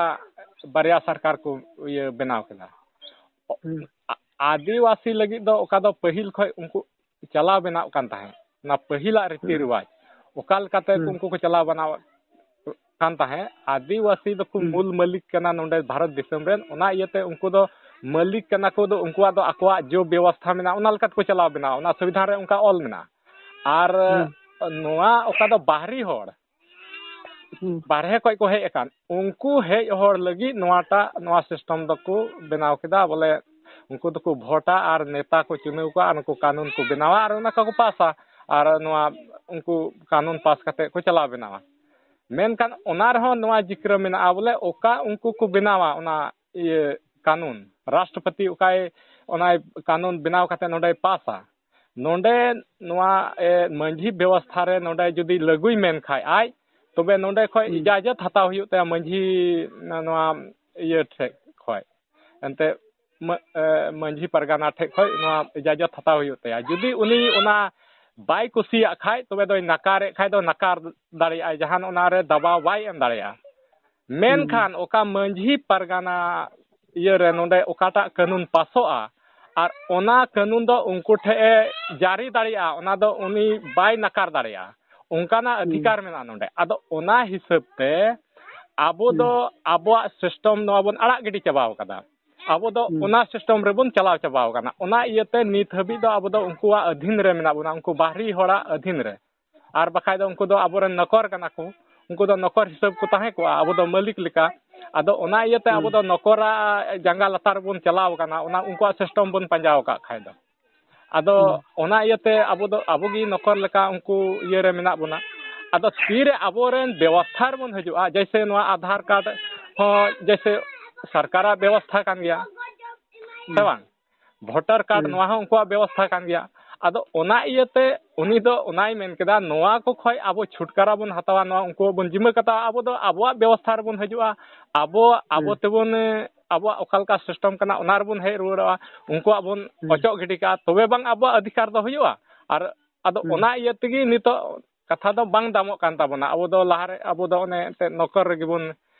ᱵᱟᱨᱭᱟ ᱥᱚᱨᱠᱟᱨ ᱠᱚ ᱤᱭᱟᱹ ᱵᱮᱱᱟᱣ ᱠᱮᱫᱟ᱾ ᱦᱩᱸ᱾ ᱟ-, ᱟᱹᱫᱤᱵᱟᱹᱥᱤ ᱞᱟᱹᱜᱤᱫ ᱫᱚ ᱚᱠᱟ ᱫᱚ ᱯᱟᱹᱦᱤᱞ ᱠᱷᱚᱱ ᱩᱱᱠᱩ ᱪᱟᱞᱟᱣ ᱵᱮᱱᱟᱣ ᱠᱟᱱ ᱛᱟᱦᱮᱸᱫ, ᱚᱱᱟ ᱯᱟᱹᱦᱤᱞᱟᱜ ᱨᱤᱛᱤ ᱦᱩᱸ᱾ ᱨᱮᱣᱟᱡᱽ ᱚᱠᱟ ᱞᱮᱠᱟᱛᱮ ᱦᱩᱸ᱾ ᱩᱱᱠᱩ ᱠᱚ ᱪᱟᱞᱟᱣ ᱵᱮᱱᱟᱣ ᱠᱟᱱ ᱛᱟᱦᱮᱸᱫ, ᱟᱹᱫᱤᱵᱟᱹᱥᱤ ᱫᱚᱠᱚ ᱦᱩᱸ᱾ ᱢᱩᱞ ᱢᱟᱹᱞᱤᱠ ᱠᱟᱱᱟ ᱱᱚᱰᱮ ᱵᱷᱟᱨᱚᱛ ᱫᱤᱥᱚᱢ ᱨᱮᱱ, ᱚᱱᱟ ᱤᱭᱟᱹᱛᱮ ᱩᱱᱠᱩ ᱫᱚ ᱢᱟᱹᱞᱤᱠ ᱠᱟᱱᱟ ᱠᱚ, ᱫᱚ ᱩᱱᱠᱩᱣᱟᱜ ᱫᱚ ᱟᱠᱚᱣᱟᱜ ᱡᱚ ᱵᱮᱵᱚᱥᱛᱷᱟ ᱢᱮᱱᱟᱜᱼᱟ, ᱚᱱᱟ ᱞᱮᱠᱟ ᱛᱮᱠᱚ ᱪᱟᱞᱟᱣ ᱵᱮᱱᱟᱣ, ᱚᱱᱟ ᱥᱚᱝᱵᱤᱫᱷᱟᱱ ᱨᱮ ᱚᱱᱠᱟ ᱚᱞ ᱢᱮᱱᱟᱜᱼᱟ᱾ ᱟᱨ ᱦᱩᱸ᱾ ᱱᱚᱣᱟ ᱚᱠᱟ ᱫᱚ ᱵᱟᱦᱨᱤ ᱦᱚᱲ, ᱦᱩᱸ᱾ ᱵᱟᱨᱦᱮ ᱠᱷᱚᱡ ᱠᱚ ᱦᱮᱡ ᱟᱠᱟᱱ, ᱩᱱᱠᱩ ᱦᱮᱡ ᱦᱚᱲ ᱞᱟᱹᱜᱤᱫ ᱱᱚᱣᱟᱴᱟᱜ, ᱱᱚᱣᱟ system ᱫᱚᱠᱚ ᱵᱮᱱᱟᱣ ᱠᱮᱫᱟ᱾ ᱵᱚᱞᱮ ᱩᱱᱠᱩ ᱫᱚᱠᱚ ᱵᱷᱳᱴᱟ ᱟᱨ ᱱᱮᱛᱟ ᱠᱚ ᱪᱩᱱᱟᱹᱣ ᱠᱚᱣᱟ ᱟᱨ ᱱᱩᱠᱩ ᱠᱟᱹᱱᱩᱱ ᱠᱚ ᱵᱮᱱᱟᱣᱟ ᱟᱨ ᱚᱱᱟ ᱠᱚᱠᱚ ᱯᱟᱥᱟ᱾ ᱟᱨ ᱱᱚᱣᱟ ᱩᱱᱠᱩ ᱠᱟᱹᱱᱩᱱ ᱯᱟᱥ ᱠᱟᱛᱮ ᱠᱚ ᱪᱟᱞᱟᱣ ᱵᱮᱱᱟᱣᱟ᱾ ᱢᱮᱱᱠᱷᱟᱱ ᱚᱱᱟ ᱨᱮᱦᱚᱸ ᱱᱚᱣᱟ ᱡᱤᱠᱨᱟᱹ ᱢᱮᱱᱟᱜᱼᱟ, ᱵᱚᱞᱮ ᱚᱠᱟ ᱩᱱᱠᱩ ᱠᱚ ᱵᱮᱱᱟᱣᱟ ᱚᱱᱟ ᱤᱭᱟᱹ ᱠᱟᱹᱱᱩᱱ, ᱨᱟᱥᱴᱨᱚᱯᱚᱛᱤ ᱚᱠᱟᱭ ᱚᱱᱟᱭ ᱠᱟᱹᱱᱩᱱ ᱵᱮᱱᱟᱣ ᱠᱟᱛᱮ ᱱᱚᱰᱮᱭ ᱯᱟᱥᱟ, ᱱᱚᱰᱮ ᱱᱚᱣᱟ, ᱮ, ᱢᱟᱹᱡᱷᱤ ᱵᱮᱵᱚᱥᱛᱷᱟ ᱨᱮ ᱱᱚᱰᱮ ᱡᱩᱫᱤ ᱞᱟᱹᱜᱩᱭ ᱢᱮᱱ ᱠᱷᱟᱡ ᱟᱡ, ᱛᱚᱵᱮ ᱱᱚᱰᱮ ᱠᱷᱚᱡ ᱦᱩᱸ᱾ ᱤᱡᱟᱡᱚᱛ ᱦᱟᱛᱟᱣ ᱦᱩᱭᱩᱜ ᱛᱟᱭᱟ ᱢᱟᱹᱡᱷᱤ ᱱᱚᱣᱟ ᱤᱭᱟᱹ ᱴᱷᱮᱡ ᱠᱷᱚᱡ, ᱮᱱᱛᱮ ᱢᱟ-, ᱮ, ᱢᱟᱹᱡᱷᱤ ᱯᱟᱨᱜᱟᱱᱟ ᱴᱷᱮᱡ ᱠᱷᱚᱡ ᱱᱚᱣᱟ ᱤᱡᱟᱡᱚᱛ ᱦᱟᱛᱟᱣ ᱦᱩᱭᱩᱜ ᱛᱟᱭᱟ᱾ ᱡᱩᱫᱤ ᱩᱱᱤ ᱚᱱᱟ ᱵᱟᱭ ᱠᱩᱥᱤᱭᱟᱜ ᱠᱷᱟᱡ, ᱛᱚᱵᱮ ᱫᱚᱭ ᱱᱟᱠᱟᱨᱮᱫ ᱠᱷᱟᱡ ᱫᱚ ᱱᱟᱠᱟᱨ ᱫᱟᱲᱮᱭᱟᱜᱼᱟᱭ, ᱡᱟᱦᱟᱱ ᱚᱱᱟᱨᱮ ᱫᱟᱵᱟᱣ ᱵᱟᱭ ᱮᱢ ᱫᱟᱲᱮᱭᱟᱜᱼᱟ᱾ ᱢᱮᱱᱠᱷᱟᱱ ᱚᱠᱟ ᱢᱟᱹᱡᱷᱤ ᱯᱟᱨᱜᱟᱱᱟ ᱤᱭᱟᱹ ᱨᱮ ᱱᱚᱰᱮ ᱚᱠᱟᱴᱟᱜ ᱠᱟᱹᱱᱩᱱ ᱯᱟᱥᱚᱜᱼᱟ, ᱟᱨ ᱚᱱᱟ ᱠᱟᱹᱱᱩᱱ ᱫᱚ ᱩᱱᱠᱩ ᱴᱷᱮᱡ ᱮ ᱡᱟᱹᱨᱤ ᱫᱟᱲᱮᱭᱟᱜᱼᱟ, ᱚᱱᱟ ᱫᱚ ᱩᱱᱤ ᱵᱟᱭ ᱱᱟᱠᱟᱨ ᱫᱟᱲᱮᱭᱟᱜᱼᱟ, ᱚᱱᱠᱟᱱᱟᱜ ᱦᱩᱸ᱾ ᱚᱫᱷᱤᱠᱟᱨ ᱢᱮᱱᱟᱜᱼᱟ ᱱᱚᱰᱮ᱾ ᱟᱫᱚ ᱚᱱᱟ ᱦᱤᱥᱟᱹᱵ ᱛᱮ ᱟᱵᱚ ᱫᱚ ᱦᱩᱸ᱾ ᱟᱵᱚᱣᱟᱜ system ᱱᱚᱣᱟ ᱵᱚᱱ ᱟᱲᱟᱜ ᱜᱤᱰᱤ ᱪᱟᱵᱟᱣ ᱠᱟᱫᱟ᱾ ᱟᱵᱚ ᱫᱚ ᱦᱩᱸ᱾ ᱚᱱᱟ system ᱨᱮᱵᱚᱱ ᱪᱟᱞᱟᱣ ᱪᱟᱵᱟᱣ ᱠᱟᱱᱟ᱾ ᱚᱱᱟ ᱤᱭᱟᱹᱛᱮ ᱱᱤᱛ ᱦᱟᱹᱵᱤᱡ ᱫᱚ ᱟᱵᱚ ᱫᱚ ᱩᱱᱠᱩᱣᱟᱜ ᱟᱹᱫᱷᱤᱱ ᱨᱮ ᱢᱮᱱᱟᱜ ᱵᱚᱱᱟ, ᱩᱱᱠᱩ ᱵᱟᱦᱨᱤ ᱦᱚᱲᱟᱜ ᱟᱹᱫᱷᱤᱱ ᱨᱮ᱾ ᱟᱨ ᱵᱟᱠᱷᱟᱡ ᱫᱚ ᱩᱱᱠᱩ ᱫᱚ ᱟᱵᱚᱨᱮᱱ ᱱᱚᱠᱚᱨ ᱠᱟᱱᱟ ᱠᱚ, ᱩᱱᱠᱩ ᱫᱚ ᱱᱚᱠᱚᱨ ᱦᱤᱥᱟᱹᱵ ᱠᱚ ᱛᱟᱦᱮᱸ ᱠᱚᱜᱼᱟ, ᱟᱵᱚ ᱫᱚ ᱢᱟᱹᱞᱤᱠ ᱞᱮᱠᱟ᱾ ᱟᱫᱚ ᱚᱱᱟ ᱤᱭᱟᱹᱛᱮ ᱟᱵᱚ ᱦᱩᱸ᱾ ᱫᱚ ᱱᱚᱠᱚᱨᱟᱜ ᱡᱟᱸᱜᱟ ᱞᱟᱛᱟᱨ ᱨᱮᱵᱚᱱ ᱪᱟᱞᱟᱣ ᱠᱟᱱᱟ, ᱚᱱᱟ ᱩᱱᱠᱩᱣᱟᱜ system ᱵᱚᱱ ᱯᱟᱸᱡᱟᱣ ᱟᱠᱟᱫ ᱠᱷᱟᱡ ᱫᱚ᱾ ᱟᱫᱚ ᱦᱩᱸ᱾ ᱚᱱᱟ ᱤᱭᱟᱹᱛᱮ ᱟᱵᱚ ᱫᱚ, ᱟᱵᱚ ᱜᱮ ᱱᱚᱠᱚᱨ ᱞᱮᱠᱟ ᱩᱱᱠᱩ ᱤᱭᱟᱹ ᱨᱮ ᱢᱮᱱᱟᱜ ᱵᱚᱱᱟ᱾ ᱟᱫᱚ ᱛᱤᱨᱮ ᱟᱵᱚᱨᱮᱱ ᱵᱮᱵᱚᱥᱛᱷᱟ ᱨᱮᱵᱚᱱ ᱦᱤᱡᱩᱜᱼᱟ, ᱡᱮᱭᱥᱮ ᱱᱚᱣᱟ ᱟᱫᱷᱟᱨ ᱠᱟᱨᱰ ᱦᱚᱸ ᱡᱮᱭᱥᱮ ᱥᱚᱨᱠᱟᱨᱟᱜ ᱵᱮᱵᱚᱥᱛᱷᱟ ᱠᱟᱱ ᱜᱮᱭᱟ, ᱥᱮ ᱦᱩᱸ᱾ ᱵᱟᱝ? ᱵᱷᱳᱴᱟᱨ ᱠᱟᱨᱰ, ᱦᱩᱸ᱾ ᱱᱚᱣᱟ ᱦᱚᱸ ᱩᱱᱠᱩᱣᱟᱜ ᱵᱮᱵᱚᱥᱛᱷᱟ ᱠᱟᱱ ᱜᱮᱭᱟ᱾ ᱟᱫᱚ ᱚᱱᱟ ᱤᱭᱟᱹᱛᱮ ᱩᱱᱤ ᱫᱚ ᱚᱱᱟᱭ ᱢᱮᱱ ᱠᱮᱫᱟ, ᱱᱚᱣᱟ ᱠᱚ ᱠᱷᱚᱡ ᱟᱵᱚ ᱪᱷᱩᱴᱠᱟᱨᱟ ᱵᱚᱱ ᱦᱟᱛᱟᱣᱟ, ᱱᱚᱣᱟ ᱩᱱᱠᱩ ᱵᱚᱱ ᱡᱤᱢᱟᱹ ᱠᱟᱛᱟᱣᱟ, ᱟᱵᱚ ᱫᱚ ᱟᱵᱚᱣᱟᱜ ᱵᱮᱵᱚᱥᱛᱷᱟ ᱨᱮᱵᱚᱱ ᱦᱤᱡᱩᱜᱼᱟ, ᱟᱵᱚ, ᱟᱵᱚ ᱦᱩᱸ᱾ ᱛᱮᱵᱚᱱ, ᱮ, ᱟᱵᱚᱣᱟᱜ ᱚᱠᱟ ᱞᱮᱠᱟ system ᱠᱟᱱᱟ, ᱚᱱᱟ ᱨᱮᱵᱚᱱ ᱦᱮᱡ ᱨᱩᱣᱟᱹᱲᱚᱜᱼᱟ, ᱩᱱᱠᱩᱣᱟᱜ ᱵᱚᱱ ᱦᱩᱸ᱾ ᱚᱪᱚᱜ ᱜᱤᱰᱤ ᱠᱟᱜᱼᱟ, ᱛᱚᱵᱮ ᱵᱟᱝ ᱟᱵᱚᱣᱟᱜ ᱚᱫᱷᱤᱠᱟᱨ ᱫᱚ ᱦᱩᱭᱩᱜᱼᱟ᱾ ᱟᱨ ᱟᱫᱚ ᱦᱩᱸ᱾ ᱚᱱᱟ ᱤᱭᱟᱹ ᱛᱮᱜᱮ ᱱᱤᱛᱚᱜ ᱠᱟᱛᱷᱟ ᱫᱚ ᱵᱟᱝ ᱫᱟᱢᱚᱜ ᱠᱟᱱ ᱛᱟᱵᱚᱱᱟ᱾ ᱟᱵᱚ ᱫᱚ ᱞᱟᱦᱟᱨᱮ, ᱟᱵᱚ ᱫᱚ ᱚᱱᱮ ᱮᱱᱛᱮᱫ ᱱᱚᱠᱚᱨ ᱨᱮᱜᱮ ᱵᱚᱱ,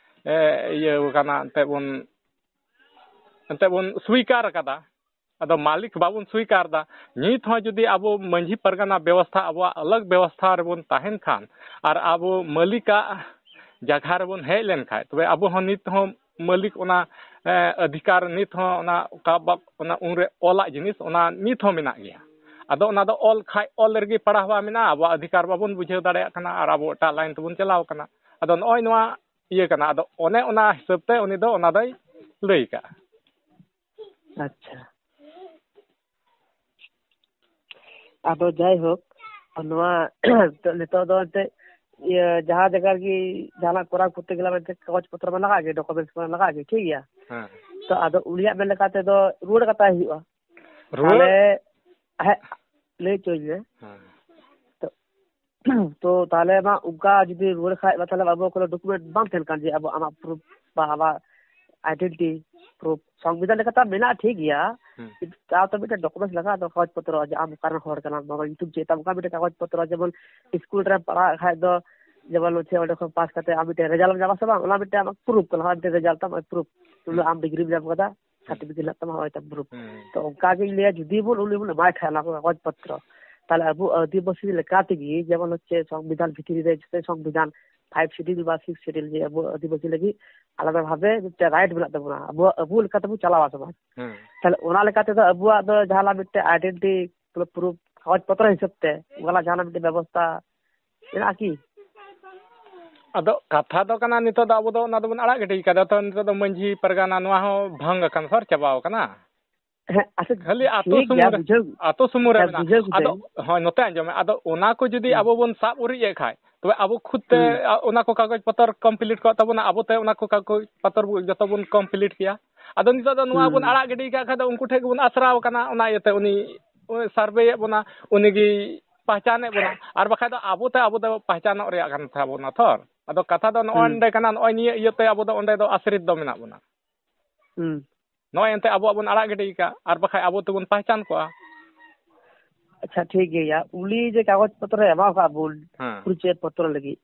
ᱮ, ᱤᱭᱟᱹ ᱠᱟᱱᱟ, ᱮᱱᱛᱮᱫ ᱵᱚᱱ, ᱮᱱᱛᱮᱫ ᱵᱚᱱ ᱥᱩᱭᱠᱟᱨ ᱟᱠᱟᱫᱟ᱾ ᱟᱫᱚ ᱢᱟᱹᱞᱤᱠ ᱵᱟᱵᱚᱱ ᱥᱩᱭᱠᱟᱨ ᱮᱫᱟ᱾ ᱱᱤᱛ ᱦᱚᱸ ᱡᱩᱫᱤ ᱟᱵᱚ ᱢᱟᱹᱡᱷᱤ ᱯᱟᱨᱜᱟᱱᱟ ᱵᱮᱵᱚᱥᱛᱷᱟ, ᱟᱵᱚᱣᱟᱜ ᱟᱞᱟᱜᱽ ᱵᱮᱵᱚᱥᱛᱷᱟ ᱨᱮᱵᱚᱱ ᱛᱟᱦᱮᱱ ᱠᱷᱟᱱ, ᱟᱨ ᱟᱵᱚ ᱢᱟᱹᱞᱤᱠᱟᱜ ᱡᱟᱭᱜᱟ ᱨᱮᱵᱚᱱ ᱦᱮᱡ ᱞᱮᱱᱠᱷᱟᱱ, ᱛᱚᱵᱮ ᱟᱵᱚ ᱦᱚᱸ ᱱᱤᱛ ᱦᱚᱸ ᱢᱟᱹᱞᱤᱠ ᱚᱱᱟ, ᱮ, ᱚᱫᱷᱤᱠᱟᱨ ᱱᱤᱛ ᱦᱚᱸ ᱚᱱᱟ ᱚᱠᱟ ᱵᱟᱵ-, ᱚᱱᱟ ᱩᱱᱨᱮ ᱚᱞᱟᱜ ᱡᱤᱱᱤᱥ, ᱚᱱᱟ ᱱᱤᱛ ᱦᱚᱸ ᱢᱮᱱᱟᱜ ᱜᱮᱭᱟ᱾ ᱟᱫᱚ ᱚᱱᱟ ᱫᱚ ᱚᱞ ᱠᱷᱟᱡ ᱚᱞ ᱨᱮᱜᱮ ᱯᱟᱲᱦᱟᱣ ᱢᱮᱱᱟᱜᱼᱟ, ᱟᱵᱚᱣᱟᱜ ᱚᱫᱷᱤᱠᱟᱨ ᱵᱟᱵᱚᱱ ᱵᱩᱡᱷᱟᱹᱣ ᱫᱟᱲᱮᱭᱟᱜ ᱠᱟᱱᱟ, ᱟᱨ ᱟᱵᱚ ᱮᱴᱟᱜ line ᱛᱮᱵᱚᱱ ᱪᱟᱞᱟᱣ ᱠᱟᱱᱟ᱾ ᱟᱫᱚ ᱱᱚᱜᱼᱚᱭ ᱱᱚᱣᱟ ᱤᱭᱟᱹ ᱠᱟᱱᱟ᱾ ᱟᱫᱚ ᱚᱱᱮ ᱚᱱᱟ ᱦᱤᱥᱟᱹᱵ ᱛᱮ ᱩᱱᱤ ᱫᱚ ᱚᱱᱟ ᱫᱚᱭ ᱞᱟᱹᱭ ᱠᱟᱜᱼᱟ᱾ ᱟᱪᱪᱷᱟ, ᱟᱫᱚ ᱡᱟᱭᱦᱳᱠ, ᱱᱚᱣᱟ ᱱᱤᱛᱚᱜ ᱫᱚ ᱮᱱᱛᱮᱫ ᱤᱭᱟᱹ, ᱡᱟᱦᱟᱸ ᱡᱟᱭᱜᱟ ᱨᱮᱜᱮ ᱡᱟᱦᱟᱱᱟᱜ ᱠᱚᱨᱟᱣ ᱠᱚᱨᱛᱮ ᱜᱮᱞᱮ ᱢᱮᱱᱛᱮ ᱠᱟᱜᱚᱡᱽ ᱯᱚᱛᱨᱚ ᱢᱟ ᱞᱟᱜᱟᱜ ᱜᱮ, ᱰᱚᱠᱩᱢᱮᱱᱴᱥ ᱢᱟ ᱞᱟᱜᱟᱜ ᱜᱮ, ᱴᱷᱤᱠ ᱜᱮᱭᱟ᱾ ᱦᱮᱸ᱾ ᱛᱚ ᱟᱫᱚ ᱩᱱᱤᱭᱟᱜ ᱢᱮᱱ ᱞᱮᱠᱟ ᱛᱮᱫᱚ ᱨᱩᱣᱟᱹᱲ ᱠᱟᱛᱟᱭ ᱦᱩᱭᱩᱜᱼᱟ᱾ ᱨᱩᱣᱟᱹᱲ? ᱛᱟᱦᱞᱮ, ᱦᱮᱸ, ᱞᱟᱹᱭ ᱦᱚᱪᱚᱧ ᱢᱮ᱾ ᱦᱮᱸ᱾ ᱛᱚ, ᱛᱚ ᱛᱟᱦᱞᱮ ᱢᱟ ᱚᱱᱠᱟ ᱡᱩᱫᱤ ᱨᱩᱣᱟᱹᱲ ᱠᱷᱟᱡ ᱢᱟ, ᱛᱟᱦᱞᱮ ᱟᱵᱚ ᱠᱳᱱᱳ ᱰᱚᱠᱩᱢᱮᱱᱴ ᱵᱟᱝ ᱛᱟᱦᱮᱱ ᱠᱟᱱ ᱡᱮ ᱟᱵᱚ ᱟᱢᱟᱜ ᱯᱨᱩᱯᱷ ᱵᱟ ᱟᱢᱟᱜ ᱟᱭᱰᱮᱱᱴᱤᱴᱤ ᱯᱨᱩᱯᱷ ᱥᱚᱝᱵᱤᱫᱷᱟᱱ ᱞᱮᱠᱟᱛᱮ ᱢᱮᱱᱟᱜᱼᱟ, ᱴᱷᱤᱠ ᱜᱮᱭᱟ᱾ ᱦᱩᱸ᱾ ᱛᱟᱣ ᱛᱚ ᱢᱤᱫᱴᱮᱱ ᱰᱚᱠᱩᱢᱮᱱᱴᱥ ᱞᱟᱜᱟᱜᱼᱟ, ᱛᱚ ᱠᱟᱜᱚᱡᱽ ᱯᱚᱛᱨᱚ ᱡᱮ ᱟᱢ ᱚᱠᱟ ᱨᱮᱱ ᱦᱚᱲ ᱠᱟᱱᱟᱢ, ᱵᱟᱵᱟ ᱧᱩᱛᱩᱢ ᱪᱮᱫ ᱛᱟᱢ, ᱚᱱᱠᱟ ᱢᱤᱫᱴᱮᱱ ᱠᱟᱜᱚᱡᱽ ᱯᱚᱛᱨᱚ, ᱡᱮᱢᱚᱱ ᱥᱠᱩᱞ ᱨᱮᱢ ᱯᱟᱲᱦᱟᱜ ᱠᱷᱟᱡ ᱫᱚ, ᱡᱮᱢᱚᱱ ᱦᱚᱪᱪᱷᱮ ᱚᱸᱰᱮ ᱠᱷᱚᱱ ᱯᱟᱥ ᱠᱟᱛᱮ ᱟᱢ ᱢᱤᱫᱴᱮᱱ ᱨᱮᱡᱟᱞᱴ ᱮᱢ ᱧᱟᱢᱟ ᱥᱮ ᱵᱟᱝ, ᱚᱱᱟ ᱢᱤᱫᱴᱮᱱ ᱟᱢᱟᱜ ᱯᱨᱩᱯᱷ ᱠᱟᱱᱟ, ᱦᱚᱸᱜᱼᱚᱭ ᱢᱤᱫᱴᱮᱱ ᱨᱮᱡᱟᱞᱴ ᱛᱟᱢ, ᱱᱚᱜᱼᱚᱭ ᱯᱨᱩᱯᱷ, ᱦᱩᱸ᱾ ᱟᱢ ᱰᱤᱜᱽᱨᱤᱢ ᱧᱟᱢ ᱠᱟᱫᱟ, ᱦᱩᱸ᱾ ᱥᱟᱨᱴᱤᱯᱷᱤᱠᱮᱴ ᱦᱮᱱᱟᱜ ᱛᱟᱢᱟ, ᱦᱚᱸᱜᱼᱚᱭ ᱛᱟᱢ ᱯᱨᱩᱯᱷ᱾ ᱦᱩᱸ᱾ ᱛᱚ ᱚᱱᱠᱟ ᱜᱮ ᱤᱧ ᱞᱟᱹᱭᱟ, ᱡᱩᱫᱤ ᱵᱚᱱ ᱩᱱᱤ ᱵᱚᱱ ᱮᱢᱟᱭ ᱠᱷᱟᱡ ᱚᱱᱟ ᱠᱚ ᱠᱟᱜᱚᱡᱽ ᱯᱚᱛᱨᱚ, ᱛᱟᱦᱞᱮ ᱟᱵᱚ ᱟᱹᱫᱤᱵᱟᱹᱥᱤ ᱞᱮᱠᱟ ᱛᱮᱜᱮ ᱡᱮᱢᱚᱱ ᱦᱚᱪᱪᱷᱮ ᱥᱚᱝᱵᱤᱫᱷᱟᱱ ᱵᱷᱤᱛᱨᱤ ᱨᱮ ᱡᱚᱛᱚ ᱥᱚᱝᱵᱤᱫᱷᱟᱱ ᱯᱷᱟᱭᱤᱵᱷ ᱥᱤᱰᱤᱭᱩᱞ ᱵᱟ ᱥᱤᱠᱥ ᱥᱤᱰᱤᱭᱩᱞ ᱡᱮ ᱟᱵᱚ ᱟᱹᱫᱤᱵᱟᱹᱥᱤ ᱞᱟᱹᱜᱤᱫ ᱟᱞᱟᱫᱟ ᱵᱷᱟᱵᱮ ᱢᱤᱫᱴᱮᱱ ᱨᱟᱭᱤᱴ ᱢᱮᱱᱟᱜ ᱛᱟᱵᱚᱱᱟ, ᱟᱵᱚᱣᱟᱜ ᱟᱵᱚ ᱞᱮᱠᱟ ᱛᱮᱵᱚᱱ ᱪᱟᱞᱟᱣᱟ ᱥᱚᱢᱟᱡᱽ᱾ ᱦᱩᱸ᱾ ᱛᱟᱦᱞᱮ ᱚᱱᱟ ᱞᱮᱠᱟ ᱛᱮᱫᱚ ᱟᱵᱚᱣᱟᱜ ᱫᱚ ᱡᱟᱦᱟᱱᱟᱜ ᱢᱤᱫᱴᱮᱱ ᱟᱭᱰᱮᱱᱴᱤᱴᱤ ᱯᱨᱩᱯᱷ ᱠᱟᱜᱚᱡᱽ ᱯᱚᱛᱨᱚ ᱦᱤᱥᱟᱹᱵ ᱛᱮ ᱚᱱᱠᱟᱱᱟᱜ ᱡᱟᱦᱟᱱᱟᱜ ᱢᱤᱫᱴᱮᱱ ᱵᱮᱵᱚᱥᱛᱷᱟ ᱢᱮᱱᱟᱜᱼᱟ ᱠᱤ? ᱟᱫᱚ ᱠᱟᱛᱷᱟ ᱫᱚ ᱠᱟᱱᱟ, ᱱᱤᱛᱚᱜ ᱫᱚ ᱟᱵᱚ ᱫᱚ ᱚᱱᱟ ᱫᱚᱵᱚᱱ ᱟᱲᱟᱜ ᱜᱤᱰᱤ ᱠᱟᱫᱟ᱾ ᱛᱚ ᱱᱤᱛᱚᱜ ᱫᱚ ᱢᱟᱹᱡᱷᱤ ᱯᱟᱨᱜᱟᱱᱟ ᱱᱚᱣᱟ ᱦᱚᱸ ᱵᱷᱟᱝ ᱟᱠᱟᱱ, ᱥᱚᱨ ᱪᱟᱵᱟᱣ ᱟᱠᱟᱱᱟ᱾ ᱦᱮᱸ, ᱟᱪᱪᱷᱟ, ᱠᱷᱟᱹᱞᱤ ᱟᱛᱳ ᱴᱷᱤᱠ ᱜᱮᱭᱟ, ᱥᱩᱢᱩᱝ ᱨᱮ, ᱵᱩᱡᱷᱟᱹᱣ᱾ ᱟᱛᱳ ᱥᱩᱢᱩᱝ ᱨᱮ ᱦᱮᱸ, ᱢᱮᱱᱟᱜᱼᱟ᱾ ᱵᱩᱡᱷᱟᱹᱣ ᱠᱤᱫᱟᱹᱧ᱾ ᱟᱫᱚ, ᱦᱳᱭ, ᱱᱚᱛᱮ ᱟᱸᱡᱚᱢ ᱢᱮ᱾ ᱟᱫᱚ ᱚᱱᱟ ᱠᱚ ᱡᱩᱫᱤ ᱦᱩᱸ᱾ ᱟᱵᱚ ᱵᱚᱱ ᱥᱟᱵ ᱩᱨᱤᱡ ᱮᱫ ᱠᱷᱟᱡ, ᱛᱚᱵᱮ ᱟᱵᱚ ᱠᱷᱩᱫ ᱛᱮ, ᱦᱩᱸ᱾ ᱟ, ᱚᱱᱟ ᱠᱚ ᱠᱟᱜᱚᱡᱽ ᱯᱚᱛᱚᱨ ᱠᱚᱢᱯᱞᱤᱴ ᱠᱚᱜ ᱛᱟᱵᱚᱱᱟ, ᱟᱵᱚ ᱛᱮ ᱚᱱᱟ ᱠᱚ ᱠᱟᱜᱚᱡᱽ ᱯᱚᱛᱚᱨ ᱵᱚ-, ᱡᱚᱛᱚ ᱵᱚᱱ ᱠᱚᱢᱯᱞᱤᱴ ᱠᱮᱭᱟ᱾ ᱟᱫᱚ ᱱᱤᱛᱚᱜ ᱫᱚ ᱱᱚᱣᱟ ᱵᱚᱱ ᱦᱩᱸ᱾ ᱟᱲᱟᱜ ᱜᱤᱰᱤ ᱠᱟᱜ ᱠᱷᱟᱡ ᱫᱚ ᱩᱱᱠᱩ ᱴᱷᱮᱡ ᱜᱮᱵᱚᱱ ᱟᱥᱨᱟᱣ ᱠᱟᱱᱟ, ᱚᱱᱟ ᱤᱭᱟᱹᱛᱮ ᱩᱱᱤ, ᱩᱱᱤ ᱥᱟᱨᱵᱷᱮᱭᱮᱫ ᱵᱚᱱᱟ, ᱩᱱᱤ ᱜᱮ ᱯᱟᱦᱪᱟᱱᱮᱫ ᱵᱚᱱᱟ᱾ ᱟᱨ ᱵᱟᱠᱷᱟᱡ ᱫᱚ ᱟᱵᱚ ᱛᱮ ᱟᱵᱚ ᱫᱚ ᱯᱟᱦᱪᱟᱱᱚᱜ ᱨᱮᱭᱟᱜ ᱠᱟᱱ ᱛᱟᱵᱚᱱᱟ ᱛᱷᱚᱨ᱾ ᱟᱫᱚ ᱠᱟᱛᱷᱟ ᱫᱚ ᱱᱚᱜᱼᱚᱭ ᱦᱩᱸ᱾ ᱱᱚᱰᱮ ᱠᱟᱱᱟ, ᱱᱚᱜᱼᱚᱭ ᱱᱤᱭᱟᱹ ᱤᱭᱟᱹᱛᱮ ᱟᱵᱚ ᱫᱚ ᱚᱸᱰᱮ ᱫᱚ ᱟᱥᱨᱤᱛ ᱫᱚ ᱢᱮᱱᱟᱜ ᱵᱚᱱᱟ᱾ ᱦᱩᱸ᱾ ᱱᱚᱜᱼᱚᱭ ᱮᱱᱛᱮ ᱟᱵᱚᱣᱟᱜ ᱵᱚᱱ ᱟᱲᱟᱜ ᱜᱤᱰᱤ ᱠᱟᱜ, ᱟᱨ ᱵᱟᱠᱷᱟᱡ ᱟᱵᱚ ᱛᱮᱵᱚᱱ ᱯᱟᱦᱪᱟᱱ ᱠᱚᱜᱼᱟ᱾ ᱟᱪᱪᱷᱟ, ᱴᱷᱤᱠ ᱜᱮᱭᱟ᱾ ᱩᱱᱤ ᱡᱮ ᱠᱟᱜᱚᱡᱽ ᱯᱚᱛᱨᱚ ᱮᱢᱟ ᱠᱟᱜ ᱵᱚᱱ, ᱦᱮᱸ᱾ ᱯᱚᱨᱤᱪᱚᱭ ᱯᱚᱛᱨᱚ ᱞᱟᱹᱜᱤᱫ,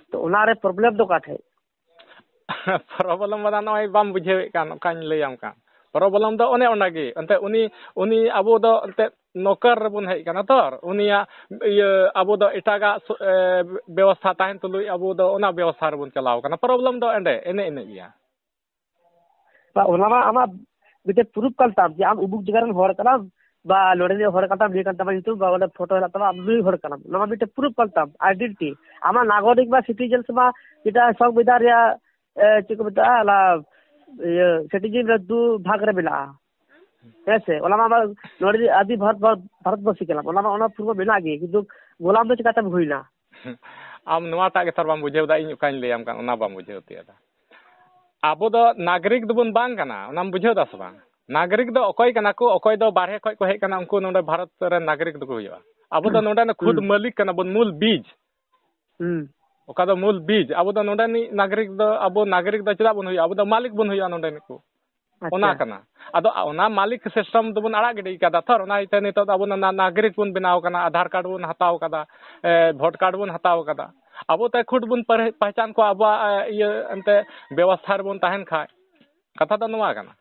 ᱛᱚ ᱚᱱᱟ ᱨᱮ ᱯᱨᱚᱵᱞᱮᱢ ᱫᱚ ᱚᱠᱟ ᱴᱷᱮᱡ? ᱯᱨᱚᱵᱞᱮᱢ ᱢᱟᱱᱮ ᱱᱚᱜᱼᱚᱭ ᱵᱟᱢ ᱵᱩᱡᱷᱟᱹᱣᱮᱫ ᱠᱟᱱ, ᱚᱠᱟᱧ ᱞᱟᱹᱭᱟᱢ ᱠᱟᱱ᱾ ᱯᱨᱚᱵᱞᱮᱢ ᱫᱚ ᱚᱱᱮ ᱚᱱᱟ ᱜᱮ᱾ ᱮᱱᱛᱮ ᱩᱱᱤ, ᱩᱱᱤ ᱟᱵᱚ ᱫᱚ ᱮᱱᱛᱮ ᱱᱚᱠᱚᱨ ᱨᱮᱵᱚᱱ ᱦᱮᱡ ᱠᱟᱱᱟ ᱛᱚ᱾ ᱩᱱᱤᱭᱟᱜ ᱤᱭᱟᱹ, ᱟᱵᱚ ᱫᱚ ᱮᱴᱟᱜᱟᱜ ᱥᱩ-, ᱮ, ᱵᱮᱵᱚᱥᱛᱷᱟ ᱛᱟᱦᱮᱱ ᱛᱩᱞᱩᱡ ᱟᱵᱚ ᱫᱚ ᱚᱱᱟ ᱵᱮᱵᱚᱥᱛᱷᱟ ᱨᱮᱵᱚᱱ ᱪᱟᱞᱟᱣ ᱠᱟᱱᱟ᱾ ᱯᱨᱚᱵᱞᱮᱢ ᱫᱚ ᱮᱸᱰᱮ, ᱮᱱᱮ ᱤᱱᱟᱹᱜ ᱜᱮᱭᱟ᱾ ᱵᱟ, ᱚᱱᱟ ᱢᱟ ᱟᱢᱟᱜ ᱢᱤᱫᱴᱮᱡ ᱯᱨᱩᱯᱷ ᱠᱟᱱ ᱛᱟᱢ ᱡᱮ ᱟᱢ ᱩᱢᱩᱠ ᱡᱟᱭᱜᱟ ᱨᱮᱱ ᱦᱚᱲ ᱠᱟᱱᱟᱢ, ᱵᱟ ᱱᱚᱰᱮ ᱨᱤᱱᱤᱡ ᱦᱚᱲ ᱠᱟᱱ ᱛᱟᱢ, ᱱᱤᱭᱟᱹ ᱠᱟᱱ ᱛᱟᱢᱟ ᱧᱩᱛᱩᱢ, ᱵᱟ ᱚᱸᱰᱮ ᱯᱷᱳᱴᱳ ᱦᱮᱱᱟᱜ ᱛᱟᱢᱟ, ᱟᱢ ᱱᱩᱭ ᱦᱚᱲ ᱠᱟᱱᱟᱢ, ᱚᱱᱟ ᱢᱟ ᱢᱤᱫᱴᱮᱡ ᱯᱨᱩᱯᱷ ᱠᱟᱱ ᱛᱟᱢ, ᱟᱭᱰᱮᱱᱴᱤᱴᱤ᱾ ᱟᱢᱟᱜ ᱱᱟᱜᱚᱨᱤᱠ ᱵᱟ ᱥᱤᱴᱤᱡᱮᱱᱥ ᱢᱟ ᱡᱮᱴᱟ ᱥᱚᱝᱵᱤᱫᱷᱟᱱ ᱨᱮᱭᱟᱜ, ᱮ, ᱪᱮᱫ ᱠᱚ ᱢᱮᱛᱟᱜᱼᱟ, ᱚᱱᱟ, ᱤᱭᱟᱹ, ᱥᱤᱴᱤᱡᱮᱱ ᱨᱮ ᱫᱩ ᱵᱷᱟᱜᱽ ᱨᱮ ᱢᱮᱱᱟᱜᱼᱟ᱾ ᱦᱮᱸ ᱥᱮ? ᱚᱱᱟ ᱢᱟ, ᱢᱟ ᱱᱚᱰᱮ ᱨᱤᱱᱤᱡ ᱟᱹᱫᱤ ᱵᱷᱟᱨᱚᱛ, ᱵᱷᱟᱨᱚᱛ, ᱵᱷᱟᱨᱚᱛᱵᱟᱥᱤ ᱠᱟᱱᱟᱢ, ᱚᱱᱟ ᱢᱟ, ᱚᱱᱟ ᱯᱩᱨᱟᱹ ᱢᱮᱱᱟᱜ ᱜᱮ, ᱠᱤᱱᱛᱩ ᱜᱳᱞᱟᱢ ᱫᱚ ᱪᱤᱠᱟᱛᱮᱢ ᱦᱩᱭᱱᱟ? ᱟᱢ ᱱᱚᱣᱟᱴᱟᱜ ᱜᱮ ᱛᱷᱚᱨ ᱵᱟᱢ ᱵᱩᱡᱷᱟᱹᱣ ᱫᱟ, ᱤᱧ ᱚᱠᱟᱧ ᱞᱟᱹᱭᱟᱢ ᱠᱟᱱ ᱚᱱᱟ ᱵᱟᱢ ᱵᱩᱡᱷᱟᱹᱣ ᱛᱤᱭᱳᱜ ᱫᱟ᱾ ᱟᱵᱚ ᱫᱚ ᱱᱟᱜᱚᱨᱤᱠ ᱫᱚᱵᱚᱱ ᱵᱟᱝ ᱠᱟᱱᱟ, ᱚᱱᱟᱢ ᱵᱩᱡᱷᱟᱹᱣ ᱫᱟ ᱥᱮ ᱵᱟᱝ? ᱱᱟᱜᱚᱨᱤᱠ ᱫᱚ ᱚᱠᱚᱭ ᱠᱟᱱᱟ ᱠᱚ? ᱚᱠᱚᱭ ᱫᱚ ᱵᱟᱨᱦᱮ ᱠᱷᱚᱡ ᱠᱚ ᱦᱮᱡ ᱠᱟᱱᱟ, ᱩᱱᱠᱩ ᱱᱚᱰᱮ ᱵᱷᱟᱨᱚᱛ ᱨᱮᱱ ᱱᱟᱜᱚᱨᱤᱠ ᱫᱚᱠᱚ ᱦᱩᱭᱩᱜᱼᱟ᱾ ᱟᱵᱚ ᱫᱚ ᱱᱚᱰᱮ ᱠᱷᱩᱫ ᱦᱩᱸ᱾ ᱢᱟᱹᱞᱤᱠ ᱠᱟᱱᱟ ᱵᱚᱱ, ᱢᱩᱞ ᱵᱤᱡᱽ᱾ ᱦᱩᱸ᱾ ᱚᱠᱟ ᱫᱚ ᱢᱩᱞ ᱵᱤᱡᱽ᱾ ᱟᱵᱚ ᱫᱚ ᱱᱚᱰᱮᱱᱤᱡ ᱱᱟᱜᱚᱨᱤᱠ ᱫᱚ, ᱟᱵᱚ ᱱᱟᱜᱚᱨᱤᱠ ᱫᱚ ᱪᱮᱫᱟᱜ ᱵᱚᱱ ᱦᱩᱭᱩᱜᱼᱟ? ᱟᱵᱚ ᱫᱚ ᱢᱟᱹᱞᱤᱠ ᱵᱚᱱ ᱦᱩᱭᱩᱜᱼᱟ ᱱᱚᱰᱮᱱᱤᱡ ᱠᱚ᱾ ᱟᱪᱪᱷᱟ᱾ ᱚᱱᱟ ᱠᱟᱱᱟ᱾ ᱟᱫᱚ ᱚᱱᱟ ᱢᱟᱹᱞᱤᱠ system ᱫᱚᱵᱚᱱ ᱟᱲᱟᱜ ᱜᱤᱰᱤ ᱠᱟᱫᱟ ᱛᱷᱚᱨ, ᱚᱱᱟ ᱤᱭᱟᱹᱛᱮ ᱱᱤᱛᱚᱜ ᱫᱚ ᱟᱵᱚ ᱱᱟ-, ᱱᱟ-, ᱱᱟᱜᱚᱨᱤᱠ ᱵᱚᱱ ᱵᱮᱱᱟᱣ ᱠᱟᱱᱟ, ᱟᱫᱷᱟᱨ ᱠᱟᱨᱰ ᱵᱚᱱ ᱦᱟᱛᱟᱣ ᱠᱟᱫᱟ, ᱮ, ᱵᱷᱳᱴ ᱠᱟᱨᱰ ᱵᱚᱱ ᱦᱟᱛᱟᱣ ᱠᱟᱫᱟ᱾ ᱟᱵᱚ ᱛᱮ ᱠᱷᱩᱫ ᱵᱚᱱ ᱯᱟᱨ-, ᱯᱟᱦᱪᱟᱱ ᱠᱚᱣᱟ ᱟᱵᱚᱣᱟᱜ, ᱮ, ᱤᱭᱟᱹ ᱮᱱᱛᱮ ᱵᱮᱵᱚᱥᱛᱷᱟ ᱨᱮᱵᱚᱱ ᱛᱟᱦᱮᱱ ᱠᱷᱟᱡ᱾ ᱠᱟᱛᱷᱟ ᱫᱚ ᱱᱚᱣᱟ ᱠᱟᱱᱟ᱾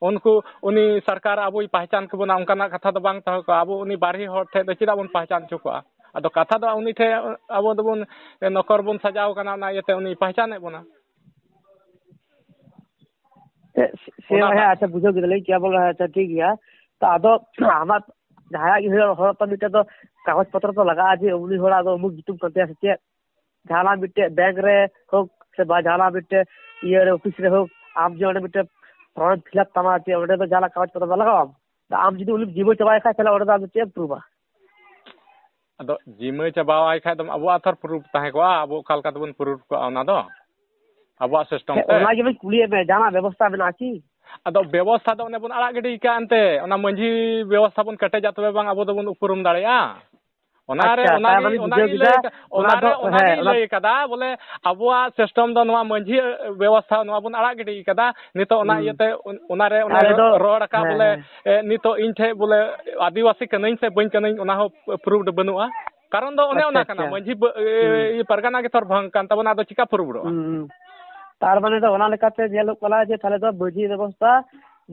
ᱩᱱᱠᱩ, ᱩᱱᱤ ᱥᱚᱨᱠᱟᱨ ᱟᱵᱚᱭ ᱯᱟᱦᱪᱟᱱ ᱠᱮᱵᱚᱱᱟ ᱚᱱᱠᱟᱱᱟᱜ ᱠᱟᱛᱷᱟ ᱫᱚ ᱵᱟᱝ ᱛᱟᱦᱮᱸ ᱠᱚᱜᱼᱟ᱾ ᱟᱵᱚ ᱩᱱᱤ ᱵᱟᱨᱦᱮ ᱦᱚᱲ ᱴᱷᱮᱡ ᱫᱚ ᱪᱮᱫᱟᱜ ᱵᱚᱱ ᱯᱟᱦᱪᱟᱱ ᱦᱚᱪᱚ ᱠᱚᱣᱟ? ᱟᱫᱚ ᱠᱟᱛᱷᱟ ᱫᱚ ᱩᱱᱤ ᱴᱷᱮᱡ ᱟᱵᱚ ᱫᱚᱵᱚᱱ ᱱᱚᱠᱚᱨ ᱵᱚᱱ ᱥᱟᱡᱟᱣ ᱠᱟᱱᱟ, ᱚᱱᱟ ᱤᱭᱟᱹᱛᱮ ᱩᱱᱤ ᱯᱟᱦᱪᱟᱱᱮᱫ ᱵᱚᱱᱟ᱾ ᱥᱮ, ᱥᱮ, ᱚᱱᱟᱴᱟᱜ᱾ ᱦᱮᱸ, ᱟᱪᱪᱷᱟ, ᱵᱩᱡᱷᱟᱹᱣ ᱠᱮᱫᱟᱞᱤᱧ, ᱠᱮᱵᱚᱞ, ᱦᱮᱸ, ᱟᱪᱪᱷᱟ, ᱴᱷᱤᱠ ᱜᱮᱭᱟ᱾ ᱛᱚ, ᱟᱫᱚ ᱟᱢᱟᱜ ᱡᱟᱦᱟᱸᱭᱟᱜ ᱜᱮ ᱦᱩᱭᱩᱜ ᱦᱚᱲ ᱛᱚ ᱢᱤᱫᱴᱮᱡ ᱫᱚ ᱠᱟᱜᱚᱡᱽ ᱯᱚᱛᱨᱚ ᱛᱚ ᱞᱟᱜᱟᱜᱼᱟ, ᱡᱮ ᱩᱱᱤ ᱦᱚᱲᱟᱜ ᱫᱚ ᱩᱢᱩᱠ ᱧᱩᱛᱩᱢ ᱠᱟᱱ ᱛᱟᱭᱟ ᱥᱮ ᱪᱮᱫ? ᱡᱟᱦᱟᱱᱟᱜ ᱢᱤᱫᱴᱮᱡ ᱵᱮᱝᱠ ᱨᱮ ᱦᱳᱠ ᱥᱮ ᱵᱟ ᱡᱟᱦᱟᱱᱟᱜ ᱢᱤᱫᱴᱮᱡ ᱤᱭᱟᱹ ᱨᱮ, ᱚᱯᱷᱤᱥ ᱨᱮ ᱦᱳᱠ, ᱟᱢ ᱡᱮ ᱚᱸᱰᱮ ᱢᱤᱫᱴᱮᱡ form fill up ᱛᱟᱢᱟ, ᱡᱮ ᱚᱸᱰᱮ ᱫᱚ ᱡᱟᱦᱟᱱᱟᱜ ᱠᱟᱜᱚᱡᱽ ᱯᱚᱛᱨᱚ ᱫᱚ ᱞᱟᱜᱟᱣᱟᱢ᱾ ᱛᱚ ᱟᱢ ᱡᱩᱫᱤ ᱩᱱᱤᱢ ᱡᱤᱢᱟᱹ ᱪᱟᱵᱟᱭ ᱠᱷᱟᱡ, ᱛᱟᱦᱞᱮ ᱚᱸᱰᱮ ᱫᱚ ᱟᱢ ᱫᱚ ᱪᱮᱫ ᱮᱢ ᱯᱨᱩᱯᱷᱟ? ᱟᱫᱚ ᱡᱤᱢᱟᱹ ᱪᱟᱵᱟᱣᱟᱭ ᱠᱷᱟᱡ ᱫᱚ ᱟᱵᱚᱣᱟᱜ ᱛᱷᱚᱨ ᱯᱨᱩᱯᱷ ᱛᱟᱦᱮᱸ ᱠᱚᱜᱼᱟ, ᱟᱵᱚ ᱚᱠᱟ ᱞᱮᱠᱟ ᱛᱮᱵᱚᱱ ᱯᱨᱩᱯᱷ ᱠᱚᱜᱼᱟ ᱚᱱᱟ ᱫᱚ? ᱟᱵᱚᱣᱟᱜ system ᱦᱮᱸ, ᱛᱮ? ᱚᱱᱟ ᱜᱮᱵᱚᱱ ᱠᱩᱞᱤᱭᱮᱫ ᱢᱮᱭᱟ, ᱡᱟᱦᱟᱱᱟᱜ ᱵᱮᱵᱚᱥᱛᱷᱟ ᱢᱮᱱᱟᱜᱼᱟ ᱠᱤ? ᱟᱫᱚ ᱵᱮᱵᱚᱥᱛᱷᱟ ᱫᱚ ᱚᱱᱮ ᱵᱚᱱ ᱟᱲᱟᱜ ᱜᱤᱰᱤ ᱠᱟᱜ ᱮᱱᱛᱮ, ᱚᱱᱟ ᱢᱟᱹᱡᱷᱤ ᱵᱮᱵᱚᱥᱛᱷᱟ ᱵᱚᱱ ᱠᱮᱴᱮᱡᱟ, ᱛᱚᱵᱮ ᱵᱟᱝ ᱟᱵᱚ ᱫᱚᱵᱚᱱ ᱩᱯᱨᱩᱢ ᱫᱟᱲᱮᱭᱟᱜᱼᱟ᱾ ᱚᱱᱟᱨᱮ, ᱟᱪᱪᱷᱟ, ᱚᱱᱟ ᱛᱟᱨ ᱜᱮ, ᱢᱟᱱᱮ ᱚᱱᱟ ᱵᱩᱡᱷᱟᱹᱣ ᱜᱮ ᱠᱮᱫᱟ, ᱵᱩᱡᱷᱟᱹᱣ ᱚᱱᱟ ᱚᱱᱟ ᱫᱚ, ᱨᱮ, ᱚᱱᱟ ᱦᱮᱸ, ᱜᱮᱧ ᱚᱱᱟ ᱞᱟᱹᱭ ᱠᱟᱫᱟ, ᱵᱚᱞᱮ ᱟᱵᱚᱣᱟᱜ system ᱫᱚ ᱱᱚᱣᱟ ᱢᱟᱹᱡᱷᱤ ᱵᱮᱵᱚᱥᱛᱷᱟ ᱱᱚᱣᱟ ᱵᱚᱱ ᱟᱲᱟᱜ ᱜᱤᱰᱤ ᱠᱟᱫᱟ᱾ ᱱᱤᱛᱚᱜ ᱚᱱᱟ ᱦᱩᱸ᱾ ᱤᱭᱟᱹᱛᱮ ᱚᱱ-, ᱚᱱᱟᱨᱮ ᱚᱱᱮ ᱟᱞᱮ ᱫᱚ, ᱨᱚ-, ᱨᱚᱲ ᱟᱠᱟᱫ ᱦᱮᱸ, ᱵᱚᱞᱮ, ᱦᱮᱸ᱾ ᱮ, ᱱᱤᱛᱚᱜ ᱤᱧ ᱴᱷᱮᱡ ᱵᱚᱞᱮ ᱟᱹᱫᱤᱵᱟᱹᱥᱤ ᱠᱟᱹᱱᱟᱹᱧ ᱥᱮ ᱵᱟᱹᱧ ᱠᱟᱹᱱᱟᱹᱧ, ᱚᱱᱟ ᱦᱚᱸ ᱯᱨᱩᱯᱷ ᱵᱟᱹᱱᱩᱜᱼᱟ᱾ ᱠᱟᱨᱚᱱ ᱫᱚ ᱚᱱᱮ ᱟᱪᱪᱷᱟ, ᱚᱱᱟ ᱠᱟᱱᱟ, ᱟᱪᱪᱷᱟ᱾ ᱢᱟᱹᱡᱷᱤ ᱵᱟ-, ᱦᱩᱸ᱾ ᱮ, ᱯᱟᱨᱜᱟᱱᱟ ᱜᱮ ᱛᱷᱚᱨ ᱵᱷᱟᱝ ᱠᱟᱱ ᱛᱟᱵᱚᱱᱟ, ᱟᱫᱚ ᱪᱤᱠᱟ ᱯᱨᱩᱯᱷ ᱫᱚᱜᱼᱟ? ᱦᱩᱸ, ᱦᱩᱸ᱾ ᱛᱟᱨ ᱢᱟᱱᱮ ᱫᱚ ᱚᱱᱟ ᱞᱮᱠᱟᱛᱮ ᱧᱮᱞᱚᱜ ᱠᱟᱱᱟ ᱡᱮ ᱛᱟᱦᱞᱮ ᱫᱚ ᱢᱟᱹᱡᱷᱤ ᱵᱮᱵᱚᱥᱛᱷᱟ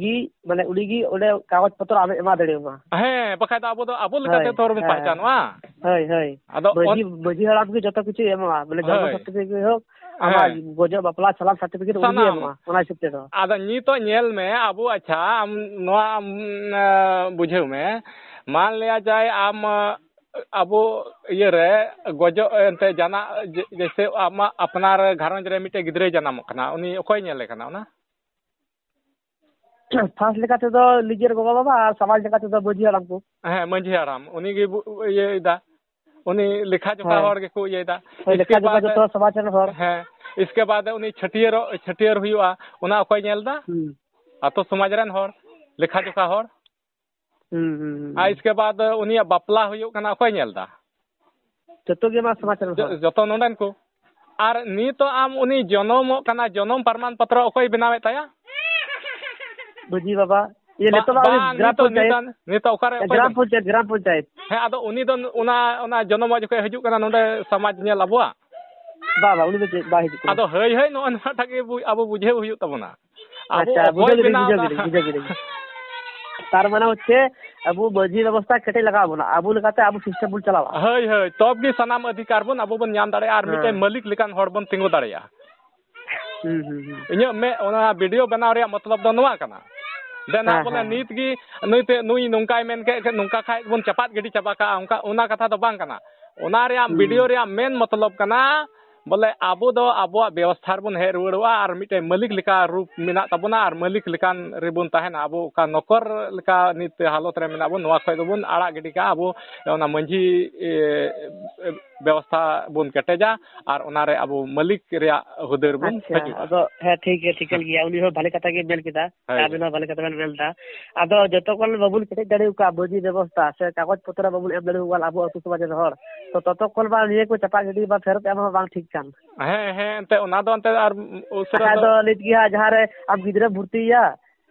ᱜᱮ, ᱢᱟᱱᱮ ᱩᱱᱤᱜᱮ ᱚᱸᱰᱮ ᱠᱟᱜᱚᱡᱽ ᱯᱚᱛᱨᱚ ᱟᱢᱮ ᱮᱢᱟ ᱫᱟᱲᱮᱭᱟᱢᱟ᱾ ᱦᱮᱸ, ᱵᱟᱠᱷᱟᱡ ᱫᱚ ᱟᱵᱚ ᱫᱚ ᱟᱵᱚ ᱞᱮᱠᱟᱛᱮ ᱦᱳᱭ, ᱛᱷᱚᱨ ᱵᱚᱱ ᱦᱮᱸ᱾ ᱯᱟᱦᱪᱟᱱᱚᱜᱼᱟ᱾ ᱦᱳᱭ, ᱦᱳᱭ᱾ ᱟᱫᱚ ᱢᱟᱹᱡᱷᱤ, ᱚᱱ- ᱢᱟᱹᱡᱷᱤ ᱦᱟᱲᱟᱢ ᱜᱮ ᱡᱚᱛᱚ ᱠᱤᱪᱷᱩᱭ ᱮᱢᱚᱜᱼᱟ, ᱢᱟᱱᱮ ᱡᱚᱱᱢᱚ ᱦᱳᱭ᱾ ᱥᱟᱨᱴᱤᱯᱷᱤᱠᱮᱴ ᱦᱳᱠ, ᱟᱢᱟᱜ ᱦᱮᱸ᱾ ᱜᱚᱡᱚᱜ ᱵᱟᱯᱞᱟ ᱪᱟᱞᱟᱱ ᱥᱟᱨᱴᱤᱯᱷᱤᱠᱮᱴ ᱩᱱᱤᱜᱮ ᱥᱟᱱᱟᱢ᱾ ᱮᱢᱚᱜᱼᱟ, ᱚᱱᱟ ᱦᱤᱥᱟᱹᱵ ᱛᱮᱫᱚ᱾ ᱟᱫᱚ ᱱᱤᱛᱚᱜ ᱧᱮᱞ ᱢᱮ, ᱟᱵᱚ, ᱟᱪᱪᱷᱟ, ᱟᱢ ᱱᱚᱣᱟ, ᱟᱢ, ᱮ, ᱵᱩᱡᱷᱟᱹᱣ ᱢᱮ, ᱢᱟᱱ ᱞᱤᱭᱟ ᱡᱟᱭ ᱟᱢ, ᱟᱵᱚ ᱤᱭᱟᱹ ᱨᱮ ᱜᱚᱡᱚᱜ ᱮᱱᱛᱮ ᱡᱟᱱᱟ-, ᱡᱮ-, ᱡᱮᱭᱥᱮ ᱟᱢᱟᱜ ᱟᱯᱱᱟᱨ ᱜᱷᱟᱨᱚᱸᱡᱽ ᱨᱮ ᱢᱤᱫᱴᱮᱡ ᱜᱤᱫᱽᱨᱟᱹᱭ ᱡᱟᱱᱟᱢᱚᱜ ᱠᱟᱱᱟ, ᱩᱱᱤ ᱚᱠᱚᱭ ᱧᱮᱞᱮ ᱠᱟᱱᱟ ᱚᱱᱟ? ᱯᱷᱟᱥᱴ ᱞᱮᱠᱟ ᱛᱮᱫᱚ ᱱᱤᱡᱮᱨ ᱜᱚᱜᱚ ᱵᱟᱵᱟ ᱟᱨ ᱥᱟᱢᱟᱡᱽ ᱞᱮᱠᱟ ᱛᱮᱫᱚ ᱢᱟᱹᱡᱷᱤ ᱦᱟᱲᱟᱢ ᱠᱚ᱾ ᱦᱮᱸ, ᱢᱟᱹᱡᱷᱤ ᱦᱟᱲᱟᱢ, ᱩᱱᱤ ᱜᱮ ᱵᱩ-, ᱤᱭᱟᱹᱭᱮᱫᱟ᱾ ᱩᱱᱤ ᱞᱮᱠᱷᱟ ᱡᱚᱠᱷᱟ ᱦᱮᱸ᱾ ᱦᱚᱲ ᱜᱮᱠᱚ ᱤᱭᱟᱹᱭᱮᱫᱟ᱾ ᱦᱳᱭ, ᱤᱥᱠᱮ ᱞᱮᱠᱷᱟ ᱡᱚᱠᱷᱟ ᱵᱟᱫ, ᱡᱚᱛᱚ ᱥᱚᱢᱟᱡᱽ ᱨᱮᱱ ᱦᱚᱲ᱾ ᱦᱮᱸ, ᱤᱥᱠᱮ ᱵᱟᱫ ᱩᱱᱤ ᱪᱷᱟᱹᱴᱭᱟᱹᱨᱚᱜ, ᱪᱷᱟᱹᱴᱭᱟᱹᱨ ᱦᱩᱭᱩᱜᱼᱟ, ᱚᱱᱟ ᱚᱠᱚᱭ ᱧᱮᱞ ᱮᱫᱟ? ᱦᱩᱸ᱾ ᱟᱛᱳ ᱥᱚᱢᱟᱡᱽ ᱨᱮᱱ ᱦᱚᱲ, ᱞᱮᱠᱷᱟ ᱡᱚᱠᱷᱟ ᱦᱚᱲ᱾ ᱦᱩᱸ, ᱦᱩᱸ, ᱦᱩᱸ, ᱟᱨ ᱦᱩᱸ᱾ ᱤᱥᱠᱮ ᱵᱟᱫ ᱩᱱᱤᱭᱟᱜ ᱵᱟᱯᱞᱟ ᱦᱩᱭᱩᱜ ᱠᱟᱱᱟ, ᱚᱠᱚᱭ ᱧᱮᱞ ᱮᱫᱟ? ᱡᱚᱛᱚ ᱜᱮ ᱢᱟ ᱥᱚᱢᱟᱡᱽ ᱨᱮᱱ ᱡᱚ-, ᱦᱚᱲ᱾ ᱡᱚᱛᱚ ᱱᱚᱰᱮᱱ ᱠᱚ᱾ ᱟᱨ ᱱᱤᱛᱚᱜ ᱟᱢ ᱩᱱᱤ ᱡᱚᱱᱚᱢᱚᱜ ᱠᱟᱱᱟ, ᱡᱚᱱᱚᱢ ᱯᱨᱚᱢᱟᱱ ᱯᱚᱛᱨᱚ ᱚᱠᱚᱭ ᱵᱮᱱᱟᱣᱮᱫ ᱛᱟᱭᱟ? ᱢᱟᱹᱡᱷᱤ ᱵᱟᱵᱟ᱾ ᱤᱭᱟᱹ, ᱵᱟ-, ᱱᱤᱛᱚᱜ ᱢᱟ ᱩᱱᱤ ᱵᱟᱝ, ᱜᱨᱟᱢ ᱱᱤᱛᱚᱜ, ᱯᱚᱧᱪᱟᱭᱮᱛ᱾ ᱱᱤᱛᱚᱜ, ᱱᱤᱛᱚᱜ ᱚᱠᱟᱨᱮ ᱚᱠᱚᱭ ᱜᱨᱟᱢ ᱵᱮᱱ-, ᱯᱚᱧᱪᱟᱭᱮᱛ, ᱜᱨᱟᱢ ᱯᱚᱧᱪᱟᱭᱮᱛ᱾ ᱦᱮᱸ, ᱟᱫᱚ ᱩᱱᱤ ᱫᱚ ᱚᱱᱟ, ᱚᱱᱟ ᱡᱚᱱᱚᱢ ᱡᱚᱠᱷᱚᱱ ᱦᱤᱡᱩᱜ ᱠᱟᱱᱟ ᱱᱚᱰᱮ ᱥᱚᱢᱟᱡᱽ ᱧᱮᱞ ᱟᱵᱚᱣᱟᱜ? ᱵᱟ, ᱵᱟ, ᱩᱱᱤ ᱫᱚ ᱪᱮᱫ ᱵᱟᱭ ᱦᱤᱡᱩᱜ ᱠᱟᱱᱟ᱾ ᱟᱫᱚ ᱦᱟᱹᱭ, ᱦᱟᱹᱭ, ᱱᱚᱜᱼᱚᱭ ᱱᱚᱣᱟᱴᱟᱜ ᱜᱮ ᱵᱩ-, ᱟᱵᱚ ᱵᱩᱡᱷᱟᱹᱣ ᱦᱩᱭᱩᱜ ᱛᱟᱵᱚᱱᱟ᱾ ᱟᱵᱚ ᱟᱪᱪᱷᱟ, ᱚᱠᱚᱭ ᱵᱩᱡᱷᱟᱹᱣ ᱠᱮᱫᱟᱹᱧ, ᱵᱮᱱᱟᱣ ᱵᱩᱡᱷᱟᱹᱣ ᱮᱫᱟ? ᱠᱮᱫᱟᱹᱧ, ᱵᱩᱡᱷᱟᱹᱣ ᱠᱮᱫᱟᱹᱧ᱾ ᱛᱟᱨ ᱢᱟᱱᱮ ᱦᱚᱪᱪᱷᱮ ᱟᱵᱚ ᱢᱟᱹᱡᱷᱤ ᱵᱮᱵᱚᱥᱛᱷᱟ ᱠᱮᱴᱮᱡ ᱞᱟᱜᱟᱣ ᱵᱚᱱᱟ, ᱟᱵᱚ ᱞᱮᱠᱟᱛᱮ ᱟᱵᱚ system ᱵᱚᱱ ᱪᱟᱞᱟᱣᱟ᱾ ᱦᱳᱭ, ᱦᱳᱭ, ᱛᱚᱵ ᱜᱮ ᱥᱟᱱᱟᱢ ᱚᱫᱷᱤᱠᱟᱨ ᱵᱚᱱ ᱟᱵᱚ ᱵᱚᱱ ᱧᱟᱢ ᱫᱟᱲᱮᱭᱟᱜᱼᱟ ᱟᱨ ᱢᱤᱫᱴᱮᱱ ᱦᱮᱸ᱾ ᱢᱟᱹᱞᱤᱠ ᱞᱮᱠᱟᱱ ᱦᱚᱲ ᱵᱚᱱ ᱛᱤᱸᱜᱩ ᱫᱟᱲᱮᱭᱟᱜᱼᱟ᱾ ᱦᱩᱸ, ᱦᱩᱸ, ᱦᱩᱸ᱾ ᱤᱧᱟᱹᱜ ᱢᱮᱫ ᱚᱱᱟ video ᱵᱮᱱᱟᱣ ᱨᱮᱭᱟᱜ ᱢᱚᱛᱞᱚᱵ ᱫᱚ ᱱᱚᱣᱟ ᱠᱟᱱᱟ᱾ ᱫᱮᱱ ᱦᱟᱸᱜ ᱦᱮᱸ, ᱵᱚᱞᱮ ᱦᱮᱸ, ᱦᱮᱸ᱾ ᱱᱤᱛ ᱜᱮ ᱱᱩᱭ ᱛᱮ, ᱱᱩᱭ ᱱᱚᱝᱠᱟᱭ ᱢᱮᱱ ᱠᱮᱫ ᱠᱷᱟᱱ ᱱᱚᱝᱠᱟ ᱠᱷᱟᱡ ᱵᱚᱱ ᱪᱟᱯᱟᱫ ᱜᱤᱰᱤ ᱪᱟᱵᱟ ᱠᱟᱜᱼᱟ, ᱚᱱᱠᱟ, ᱚᱱᱟ ᱠᱟᱛᱷᱟ ᱫᱚ ᱵᱟᱝ ᱠᱟᱱᱟ᱾ ᱚᱱᱟ ᱨᱮᱭᱟᱜ ᱦᱩᱸ᱾ Video ᱨᱮᱭᱟᱜ main ᱢᱚᱛᱞᱚᱵ ᱠᱟᱱᱟ ᱵᱚᱞᱮ ᱟᱵᱚ ᱫᱚ ᱟᱵᱚᱣᱟᱜ ᱵᱮᱵᱚᱥᱛᱷᱟ ᱨᱮᱵᱚᱱ ᱦᱮᱡ ᱨᱩᱣᱟᱹᱲᱚᱜᱼᱟ ᱟᱨ ᱢᱤᱫᱴᱮᱱ ᱢᱟᱹᱞᱤᱠ ᱞᱮᱠᱟ ᱨᱩᱯ ᱢᱮᱱᱟᱜ ᱛᱟᱵᱚᱱᱟ ᱟᱨ ᱢᱟᱹᱞᱤᱠ ᱞᱮᱠᱟᱱ ᱨᱮᱵᱚᱱ ᱛᱟᱦᱮᱱᱟ᱾ ᱟᱵᱚ ᱚᱠᱟ ᱱᱚᱠᱚᱨ ᱞᱮᱠᱟ ᱱᱤᱛ ᱦᱟᱞᱚᱛ ᱨᱮ ᱢᱮᱱᱟᱜ ᱵᱚᱱ, ᱱᱚᱣᱟ ᱠᱷᱚᱡ ᱫᱚᱵᱚᱱ ᱟᱲᱟᱜ ᱜᱤᱰᱤ ᱠᱟᱜᱼᱟ᱾ ᱟᱵᱚ ᱚᱱᱟ ᱢᱟᱹᱡᱷᱤ, ᱮ, ᱵᱮᱵᱚᱥᱛᱷᱟ ᱵᱚᱱ ᱠᱮᱴᱮᱡᱟ ᱟᱨ ᱚᱱᱟᱨᱮ ᱟᱵᱚ ᱢᱟᱹᱞᱤᱠ ᱨᱮᱭᱟᱜ ᱦᱩᱫᱟᱹ ᱨᱮᱵᱚᱱ ᱟᱪᱪᱷᱟ, ᱦᱤᱡᱩᱜᱼᱟ᱾ ᱟᱫᱚ ᱦᱮᱸ, ᱴᱷᱤᱠ ᱜᱮᱭᱟ, ᱴᱷᱤᱠᱟᱹᱱ ᱜᱮᱭᱟ, ᱩᱱᱤ ᱦᱚᱸ ᱵᱷᱟᱞᱮ ᱠᱟᱛᱷᱟ ᱜᱮ ᱢᱮᱱ ᱠᱮᱫᱟ᱾ ᱦᱳᱭ᱾ ᱟᱵᱮᱱ ᱦᱚᱸ ᱵᱷᱟᱞᱮ ᱠᱟᱛᱷᱟ ᱵᱮᱱ ᱢᱮᱱ ᱮᱫᱟ᱾ ᱟᱫᱚ ᱡᱚᱛᱚ ᱠᱷᱚᱱ ᱵᱟᱵᱚᱱ ᱠᱮᱴᱮᱡ ᱫᱟᱲᱮ ᱟᱠᱟᱫ ᱢᱟᱹᱡᱷᱤ ᱵᱮᱵᱚᱥᱛᱷᱟ ᱥᱮ ᱠᱟᱜᱚᱡᱽ ᱯᱚᱛᱨᱚ ᱵᱟᱵᱚᱱ ᱮᱢ ᱫᱟᱲᱮ ᱟᱠᱟᱫ ᱟᱵᱚ ᱟᱹᱛᱩ ᱥᱚᱢᱟᱡᱽ ᱨᱮᱱ ᱦᱚᱲ, ᱛᱚ ᱛᱚᱛᱚ ᱠᱷᱚᱱ ᱵᱟ ᱱᱤᱭᱟᱹ ᱠᱚ ᱪᱟᱯᱟ ᱜᱤᱰᱤ ᱵᱟ ᱯᱷᱮᱨᱚᱛ ᱮᱢ ᱦᱚᱸ ᱵᱟᱝ ᱴᱷᱤᱠ ᱠᱟᱱ᱾ ᱦᱮᱸ, ᱦᱮᱸ, ᱮᱱᱛᱮ ᱚᱱᱟ ᱫᱚ ᱮᱱᱛᱮ ᱟᱨ ᱩᱥᱟᱹᱨᱟ ᱵᱟᱠᱷᱟᱡ ᱫᱚ ᱫᱚ ᱱᱤᱛ ᱜᱮ ᱦᱟᱸᱜ ᱡᱟᱦᱟᱸ ᱨᱮ ᱟᱢ ᱜᱤᱫᱽᱨᱟᱹ ᱵᱷᱚᱨᱛᱤᱭᱮᱭᱟ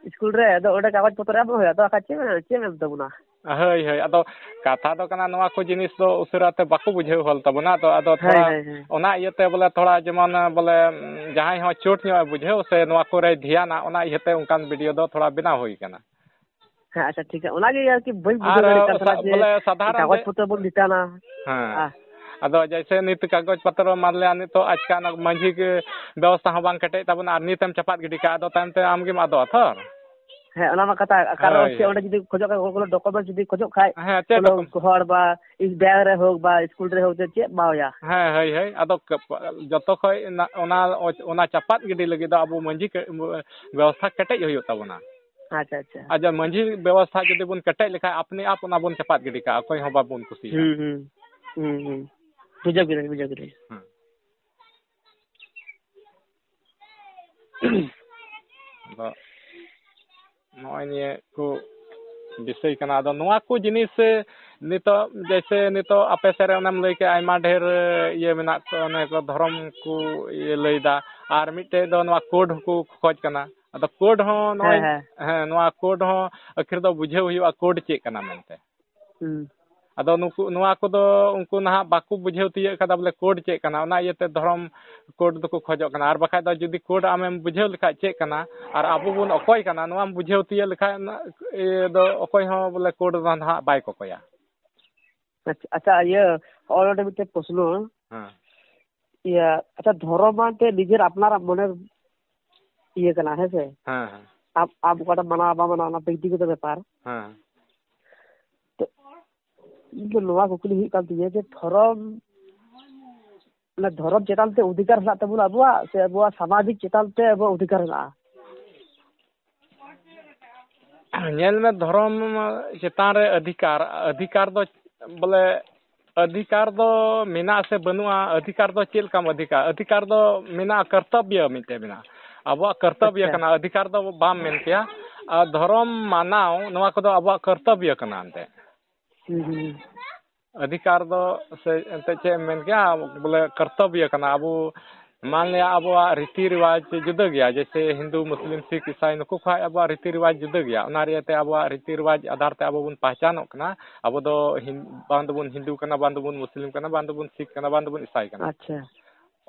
ᱤᱥᱠᱩᱞ ᱨᱮ, ᱟᱫᱚ ᱚᱸᱰᱮ ᱠᱟᱜᱚᱡᱽ ᱯᱚᱛᱨᱚ ᱮᱢ ᱦᱩᱭᱩᱜᱼᱟ, ᱟᱫᱚ ᱵᱟᱠᱷᱟᱡ ᱪᱮᱫ ᱮᱢ, ᱪᱮᱫ ᱮᱢ ᱮᱢ ᱛᱟᱵᱚᱱᱟ? ᱦᱳᱭ, ᱦᱳᱭ᱾ ᱟᱫᱚ ᱠᱟᱛᱷᱟ ᱫᱚ ᱠᱟᱱᱟ, ᱱᱚᱣᱟ ᱠᱚ ᱡᱤᱱᱤᱥ ᱫᱚ ᱩᱥᱟᱹᱨᱟ ᱛᱮ ᱵᱟᱠᱚ ᱵᱩᱡᱷᱟᱹᱣ ᱦᱚᱫ ᱛᱟᱵᱚᱱᱟ᱾ ᱟᱫᱚ, ᱟᱫᱚ ᱦᱳᱭ, ᱛᱷᱚᱲᱟ ᱦᱳᱭ, ᱦᱳᱭ᱾ ᱚᱱᱟ ᱤᱭᱟᱹᱛᱮ ᱵᱚᱞᱮ ᱛᱷᱚᱲᱟ ᱡᱮᱢᱚᱱ ᱵᱚᱞᱮ ᱡᱟᱦᱟᱸᱭ ᱦᱚᱸ ᱪᱳᱴ ᱧᱚᱜ ᱮ ᱵᱩᱡᱷᱟᱹᱣ ᱥᱮ ᱱᱚᱣᱟ ᱠᱚᱨᱮᱭ ᱫᱷᱮᱭᱟᱱᱟ, ᱚᱱᱟ ᱤᱭᱟᱹᱛᱮ ᱚᱱᱠᱟᱱ video ᱫᱚ ᱛᱷᱚᱲᱟ ᱵᱮᱱᱟᱣ ᱦᱩᱭ ᱠᱟᱱᱟ᱾ ᱦᱮᱸ, ᱟᱪᱪᱷᱟ, ᱴᱷᱤᱠ ᱜᱮᱭᱟ᱾ ᱚᱱᱟ ᱜᱮ ᱟᱨᱠᱤ ᱵᱟᱹᱧ ᱵᱩᱡᱷᱟᱹᱣ ᱟᱨ ᱫᱟᱲᱮᱭᱟᱜ ᱠᱟᱱ ᱥᱟ-, ᱛᱟᱦᱮᱱᱟ ᱡᱮ ᱵᱚᱞᱮ ᱥᱟᱫᱷᱟᱨᱚᱱ ᱠᱟᱜᱚᱡᱽ ᱛᱮ ᱯᱚᱛᱨᱚ ᱵᱚᱱ ᱨᱤᱴᱟᱨᱱᱟ᱾ ᱦᱮᱸ᱾ ᱟᱫᱚ ᱡᱮᱭᱥᱮ ᱱᱤᱛ ᱠᱟᱜᱚᱡᱽ ᱯᱚᱛᱨᱚ ᱢᱟᱱᱞᱮᱭᱟ ᱱᱤᱛᱚᱜ ᱟᱪᱠᱟ ᱚᱱᱟ ᱢᱟᱹᱡᱷᱤ ᱜᱮ ᱵᱮᱵᱚᱥᱛᱷᱟ ᱦᱚᱸ ᱵᱟᱝ ᱠᱮᱴᱮᱡ ᱛᱟᱵᱚᱱᱟ ᱟᱨ ᱱᱤᱛᱮᱢ ᱪᱟᱯᱟᱫ ᱜᱤᱰᱤ ᱠᱟᱜᱼᱟ, ᱟᱫᱚ ᱛᱟᱭᱚᱢ ᱛᱮ ᱟᱢ ᱜᱮᱢ ᱟᱫᱚᱜᱼᱟ ᱛᱷᱚᱨ᱾ ᱦᱮᱸ, ᱚᱱᱟ ᱢᱟ ᱠᱟᱛᱷᱟ, ᱠᱟᱨᱚᱱ ᱦᱳᱭ, ᱦᱚᱪᱪᱷᱮ ᱦᱳᱭ᱾ ᱚᱸᱰᱮ ᱡᱩᱫᱤ ᱠᱷᱚᱡᱚᱜ ᱠᱷᱟᱡ ᱠᱚ, ᱠᱳᱱᱳ document ᱡᱩᱫᱤ ᱠᱷᱚᱡᱚᱜ ᱠᱷᱟᱡ, ᱦᱮᱸ, ᱪᱮᱫ ᱠᱳᱱᱳ document? ᱦᱚᱲ ᱵᱟ ᱤᱥ-, bank ᱨᱮ ᱦᱳᱠ ᱵᱟ ᱤᱥᱠᱩᱞ ᱨᱮ ᱦᱳᱠ, ᱡᱮ ᱪᱮᱫ ᱮᱢᱟᱣᱟᱭᱟ? ᱦᱮᱸ, ᱦᱳᱭ, ᱦᱳᱭ᱾ ᱟᱫᱚ ᱠᱟᱹᱯ-, ᱡᱚᱛᱚ ᱠᱷᱚᱡ ᱱᱟ-, ᱚᱱᱟ, ᱚᱱᱟ ᱪᱟᱯᱟᱫ ᱜᱤᱰᱤ ᱞᱟᱹᱜᱤᱫ ᱫᱚ ᱟᱵᱚ ᱢᱟᱹᱡᱷᱤ ᱠᱮ-, ᱵᱮᱵᱚᱥᱛᱷᱟ ᱠᱮᱴᱮᱡ ᱦᱩᱭᱩᱜ ᱛᱟᱵᱚᱱᱟ᱾ ᱟᱪᱪᱷᱟ, ᱟᱪᱪᱷᱟ᱾ ᱟᱨ ᱡᱟ ᱢᱟᱹᱡᱷᱤ ᱵᱮᱵᱚᱥᱛᱷᱟ ᱡᱩᱫᱤ ᱵᱚᱱ ᱠᱮᱴᱮᱡ ᱞᱮᱠᱷᱟᱡ, ᱟᱯᱱᱮ ᱟᱯ ᱚᱱᱟ ᱵᱚᱱ ᱪᱟᱯᱟᱫ ᱜᱤᱰᱤ ᱠᱟᱜᱼᱟ, ᱚᱠᱚᱭ ᱦᱚᱸ ᱵᱟᱵᱚᱱ ᱠᱩᱥᱤᱭᱟᱜᱼᱟ᱾ ᱦᱩᱸ, ᱦᱩᱸ᱾ ᱦᱩᱸ, ᱦᱩᱸ᱾ ᱵᱩᱡᱷᱟᱹᱣ ᱠᱤᱫᱟᱹᱧ, ᱵᱩᱡᱷᱟᱹᱣ ᱠᱤᱫᱟᱹᱧ᱾ ᱦᱩᱸ᱾ ᱟᱫᱚ ᱱᱚᱜᱼᱚᱭ ᱱᱤᱭᱟᱹ ᱠᱚ ᱵᱤᱥᱚᱭ ᱠᱟᱱᱟ᱾ ᱟᱫᱚ ᱱᱚᱣᱟ ᱠᱚ ᱡᱤᱱᱤᱥ, ᱮ, ᱱᱤᱛᱚᱜ ᱡᱮᱭᱥᱮ ᱱᱤᱛᱚᱜ ᱟᱯᱮ ᱥᱮᱫ ᱨᱮ ᱚᱱᱮᱢ ᱞᱟᱹᱭ ᱠᱮᱫ ᱟᱭᱢᱟ ᱰᱷᱮᱨ, ᱮ, ᱤᱭᱟᱹ ᱢᱮᱱᱟᱜ ᱠᱚ, ᱚᱱᱮ ᱠᱚ ᱫᱷᱚᱨᱚᱢ ᱠᱚ ᱤᱭᱟᱹ ᱞᱟᱹᱭᱫᱟ, ᱟᱨ ᱢᱤᱫᱴᱮᱡ ᱫᱚ ᱱᱚᱣᱟ ᱠᱳᱰ ᱦᱚᱸᱠᱚ ᱠᱷᱚᱡᱽ ᱠᱟᱱᱟ᱾ ᱟᱫᱚ ᱠᱳᱰ ᱦᱚᱸ ᱱᱚᱜᱼᱚᱭ, ᱦᱮᱸ, ᱦᱮᱸ᱾ ᱦᱮᱸ, ᱱᱚᱣᱟ ᱠᱳᱰ ᱦᱚᱸ ᱟᱹᱠᱷᱤᱨ ᱫᱚ ᱵᱩᱡᱷᱟᱹᱣ ᱦᱩᱭᱩᱜᱼᱟ ᱠᱳᱰ ᱪᱮᱫ ᱠᱟᱱᱟ ᱢᱮᱱᱛᱮ᱾ ᱦᱩᱸ᱾ ᱟᱫᱚ ᱱᱩᱠᱩ, ᱱᱚᱣᱟ ᱠᱚᱫᱚ ᱩᱱᱠᱩ ᱱᱟᱦᱟᱜ ᱵᱟᱠᱚ ᱵᱩᱡᱷᱟᱹᱣ ᱛᱤᱭᱳᱜ ᱠᱟᱫᱟ ᱵᱚᱞᱮ ᱠᱳᱰ ᱪᱮᱫ ᱠᱟᱱᱟ, ᱚᱱᱟ ᱤᱭᱟᱹᱛᱮ ᱫᱷᱚᱨᱚᱢ ᱠᱳᱰ ᱫᱚᱠᱚ ᱠᱷᱚᱡᱚᱜ ᱠᱟᱱᱟ᱾ ᱟᱨ ᱵᱟᱠᱷᱟᱡ ᱫᱚ ᱡᱩᱫᱤ ᱠᱳᱰ ᱟᱢᱮᱢ ᱵᱩᱡᱷᱟᱹᱣ ᱞᱮᱠᱷᱟᱡ ᱪᱮᱫ ᱠᱟᱱᱟ ᱟᱨ ᱟᱵᱚ ᱵᱚᱱ ᱚᱠᱚᱭ ᱠᱟᱱᱟ, ᱱᱚᱣᱟᱢ ᱵᱩᱡᱷᱟᱹᱣ ᱛᱤᱭᱳᱜ ᱞᱮᱠᱷᱟᱡ ᱤᱭᱟᱹ ᱫᱚ ᱚᱠᱚᱭ ᱦᱚᱸ ᱵᱚᱞᱮ ᱠᱳᱰ ᱫᱚ ᱱᱟᱦᱟᱜ ᱵᱟᱭ ᱠᱚᱠᱚᱭᱟ᱾ ᱟᱪᱪᱷᱟ, ᱟᱪᱪᱷᱟ, ᱤᱭᱟᱹ, ᱦᱚᱸᱜᱼᱚᱭ ᱱᱚᱰᱮ ᱢᱤᱫᱴᱮᱡ ᱯᱨᱚᱥᱱᱚ᱾ ᱦᱮᱸ᱾ ᱤᱭᱟᱹ, ᱟᱪᱪᱷᱟ, ᱫᱷᱚᱨᱚᱢ ᱢᱟ ᱮᱱᱛᱮᱫ ᱱᱤᱡᱮᱨ ᱟᱯᱱᱟᱨᱟᱜ ᱢᱚᱱᱮ ᱤᱭᱟᱹ ᱠᱟᱱᱟ, ᱦᱮᱸ ᱥᱮ? ᱦᱮᱸ, ᱦᱮᱸ᱾ ᱟᱢ, ᱟᱢ ᱚᱠᱟᱴᱟᱜ ᱢᱟᱱᱟᱣᱟ ᱵᱟᱢ ᱢᱟᱱᱟᱣᱟ, ᱚᱱᱟ ᱵᱮᱠᱛᱤᱜᱚᱛᱚ ᱵᱮᱯᱟᱨ᱾ ᱦᱮᱸ᱾ ᱛᱚ, ᱤᱧ ᱫᱚ ᱱᱚᱣᱟ ᱠᱩᱠᱞᱤ ᱦᱩᱭᱩᱜ ᱠᱟᱱ ᱛᱤᱧᱟᱹ ᱡᱮ ᱫᱷᱚᱨᱚᱢ, ᱢᱟᱱᱮ ᱫᱷᱚᱨᱚᱢ ᱪᱮᱛᱟᱱ ᱛᱮ ᱚᱫᱷᱤᱠᱟᱨ ᱦᱮᱱᱟᱜ ᱛᱟᱵᱚᱱᱟ ᱟᱵᱚᱣᱟᱜ, ᱥᱮ ᱟᱵᱚᱣᱟᱜ ᱥᱟᱢᱟᱡᱤᱠ ᱪᱮᱛᱟᱱ ᱛᱮ ᱟᱵᱚᱣᱟᱜ ᱚᱫᱷᱤᱠᱟᱨ ᱦᱮᱱᱟᱜᱼᱟ? ᱧᱮᱞ ᱢᱮ, ᱫᱷᱚᱨᱚᱢ ᱪᱮᱛᱟᱱ ᱨᱮ ᱚᱫᱷᱤᱠᱟᱨ, ᱚᱫᱷᱤᱠᱟᱨ ᱫᱚ ᱵᱚᱞᱮ ᱚᱫᱷᱤᱠᱟᱨ ᱫᱚ ᱢᱮᱱᱟᱜᱼᱟ ᱥᱮ ᱵᱟᱹᱱᱩᱜᱼᱟ? ᱚᱫᱷᱤᱠᱟᱨ ᱫᱚ ᱪᱮᱫ ᱞᱮᱠᱟᱢ ᱚᱫᱷᱤᱠᱟᱨ? ᱚᱫᱷᱤᱠᱟᱨ ᱫᱚ ᱢᱮᱱᱟᱜᱼᱟ, ᱠᱚᱨᱛᱚᱵᱵᱚ ᱢᱤᱫᱴᱮᱡ ᱢᱮᱱᱟᱜᱼᱟ᱾ ᱟᱵᱚᱣᱟᱜ ᱠᱚᱨᱛᱚᱵᱵᱚ ᱟᱪᱪᱷᱟ᱾ ᱠᱟᱱᱟ, ᱚᱫᱷᱤᱠᱟᱨ ᱫᱚ ᱵᱟᱢ ᱢᱮᱱ ᱠᱮᱭᱟ᱾ ᱟᱨ ᱫᱷᱚᱨᱚᱢ ᱢᱟᱱᱟᱣ, ᱱᱚᱣᱟ ᱠᱚᱫᱚ ᱟᱵᱚᱣᱟᱜ ᱠᱚᱨᱛᱚᱵᱵᱚ ᱠᱟᱱᱟ ᱮᱱᱛᱮᱫ᱾ ᱦᱩᱸ, ᱦᱩᱸ᱾ ᱚᱫᱷᱤᱠᱟᱨ ᱫᱚ ᱥᱮ ᱮᱱᱛᱮᱫ ᱪᱮᱫ ᱮᱢ ᱢᱮᱱ ᱠᱮᱭᱟ, ᱵᱚᱞᱮ ᱠᱚᱨᱛᱚᱵᱵᱚ ᱠᱟᱱᱟ᱾ ᱟᱵᱚ ᱢᱟᱱ ᱞᱤᱭᱟ ᱟᱵᱚᱣᱟᱜ ᱨᱤᱛᱤ ᱨᱮᱣᱟᱡᱽ ᱡᱩᱫᱟᱹ ᱜᱮᱭᱟ, ᱡᱮᱭᱥᱮ ᱦᱤᱱᱫᱩ, ᱢᱩᱥᱞᱤᱢ, ᱥᱤᱠᱷ, ᱤᱥᱟᱭ, ᱱᱩᱠᱩ ᱠᱷᱚᱱ ᱟᱵᱚᱣᱟᱜ ᱨᱤᱛᱤ ᱨᱮᱣᱟᱡᱽ ᱡᱩᱫᱟᱹ ᱜᱮᱭᱟ᱾ ᱚᱱᱟ ᱤᱭᱟᱹᱛᱮ ᱟᱵᱚᱣᱟᱜ ᱨᱤᱛᱤ ᱨᱮᱣᱟᱡᱽ ᱟᱫᱷᱟᱨ ᱛᱮ ᱟᱵᱚ ᱵᱚᱱ ᱯᱟᱦᱪᱟᱱᱚᱜ ᱠᱟᱱᱟ᱾ ᱟᱵᱚ ᱫᱚ ᱦᱤᱱ-, ᱵᱟᱝ ᱫᱚᱵᱚᱱ ᱦᱤᱱᱫᱩ ᱠᱟᱱᱟ, ᱵᱟᱝ ᱫᱚᱵᱚᱱ ᱢᱩᱥᱞᱤᱢ ᱠᱟᱱᱟ, ᱵᱟᱝ ᱫᱚᱵᱚᱱ ᱥᱤᱠᱷ ᱠᱟᱱᱟ, ᱵᱟᱝ ᱫᱚᱵᱚᱱ ᱤᱥᱟᱭ ᱠᱟᱱᱟ᱾ ᱟᱪᱪᱷᱟ᱾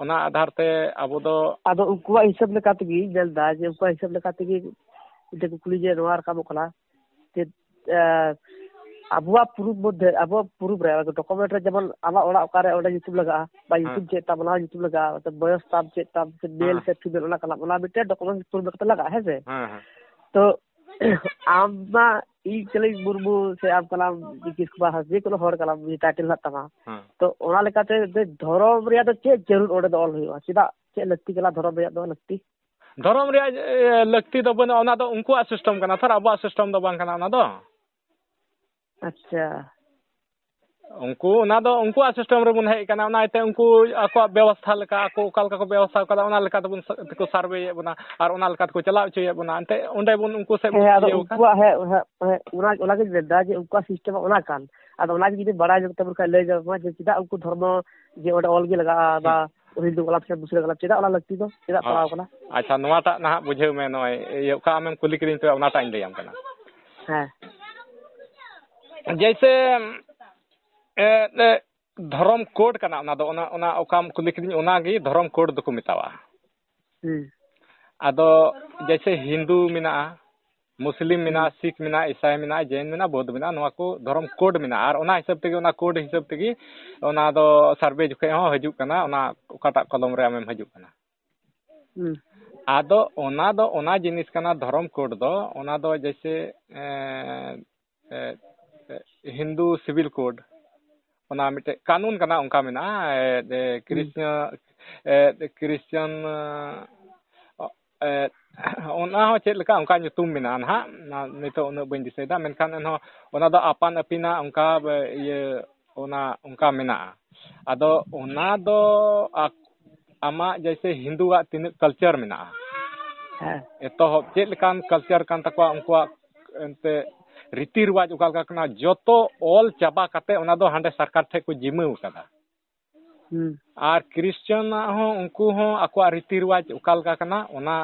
ᱚᱱᱟ ᱟᱫᱷᱟᱨ ᱛᱮ ᱟᱵᱚ ᱫᱚ ᱟᱫᱚ ᱩᱱᱠᱩᱣᱟᱜ ᱦᱤᱥᱟᱹᱵ ᱞᱮᱠᱟ ᱛᱮᱜᱮᱧ ᱧᱮᱞ ᱮᱫᱟ ᱡᱮ ᱩᱱᱠᱩᱣᱟᱜ ᱦᱤᱥᱟᱹᱵ ᱞᱮᱠᱟ ᱛᱮᱜᱮ ᱢᱤᱫᱴᱮᱱ ᱠᱩᱠᱞᱤ ᱡᱮ ᱱᱚᱣᱟ ᱨᱟᱠᱟᱵᱚᱜ ᱠᱟᱱᱟ ᱡᱮ, ᱮ, ᱟᱵᱚᱣᱟᱜ ᱯᱩᱨᱩᱵ ᱢᱚᱫᱽᱫᱷᱮ, ᱟᱵᱚᱣᱟᱜ ᱯᱩᱨᱩᱵ ᱨᱮ ᱰᱚᱠᱩᱢᱮᱱᱴ ᱨᱮ ᱡᱮᱢᱚᱱ ᱟᱢᱟᱜ ᱚᱲᱟᱜ ᱚᱠᱟᱨᱮ, ᱚᱸᱰᱮ ᱧᱩᱛᱩᱢ ᱞᱟᱜᱟᱜᱼᱟ, ᱵᱟ ᱦᱮᱸ᱾ ᱧᱩᱛᱩᱢ ᱪᱮᱫ ᱛᱟᱢ, ᱚᱱᱟ ᱦᱚᱸ ᱧᱩᱛᱩᱢ ᱞᱟᱜᱟᱜᱼᱟ, ᱵᱚᱭᱚᱥ ᱛᱟᱢ ᱪᱮᱫ ᱛᱟᱢ, ᱥᱮ ᱢᱮᱞ ᱦᱮᱸ᱾ ᱥᱮ ᱯᱷᱤᱢᱮᱞ, ᱚᱱᱟ ᱠᱟᱱᱟ, ᱚᱱᱟ ᱢᱤᱫᱴᱮᱱ ᱰᱚᱠᱩᱢᱮᱱᱴ ᱯᱩᱨᱩᱵ ᱞᱮᱠᱟᱛᱮ ᱞᱟᱜᱟᱜᱼᱟ, ᱦᱮᱸ ᱥᱮ? ᱦᱮᱸ, ᱦᱮᱸ᱾ ᱛᱚ ᱟᱢ ᱢᱟ ᱤᱧ ᱠᱟᱹᱱᱟᱹᱧ ᱢᱩᱨᱢᱩ, ᱥᱮ ᱟᱢ ᱠᱟᱱᱟᱢ ᱠᱤᱥᱠᱩ ᱵᱟ, ᱡᱮ ᱠᱳᱱᱳ ᱦᱚᱲ ᱠᱟᱱᱟᱢ, ᱴᱟᱭᱴᱮᱞ ᱦᱮᱱᱟᱜ ᱛᱟᱢᱟ᱾ ᱦᱮᱸ᱾ ᱛᱚ ᱚᱱᱟ ᱞᱮᱠᱟᱛᱮ ᱫᱷᱚᱨᱚᱢ ᱨᱮᱭᱟᱜ ᱫᱚ ᱪᱮᱫ ᱡᱟᱹᱨᱩᱲ ᱚᱸᱰᱮ ᱫᱚ ᱚᱞ ᱦᱩᱭᱩᱜᱼᱟ? ᱪᱮᱫᱟᱜ, ᱪᱮᱫ ᱞᱟᱹᱠᱛᱤ ᱠᱟᱱᱟ ᱫᱷᱚᱨᱚᱢ ᱨᱮᱭᱟᱜ ᱫᱚ ᱞᱟᱹᱠᱛᱤ? ᱫᱷᱚᱨᱚᱢ ᱨᱮᱭᱟᱜ, ᱮ, ᱞᱟᱹᱠᱛᱤ ᱫᱚ ᱵᱟᱹᱱᱩᱜᱼᱟ, ᱚᱱᱟ ᱫᱚ ᱩᱱᱠᱩᱣᱟᱜ ᱥᱤᱥᱴᱮᱢ ᱠᱟᱱᱟ, ᱛᱷᱚᱨ ᱟᱵᱚᱣᱟᱜ ᱥᱤᱥᱴᱮᱢ ᱫᱚ ᱵᱟᱝ ᱠᱟᱱᱟ ᱚᱱᱟ ᱫᱚ᱾ ᱟᱪᱪᱷᱟ᱾ ᱩᱱᱠᱩ ᱚᱱᱟ ᱫᱚ ᱩᱱᱠᱩᱣᱟᱜ system ᱨᱮᱵᱚᱱ ᱦᱮᱡ ᱟᱠᱟᱱᱟ, ᱚᱱᱟ ᱤᱭᱟᱹᱛᱮ ᱩᱱᱠᱩ ᱟᱠᱚᱣᱟᱜ ᱵᱮᱵᱚᱥᱛᱷᱟ ᱞᱮᱠᱟ, ᱟᱠᱚ ᱚᱠᱟ ᱞᱮᱠᱟ ᱠᱚ ᱵᱮᱵᱚᱥᱛᱷᱟ ᱟᱠᱟᱫᱟ, ᱚᱱᱟ ᱞᱮᱠᱟ ᱛᱮᱵᱚᱱ ᱥᱟ-, ᱛᱮᱠᱚ survey ᱮᱫ ᱵᱚᱱᱟ ᱟᱨ ᱚᱱᱟ ᱞᱮᱠᱟ ᱛᱮᱠᱚ ᱪᱟᱞᱟᱣ ᱦᱚᱪᱚᱭᱮᱫ ᱵᱚᱱᱟ᱾ ᱮᱱᱛᱮ ᱚᱸᱰᱮ ᱵᱚᱱ ᱩᱱᱠᱩ ᱥᱮᱫ ᱵᱚᱱ ᱦᱮᱸ, ᱟᱫᱚ ᱤᱭᱟᱹ ᱟᱠᱟᱱ᱾ ᱩᱱᱠᱩᱣᱟᱜ, ᱦᱮᱸ, ᱦᱮᱸ, ᱦᱮᱸ, ᱚᱱᱟ, ᱚᱱᱟᱜᱤᱧ ᱢᱮᱱᱫᱟ ᱡᱮ ᱩᱱᱠᱩᱣᱟᱜ system ᱚᱱᱟ ᱠᱟᱱ᱾ ᱟᱫᱚ ᱚᱱᱟᱜᱮ ᱡᱩᱫᱤ ᱵᱟᱲᱟᱭ ᱧᱚᱜ ᱛᱟᱵᱚᱱ ᱠᱷᱟᱡ ᱞᱟᱹᱭ ᱧᱚᱜ ᱢᱟ ᱡᱮ ᱪᱮᱫᱟᱜ ᱩᱱᱠᱩ ᱫᱷᱚᱨᱢᱚ ᱡᱮ ᱚᱸᱰᱮ ᱚᱞ ᱜᱮ ᱞᱟᱜᱟᱜᱼᱟ ᱵᱟ ᱦᱤᱱᱫᱩ ᱠᱟᱞᱟᱢ ᱥᱮ ᱢᱩᱥᱞᱟᱹ ᱠᱟᱞᱟᱢ, ᱪᱮᱫᱟᱜ ᱚᱱᱟ ᱞᱟᱹᱠᱛᱤ ᱫᱚ? ᱪᱮᱫᱟᱜ ᱦᱮᱸ᱾ ᱯᱟᱲᱟᱣ ᱠᱟᱱᱟ? ᱟᱪᱪᱷᱟ, ᱱᱚᱣᱟᱴᱟᱜ ᱱᱟᱦᱟᱜ ᱵᱩᱡᱷᱟᱹᱣ ᱢᱮ, ᱱᱚᱜᱼᱚᱭ ᱤᱭᱟᱹ ᱚᱠᱟ ᱟᱢᱮᱢ ᱠᱩᱞᱤ ᱠᱤᱫᱤᱧ ᱛᱚᱵᱮ ᱚᱱᱟᱴᱟᱜ ᱤᱧ ᱞᱟᱹᱭᱟᱢ ᱠᱟᱱᱟ᱾ ᱦᱮᱸ᱾ ᱡᱮᱭᱥᱮ, ᱮ, ᱮ, ᱫᱷᱚᱨᱚᱢ code ᱠᱟᱱᱟ ᱚᱱᱟ ᱫᱚ, ᱚᱱᱟ, ᱚᱱᱟ ᱚᱠᱟᱢ ᱠᱩᱞᱤ ᱠᱤᱫᱤᱧ ᱚᱱᱟᱜᱮ ᱫᱷᱚᱨᱚᱢ code ᱫᱚᱠᱚ ᱢᱮᱛᱟᱣᱟᱜᱼᱟ᱾ ᱦᱩᱸ᱾ ᱟᱫᱚ ᱡᱮᱭᱥᱮ ᱦᱤᱱᱫᱩ ᱢᱮᱱᱟᱜᱼᱟ, ᱢᱩᱥᱞᱤᱢ ᱢᱮᱱᱟᱜᱼᱟ, ᱦᱩᱸ᱾ ᱥᱤᱠᱷ ᱢᱮᱱᱟᱜᱼᱟ, ᱤᱥᱟᱭ ᱢᱮᱱᱟᱜᱼᱟ, ᱡᱮᱱ ᱢᱮᱱᱟᱜᱼᱟ, ᱵᱳᱫᱷ ᱢᱮᱱᱟᱜᱼᱟ, ᱱᱚᱣᱟ ᱠᱚ ᱫᱷᱚᱨᱚᱢ code ᱢᱮᱱᱟᱜᱼᱟ᱾ ᱟᱨ ᱚᱱᱟ ᱦᱤᱥᱟᱹᱵ ᱛᱮᱜᱮ, ᱚᱱᱟ code ᱦᱤᱥᱟᱹᱵ ᱛᱮᱜᱮ ᱚᱱᱟ ᱫᱚ survey ᱡᱚᱠᱷᱮᱡ ᱦᱚᱸ ᱦᱤᱡᱩᱜ ᱠᱟᱱᱟ, ᱚᱱᱟ ᱚᱠᱟᱴᱟᱜ ᱠᱚᱞᱚᱢ ᱨᱮ ᱟᱢᱮᱢ ᱦᱤᱡᱩᱜ ᱠᱟᱱᱟ᱾ ᱦᱩᱸ᱾ ᱟᱫᱚ ᱚᱱᱟ ᱫᱚ, ᱚᱱᱟ ᱡᱤᱱᱤᱥ ᱠᱟᱱᱟ ᱫᱷᱚᱨᱚᱢ code ᱫᱚ, ᱚᱱᱟ ᱫᱚ ᱡᱮᱭᱥᱮ, ᱮᱸ, ᱮ, ᱮ, ᱦᱤᱱᱫᱩ civil code, ᱚᱱᱟ ᱢᱤᱫᱴᱮᱡ ᱠᱟᱹᱱᱩᱱ ᱠᱟᱱᱟ, ᱚᱱᱠᱟ ᱢᱮᱱᱟᱜᱼᱟ᱾ ᱮ, ᱮ, ᱦᱩᱸ᱾ ᱠᱨᱤᱥᱱᱚ, ᱮ, ᱠᱨᱤᱥᱪᱟᱱ, ᱮ, ᱚᱱᱟ ᱦᱚᱸ ᱪᱮᱫ ᱞᱮᱠᱟ ᱚᱱᱠᱟ ᱧᱩᱛᱩᱢ ᱢᱮᱱᱟᱜᱼᱟ ᱱᱟᱦᱟᱜ, ᱚᱱᱟ ᱱᱤᱛᱚᱜ ᱩᱱᱟᱹᱜ ᱵᱟᱹᱧ ᱫᱤᱥᱟᱹᱭᱮᱫᱟ, ᱢᱮᱱᱠᱷᱟᱱ ᱮᱱᱦᱚᱸ ᱚᱱᱟ ᱫᱚ ᱟᱯᱟᱱ ᱟᱹᱯᱤᱱᱟᱜ ᱚᱱᱠᱟ, ᱤᱭᱟᱹ, ᱚᱱᱟ ᱚᱱᱠᱟ ᱢᱮᱱᱟᱜᱼᱟ᱾ ᱟᱫᱚ ᱚᱱᱟ ᱫᱚ ᱟ-, ᱟᱢᱟᱜ ᱡᱮᱭᱥᱮ ᱦᱤᱱᱫᱩᱣᱟᱜ ᱛᱤᱱᱟᱹᱜ culture ᱢᱮᱱᱟᱜᱼᱟ, ᱦᱮᱸ᱾ ᱮᱛᱚᱦᱚᱵ ᱪᱮᱫ ᱞᱮᱠᱟᱱ culture ᱠᱟᱱ ᱛᱟᱠᱚᱣᱟ, ᱩᱱᱠᱩᱣᱟᱜ ᱮᱱᱛᱮ ᱨᱤᱛᱤ ᱨᱮᱣᱟᱡᱽ ᱚᱠᱟ ᱞᱮᱠᱟ ᱠᱟᱱᱟ, ᱡᱚᱛᱚ ᱚᱞ ᱪᱟᱵᱟ ᱠᱟᱛᱮ ᱚᱱᱟ ᱫᱚ ᱦᱟᱸᱰᱮ ᱥᱚᱨᱠᱟᱨ ᱴᱷᱮᱡ ᱠᱚ ᱡᱤᱢᱟᱹᱣ ᱠᱟᱫᱟ᱾ ᱦᱩᱸ᱾ ᱟᱨ ᱠᱨᱤᱥᱪᱟᱱᱟᱜ ᱦᱚᱸ ᱩᱱᱠᱩ ᱦᱚᱸ ᱟᱠᱚᱣᱟᱜ ᱨᱤᱛᱤ ᱨᱮᱣᱟᱡᱽ ᱚᱠᱟ ᱞᱮᱠᱟ ᱠᱟᱱᱟ, ᱚᱱᱟ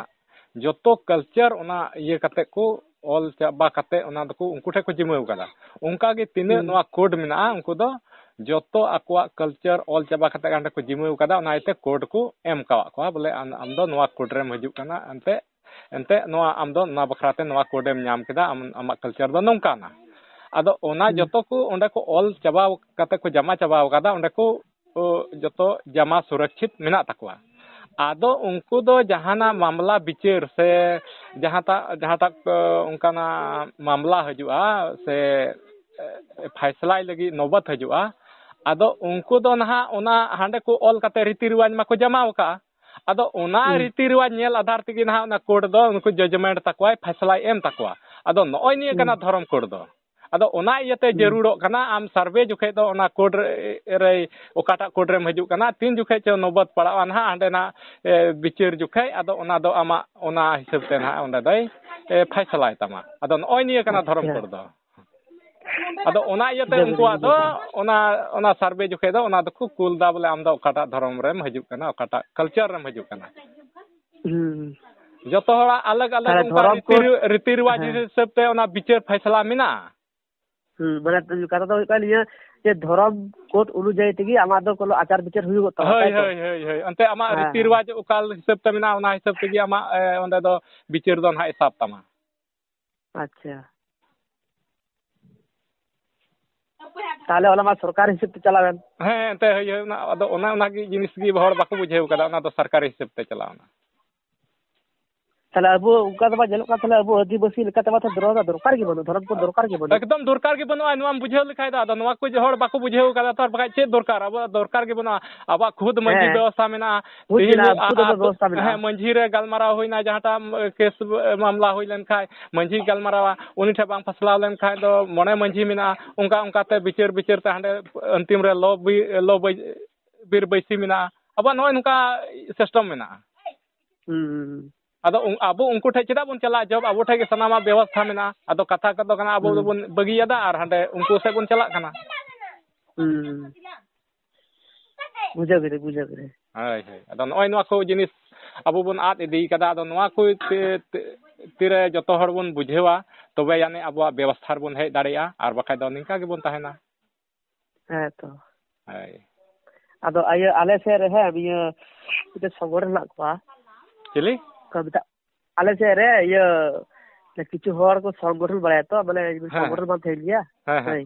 ᱡᱚᱛᱚ culture ᱚᱱᱟ ᱤᱭᱟᱹ ᱠᱟᱛᱮ ᱠᱚ ᱚᱞ ᱪᱟᱵᱟ ᱠᱟᱛᱮ ᱚᱱᱟ ᱫᱚᱠᱚ ᱩᱱᱠᱩ ᱴᱷᱮᱡ ᱠᱚ ᱡᱤᱢᱟᱹᱣ ᱠᱟᱫᱟ᱾ ᱚᱱᱠᱟ ᱜᱮ ᱛᱤᱱᱟᱹᱜ ᱦᱩᱸ᱾ ᱱᱚᱣᱟ code ᱢᱮᱱᱟᱜᱼᱟ, ᱩᱱᱠᱩ ᱫᱚ ᱡᱚᱛᱚ ᱟᱠᱚᱣᱟᱜ culture ᱚᱞ ᱪᱟᱵᱟ ᱠᱟᱛᱮ ᱦᱟᱸᱰᱮ ᱠᱚ ᱡᱤᱢᱟᱹᱣ ᱠᱟᱫᱟ, ᱚᱱᱟ ᱤᱭᱟᱹᱛᱮ code ᱠᱚ ᱮᱢ ᱠᱟᱣᱟᱫ ᱠᱚᱣᱟ, ᱵᱚᱞᱮ ᱟᱢ, ᱟᱢ ᱫᱚ ᱱᱚᱣᱟ code ᱨᱮᱢ ᱦᱤᱡᱩᱜ ᱠᱟᱱᱟ, ᱮᱱᱛᱮ, ᱮᱱᱛᱮ ᱱᱚᱣᱟ ᱟᱢ ᱫᱚ ᱱᱚᱣᱟ ᱵᱟᱠᱷᱨᱟ ᱛᱮ ᱱᱚᱣᱟ code ᱮᱢ ᱧᱟᱢ ᱠᱮᱫᱟ, ᱟᱢ, ᱟᱢᱟᱜ culture ᱫᱚ ᱱᱚᱝᱠᱟᱱᱟ᱾ ᱟᱫᱚ ᱚᱱᱟ ᱦᱩᱸ᱾ ᱡᱚᱛᱚ ᱠᱚ ᱚᱸᱰᱮ ᱠᱚ ᱚᱞ ᱪᱟᱵᱟ ᱠᱟᱛᱮ ᱠᱚ ᱡᱟᱢᱟ ᱪᱟᱵᱟ ᱠᱟᱫᱟ, ᱚᱸᱰᱮ ᱠᱚ ᱠᱚ ᱡᱚᱛᱚ ᱡᱟᱢᱟ ᱥᱩᱨᱚᱠᱪᱷᱤᱛ ᱢᱮᱱᱟᱜ ᱛᱟᱠᱚᱣᱟ᱾ ᱟᱫᱚ ᱩᱱᱠᱩ ᱫᱚ ᱡᱟᱦᱟᱱᱟᱜ ᱢᱟᱢᱞᱟ ᱵᱤᱪᱟᱹᱨ ᱥᱮ ᱡᱟᱦᱟᱸᱴᱟᱜ, ᱡᱟᱦᱟᱸᱴᱟᱜ, ᱠᱚ, ᱚᱱᱠᱟᱱᱟᱜ ᱢᱟᱢᱞᱟ ᱦᱤᱡᱩᱜᱼᱟ ᱥᱮ, ᱮ, ᱯᱷᱟᱭᱥᱟᱞᱟᱭ ᱞᱟᱹᱜᱤᱫ ᱱᱚᱵᱚᱛ ᱦᱤᱡᱩᱜᱼᱟ, ᱟᱫᱚ ᱩᱱᱠᱩ ᱫᱚ ᱱᱟᱦᱟᱜ ᱚᱱᱟ ᱦᱟᱸᱰᱮ ᱠᱚ ᱚᱞ ᱠᱟᱛᱮ ᱨᱤᱛᱤ ᱨᱮᱣᱟᱡᱽ ᱢᱟᱠᱚ ᱡᱟᱢᱟ ᱟᱠᱟᱫᱼᱟ᱾ ᱟᱫᱚ ᱚᱱᱟ ᱦᱩᱸ᱾ ᱨᱤᱛᱤ ᱨᱮᱣᱟᱡᱽ ᱧᱮᱞ ᱟᱫᱷᱟᱨ ᱛᱮᱜᱮ ᱱᱟᱦᱟᱜ ᱚᱱᱟ code ᱫᱚ ᱩᱱᱠᱩ judgement ᱛᱟᱠᱚᱣᱟᱭ, ᱯᱷᱟᱭᱥᱟᱞᱟᱭ ᱮᱢ ᱛᱟᱠᱚᱣᱟ᱾ ᱟᱫᱚ ᱱᱚᱜᱼᱚᱭ ᱱᱤᱭᱟᱹ ᱠᱟᱱᱟ ᱦᱩᱸ᱾ ᱫᱷᱚᱨᱚᱢ code ᱫᱚ᱾ ᱟᱫᱚ ᱚᱱᱟ ᱤᱭᱟᱹᱛᱮ ᱦᱩᱸ᱾ ᱡᱟᱹᱨᱩᱲᱚᱜ ᱠᱟᱱᱟ, ᱟᱢ survey ᱡᱚᱠᱷᱮᱡ ᱫᱚ ᱚᱱᱟ code ᱨᱮ, ᱨᱮ, ᱚᱠᱟᱴᱟᱜ code ᱨᱮᱢ ᱦᱤᱡᱩᱜ ᱠᱟᱱᱟ, ᱛᱤᱱ ᱡᱚᱠᱷᱮᱡ ᱪᱚ ᱱᱚᱵᱚᱛ ᱯᱟᱲᱟᱜᱼᱟ ᱱᱟᱦᱟᱜ ᱦᱟᱸᱰᱮᱱᱟᱜ, ᱮ, ᱵᱤᱪᱟᱹᱨ ᱡᱚᱠᱷᱮᱡ, ᱟᱫᱚ ᱚᱱᱟ ᱫᱚ ᱟᱢᱟᱜ ᱚᱱᱟ ᱦᱤᱥᱟᱹᱵ ᱛᱮ ᱱᱟᱦᱟᱜ ᱚᱸᱰᱮ ᱫᱚᱭ, ᱮ, ᱯᱷᱟᱭᱥᱟᱞᱟᱭ ᱛᱟᱢᱟ᱾ ᱟᱫᱚ ᱱᱚᱜᱼᱚᱭ ᱱᱤᱭᱟᱹ ᱠᱟᱱᱟ ᱫᱷᱚᱨᱚᱢ ᱟᱪᱪᱷᱟ᱾ code ᱫᱚ᱾ ᱟᱫᱚ ᱚᱱᱟ ᱤᱭᱟᱹᱛᱮ ᱵᱩᱡᱷᱟᱹᱣ ᱠᱮᱫᱟᱹᱧ, ᱩᱱᱠᱩᱣᱟᱜ ᱫᱚ ᱵᱩᱡᱷᱟᱹᱣ ᱠᱮᱫᱟᱹᱧ᱾ ᱚᱱᱟ, ᱚᱱᱟ survey ᱡᱚᱠᱷᱮᱡ ᱫᱚ ᱚᱱᱟ ᱫᱚᱠᱚ ᱠᱩᱞ ᱫᱟ ᱵᱚᱞᱮ ᱟᱢ ᱫᱚ ᱚᱠᱟᱴᱟᱜ ᱫᱷᱚᱨᱚᱢ ᱨᱮᱢ ᱦᱤᱡᱩᱜ ᱠᱟᱱᱟ, ᱚᱠᱟᱴᱟᱜ culture ᱨᱮᱢ ᱦᱤᱡᱩᱜ ᱠᱟᱱᱟ᱾ ᱦᱩᱸ᱾ ᱡᱚᱛᱚ ᱦᱚᱲᱟᱜ ᱟᱞᱟᱜᱽ ᱟᱞᱟᱜᱽ ᱛᱟᱦᱞᱮ ᱚᱱᱠᱟ ᱫᱷᱚᱨᱚᱢ ᱨᱤᱛᱤ, code, ᱨᱤᱛᱤ ᱨᱮᱣᱟᱡᱽ ᱦᱮᱸ᱾ ᱦᱤᱥᱟᱹᱵ ᱛᱮ ᱚᱱᱟ ᱵᱤᱪᱟᱹᱨ ᱯᱷᱟᱭᱥᱟᱞᱟ ᱢᱮᱱᱟᱜᱼᱟ᱾ ᱦᱩᱸ, ᱢᱟᱱᱮ ᱠᱟᱛᱷᱟ ᱫᱚ ᱦᱩᱭᱩᱜ ᱠᱟᱱᱟ ᱱᱤᱭᱟᱹ ᱡᱮ ᱫᱷᱚᱨᱚᱢ code ᱚᱱᱩᱡᱟᱭᱤ ᱛᱮᱜᱮ ᱟᱢᱟᱜ ᱫᱚ ᱠᱳᱱᱳ ᱟᱪᱟᱨ ᱵᱤᱪᱟᱹᱨ ᱦᱩᱭᱩᱜᱚᱜ ᱛᱟᱢᱟ, ᱦᱳᱭ, ᱛᱟᱭ ᱛᱚ? ᱦᱳᱭ, ᱦᱳᱭ, ᱦᱳᱭ᱾ ᱚᱱᱛᱮ ᱟᱢᱟᱜ ᱦᱮᱸ, ᱨᱤᱛᱤ ᱦᱮᱸ᱾ ᱨᱮᱣᱟᱡᱽ ᱚᱠᱟ ᱦᱤᱥᱟᱹᱵ ᱛᱮ ᱢᱮᱱᱟᱜᱼᱟ, ᱚᱱᱟ ᱦᱤᱥᱟᱹᱵ ᱛᱮᱜᱮ ᱟᱢᱟᱜ, ᱮ, ᱚᱸᱰᱮ ᱫᱚ ᱵᱤᱪᱟᱹᱨ ᱫᱚ ᱱᱟᱦᱟᱜ ᱮ ᱥᱟᱵ ᱛᱟᱢᱟ᱾ ᱟᱪᱪᱷᱟ᱾ ᱛᱟᱦᱞᱮ ᱚᱱᱟ ᱢᱟ ᱥᱚᱨᱠᱟᱨ ᱦᱤᱥᱟᱹᱵ ᱛᱮ ᱪᱟᱞᱟᱣᱮᱱ᱾ ᱦᱮᱸ, ᱮᱱᱛᱮ ᱦᱳᱭ, ᱦᱳᱭ, ᱚᱱᱟ, ᱟᱫᱚ ᱚᱱᱟ, ᱚᱱᱟ ᱜᱮ ᱡᱤᱱᱤᱥ ᱜᱮ ᱦᱚᱲ ᱵᱟᱠᱚ ᱵᱩᱡᱷᱟᱹᱣ ᱠᱟᱫᱟ, ᱚᱱᱟ ᱫᱚ ᱥᱚᱨᱠᱟᱨᱤ ᱦᱤᱥᱟᱹᱵ ᱛᱮ ᱪᱟᱞᱟᱣᱱᱟ᱾ ᱛᱟᱦᱞᱮ ᱟᱵᱚ ᱚᱱᱠᱟ ᱫᱚ ᱵᱟᱝ ᱧᱮᱞᱚᱜ ᱠᱟᱱ, ᱛᱟᱦᱞᱮ ᱟᱵᱚ ᱟᱹᱫᱤᱵᱟᱹᱥᱤ ᱞᱮᱠᱟᱛᱮ ᱢᱟ ᱛᱚ ᱫᱚᱨᱠᱟᱨ ᱜᱮ ᱵᱟᱹᱱᱩᱜ, ᱫᱷᱚᱨᱚᱢ ᱠᱳᱰ ᱫᱚᱨᱠᱟᱨ ᱜᱮ ᱵᱟᱹᱱᱩᱜ᱾ ᱮᱠᱫᱚᱢ ᱫᱚᱨᱠᱟᱨ ᱜᱮ ᱵᱟᱹᱱᱩᱜᱼᱟ, ᱱᱚᱣᱟᱢ ᱵᱩᱡᱷᱟᱹᱣ ᱞᱮᱠᱷᱟᱡ ᱫᱚ᱾ ᱟᱫᱚ ᱱᱚᱣᱟ ᱠᱚ ᱡᱮ ᱦᱚᱲ ᱵᱟᱠᱚ ᱵᱩᱡᱷᱟᱹᱣ ᱠᱟᱫᱟ, ᱛᱚ ᱟᱨ ᱵᱟᱠᱷᱟᱡ ᱪᱮᱫ ᱫᱚᱨᱠᱟᱨ? ᱟᱵᱚᱣᱟᱜ ᱫᱚᱨᱠᱟᱨ ᱜᱮ ᱵᱟᱹᱱᱩᱜᱼᱟ᱾ ᱟᱵᱚᱣᱟᱜ ᱠᱷᱩᱫ ᱢᱟᱹᱡᱷᱤ ᱦᱮᱸ᱾ ᱵᱮᱵᱚᱥᱛᱷᱟ ᱢᱮᱱᱟᱜᱼᱟ, ᱵᱩᱡᱽ ᱛᱮᱦᱮᱧ ᱢᱮᱱᱟᱜᱼᱟ, ᱟ-, ᱠᱷᱩᱫ ᱟᱵᱚ ᱟ-, ᱵᱮᱵᱚᱥᱛᱷᱟ ᱢᱮᱱᱟᱜᱼᱟ᱾ ᱦᱮᱸ, ᱢᱟᱹᱡᱷᱤ ᱨᱮ ᱜᱟᱞᱢᱟᱨᱟᱣ ᱦᱩᱭᱱᱟ, ᱡᱟᱦᱟᱸᱴᱟᱜ, ᱮ, ᱠᱮᱥ, ᱮ, ᱢᱟᱢᱞᱟ ᱦᱩᱭ ᱞᱮᱱᱠᱷᱟᱡ ᱢᱟᱹᱡᱷᱤ ᱜᱟᱞᱢᱟᱨᱟᱣᱟ, ᱩᱱᱤ ᱴᱷᱮᱱ ᱵᱟᱝ ᱯᱷᱟᱥᱞᱟᱣ ᱞᱮᱱᱠᱷᱟᱡ ᱫᱚ ᱢᱚᱬᱮ ᱢᱟᱹᱡᱷᱤ ᱢᱮᱱᱟᱜᱼᱟ, ᱚᱱᱠᱟ ᱚᱱᱠᱟᱛᱮ ᱵᱤᱪᱟᱹᱨ ᱵᱤᱪᱟᱹᱨ ᱛᱮ ᱦᱟᱸᱰᱮ ᱟᱱᱛᱤᱢ ᱨᱮ ᱞᱚ ᱵᱤ-, ᱞᱚ ᱵᱟᱹᱭ-, ᱵᱤᱨ ᱵᱟᱹᱭᱥᱤ ᱢᱮᱱᱟᱜᱼᱟ᱾ ᱟᱵᱚᱣᱟᱜ ᱱᱚᱜᱼᱚᱭ ᱱᱚᱝᱠᱟ system ᱢᱮᱱᱟᱜᱼᱟ᱾ ᱦᱩᱸ, ᱦᱩᱸ, ᱦᱩᱸ᱾ ᱟᱫᱚ ᱩᱱ-, ᱟᱵᱚ ᱩᱱᱠᱩ ᱴᱷᱮᱡ ᱪᱮᱫᱟᱜ ᱵᱚᱱ ᱪᱟᱞᱟᱜᱼᱟ? ᱡᱚᱵ ᱟᱵᱚ ᱴᱷᱮᱡ ᱜᱮ ᱥᱟᱱᱟᱢᱟᱜ ᱵᱮᱵᱚᱥᱛᱷᱟ ᱢᱮᱱᱟᱜᱼᱟ᱾ ᱟᱫᱚ ᱠᱟᱛᱷᱟ ᱠᱚᱫᱚ ᱠᱟᱱᱟ, ᱟᱵᱚ ᱦᱩᱸ᱾ ᱫᱚᱵᱚᱱ ᱵᱟᱹᱜᱤᱭᱟᱫᱟ ᱟᱨ ᱦᱟᱸᱰᱮ ᱩᱱᱠᱩ ᱥᱮᱫ ᱵᱚᱱ ᱪᱟᱞᱟᱜ ᱠᱟᱱᱟ᱾ ᱦᱩᱸ᱾ ᱵᱩᱡᱷᱟᱹᱣ ᱠᱮᱫᱟᱹᱧ, ᱵᱩᱡᱷᱟᱹᱣ ᱠᱮᱫᱟᱹᱧ᱾ ᱦᱳᱭ, ᱦᱳᱭ᱾ ᱟᱫᱚ ᱱᱚᱜᱼᱚᱭ ᱱᱚᱣᱟ ᱠᱚ ᱡᱤᱱᱤᱥ ᱟᱵᱚ ᱵᱚᱱ ᱟᱫ ᱤᱫᱤ ᱠᱟᱫᱟ᱾ ᱟᱫᱚ ᱱᱚᱣᱟ ᱠᱚ ᱛᱤ-, ᱛᱤ-, ᱛᱤᱨᱮ ᱡᱚᱛᱚ ᱦᱚᱲ ᱵᱚᱱ ᱵᱩᱡᱷᱟᱹᱣᱟ, ᱛᱚᱵᱮ ᱟᱹᱱᱤᱡ ᱟᱵᱚᱣᱟᱜ ᱵᱮᱵᱚᱥᱛᱷᱟ ᱨᱮᱵᱚᱱ ᱦᱮᱡ ᱫᱟᱲᱮᱭᱟᱜᱼᱟ, ᱟᱨ ᱵᱟᱠᱷᱟᱡ ᱫᱚ ᱱᱤᱝᱠᱟ ᱜᱮᱵᱚᱱ ᱛᱟᱦᱮᱱᱟ᱾ ᱦᱮᱸ ᱛᱚ᱾ ᱦᱳᱭ᱾ ᱟᱫᱚ ᱤᱭᱟᱹ, ᱟᱞᱮ ᱥᱮᱫ ᱨᱮ, ᱦᱮᱸ, ᱤᱭᱟᱹ, ᱢᱤᱫᱴᱮᱱ ᱥᱚᱝᱜᱚᱴᱷᱚᱱ ᱦᱮᱱᱟᱜ ᱠᱚᱣᱟ᱾ ᱪᱤᱞᱤ? ᱠᱚ ᱢᱮᱛᱟᱜ, ᱟᱞᱮ ᱥᱮᱫ ᱨᱮ, ᱤᱭᱟᱹ, ᱠᱤᱪᱷᱩ ᱦᱚᱲ ᱠᱚ ᱥᱚᱝᱜᱚᱴᱷᱚᱱ ᱵᱟᱲᱟᱭᱟ ᱛᱚ, ᱢᱟᱱᱮ, ᱦᱮᱸ, ᱥᱚᱝᱜᱚᱴᱷᱚᱱ ᱵᱟᱝ ᱛᱟᱦᱮᱱ ᱜᱮᱭᱟ? ᱦᱮᱸ, ᱦᱮᱸ᱾ ᱦᱳᱭ᱾